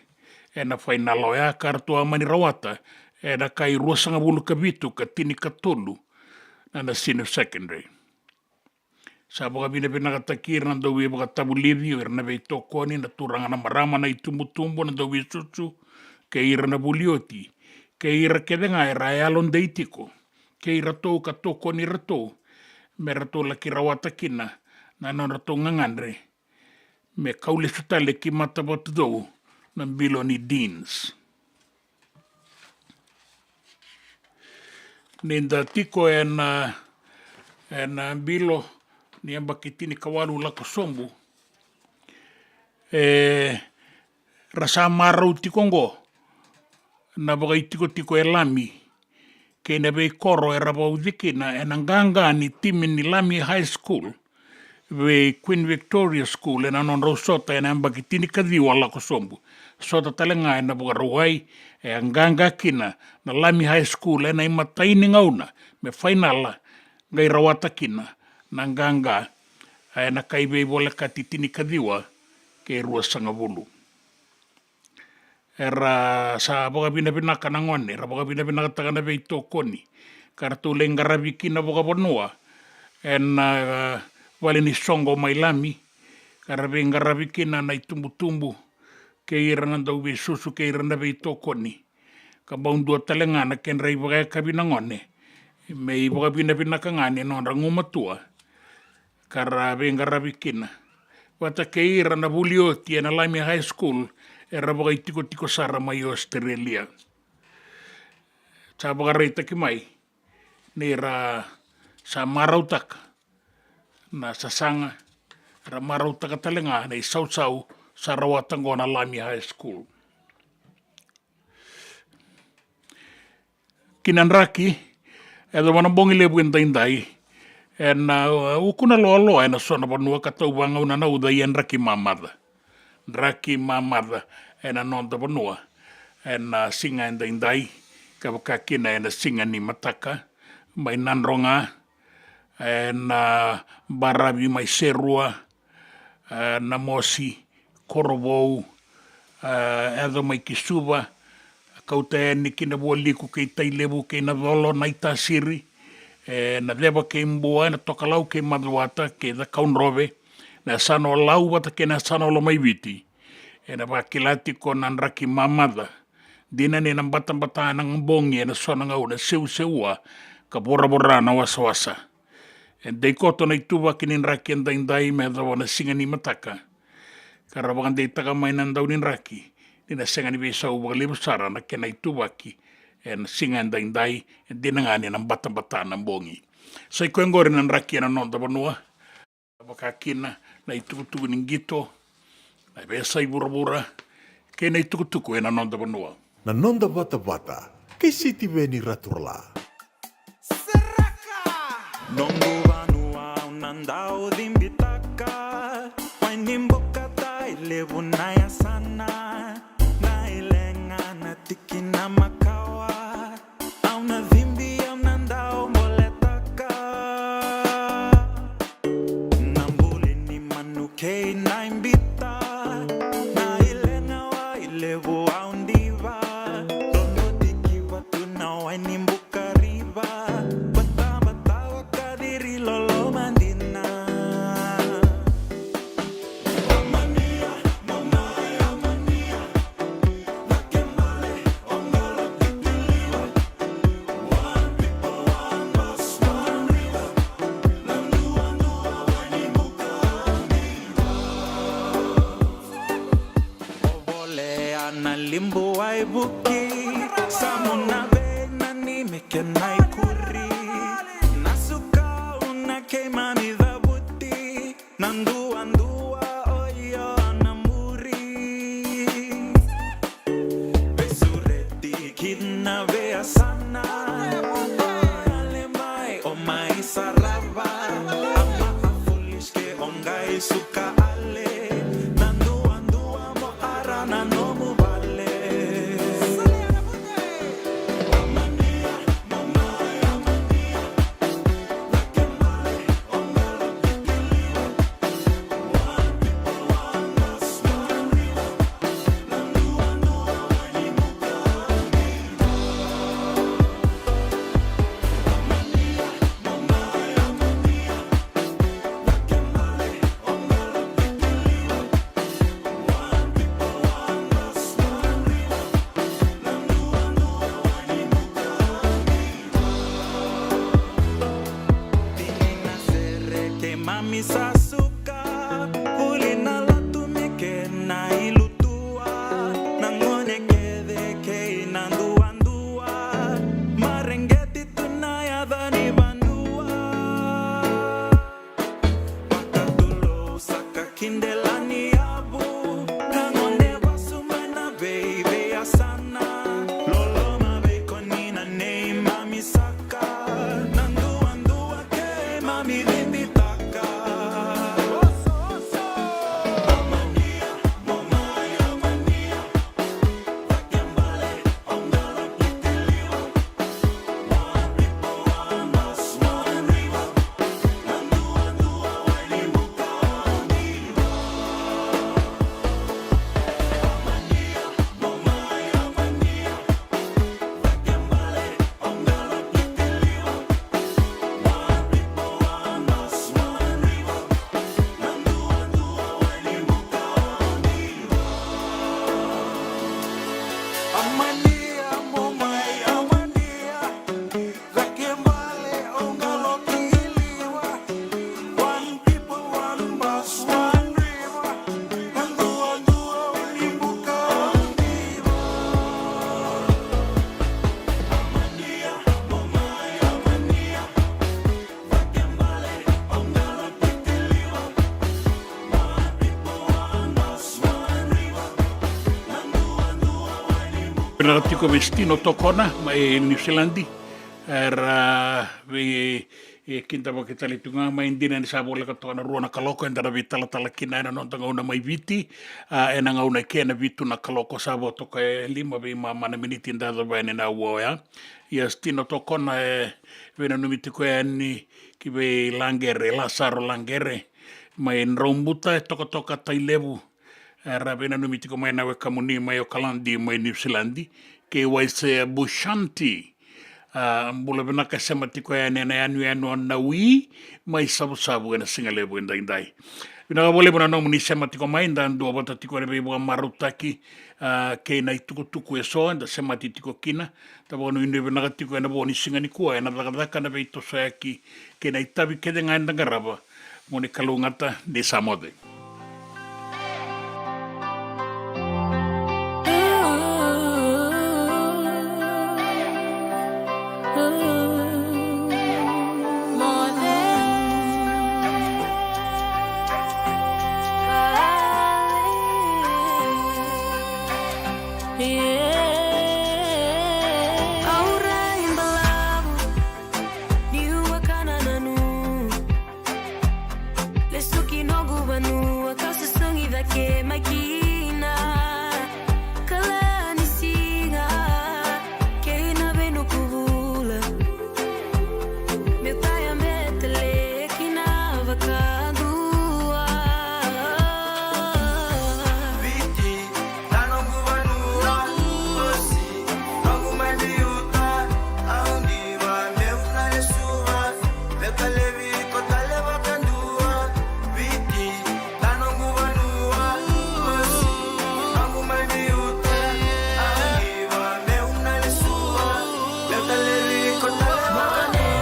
ena fainala oya ka ratou a mani rawata ena kai ruasagavulu ka vitu ka tinikatolu na, na Sinu Secondary. Sa vakavinavinakataki ira na dauveivakatavulici, o ira na veitokoni, na turaga, na marama, na itubutubu, na dauveisusu kei ira na vuli oti, kei ira kece ga era a yalodei tiko kei iratou ka tokoni iratou me ratou laki rawata kina na nodratou gagadre me kau lesu tale ki Matavatucou na bilo ni Deans. Ni da tiko ena, ena bilo ni yabaki tinikawalu lako sobu, e, ra sa marau tiko oqo na vakaitikotiko e Lami kei na veikoro era vauci kina ena qaqa ni timi ni Lami High School vei Queen Victoria School ena nodrau sota ena yabaki tinikaciwa lako sobu. Sota tale ga ena Vakarauwai, e a qaqa kina na Lami High School ena imatai ni gauna me fainala, qai rawata kina na qaqa ena kai veivolekati tinikaciwa kei ruasagavulu. Era sa vakavinavinaka na gone, era vakavinavinakataka na veitokoni ka ratou lai qaravi kina vakavanua ena, e, vale ni soqo mai Lami, ka ra veiqaravi kina na itubutubu kei ira na dauveisusu kei ira na veitokoni. Ka bau dua tale ga na kedra ivakayakavi na gone me ivakavinavinaka ga ni nodra gumatua ka ra veiqaravi kina vata kei ira na vuli oti ena Lami High School era vakaitikotiko sara mai Australia. Sa vakaraitaki mai ni ra sa marautaka na sasaga, ra marautaka tale ga na isausau sa rawata oqo na Lami High School. Ki na draki, e yacova na bogi levu edaidai Ena, uh, ukuna loaloa ena so na vanua ka tau vagauna na uca ia draki mamaca. Draki mamaca ena noda vanua. Ena, uh, siga edaidai, ka vaka kina ena siga ni mataka, mai Nadroga, ena, uh, baravi mai Serua, uh, Namosi, Korovou, uh, yaco mai ki Suva, kauta yani ki Navualiku kei Tailevu kei Nacolo, Naitasiri, ena Ceva kei Bua, ena Tokalau kei Macuata, kei Cakaudrove, na yasana o Lau vata kei na yasana o Lomaiviti. Ena vakila tiko na draki mamaca. Dina ni na batabata na bogi ena so na gauna, seuseua ka voravora na wasawasa. E dei koto na ituvaki ni draki edaidai me yacova na siga ni mataka. Ka ra vakadeitaka mai na dau ni draki ni na sega ni veisau vakalevu sara na kena ituvaki ena siga edaidai, e dina ga ni na batabata na bogi. Sa i koya oqori na draki ena noda vanua. Vaka kina na itukutuku ni qito, na veiyasai vuravura kei na itukutuku ena noda vanua. Na noda vatavata kei Sitiveni Raturala. Noqu vanua au na dau cibitaka, Wainibuka, Tailevu na yasana, na ilega na tiki na makawa. Au na cibi, au na dau boletaka. Na buli ni manu kei na ibita, na ilega Wailevu au diva. Dodotiki vatu na Wainibuka riva, batabata vakaciri loloma dina. Volea na libu Waivuki, samu na vei na ni me kena ikuri, na suka au na keimami cavuti. Na duadua o io na muri. Veisureti ki na veiyasana. Yale mai o mai sarava. Ama a foolish ke o qai suka ale. Na duadua mo ara na nomu vale. Tini na sere keimami sa suka, vuli na lotu me kena ilutua, na gone kece kei na duadua, mareqeti tu na yaca ni vanua. Vakatulou saka ki dela ni yavu, ka gone vasu mai na veiveiyasana. Loloma vei ko ni na neimami saka, na duadua keimami cibitaka. Vinaka tiko vei Stino Tokona mai Niusiladi, era vei E kidavaki tale tu ga mai, dina ni sa voleka toka na rua na kaloko, eda na veitalatala kina ena noda gauna mai Viti. A, ena gauna eke na vitu na kaloko sa vo toka e lima veimama na miniti da yacova yani na aua oya. Ia sa tino tokona e veinanumi tiko yani ki vei Laqere, Lasaro Laqere mai Draubuta, e tokatoka Tailevu. Era veinanumi tiko mai na wekamuni mai Okaladi mai Niusiladi, kei Waisea Bushanti. A, bula vinaka, sema tiko yani ena yanuyanu o Nawi mai Savusavu ena siga levu edaidai. Vinaka vakalevu na nomuni sema tiko mai, da duavata tiko ena veivakamarautaki, a, kei na itukutuku eso eda semati tiko kina. Da vakanuinui vinaka tiko ena vo ni siga nikua ena cakacaka, na veitosoyaki kei na itavi kece ga eda qarava. Mo ni kalougata, ni sa moce. Lesu ki noqu vanua, kau susugi cake mai kina. Kala ni siga kei na vei noqu vula, meu taya bete le kina vakadua. Viti, na noqu vanua, mosi, noqu mai biuta, au diva meu na lesuva, meu talevi iko tale vakadua. Viti, na noqu vanua, mosi, noqu mai biuta, au diva meu na lesuva, meu talevi iko tale vakadua.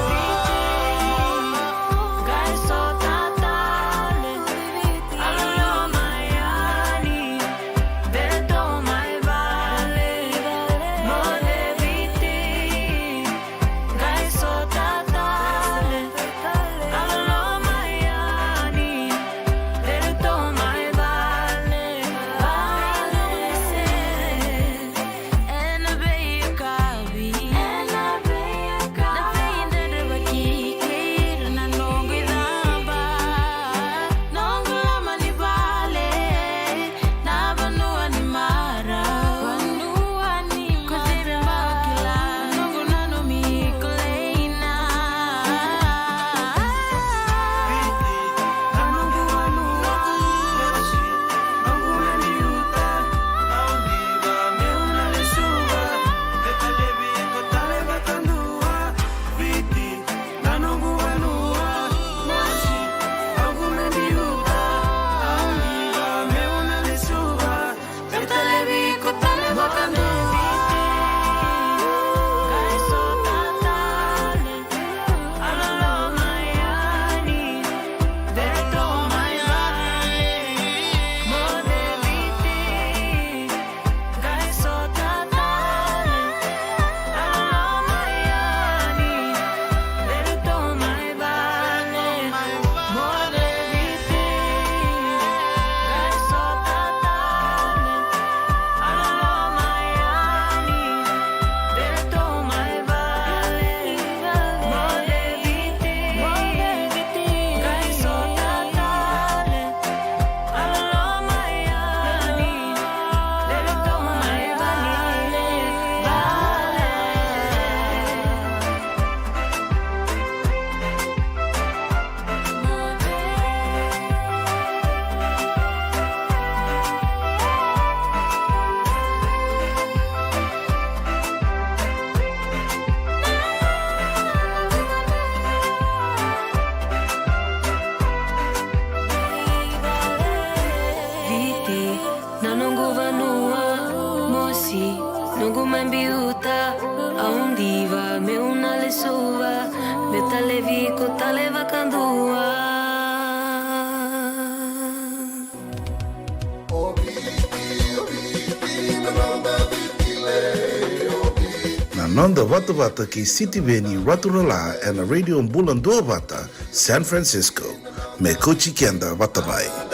Viti, na noqu vanua, mosi, noqu mai biuta, au diva meu na lesuva, meu talevi iko tale vakadua. Na noda vatavata kei Sitiveni Raturala ena Radio Bula Duavata, San Francisco. Me kauti keda vata mai.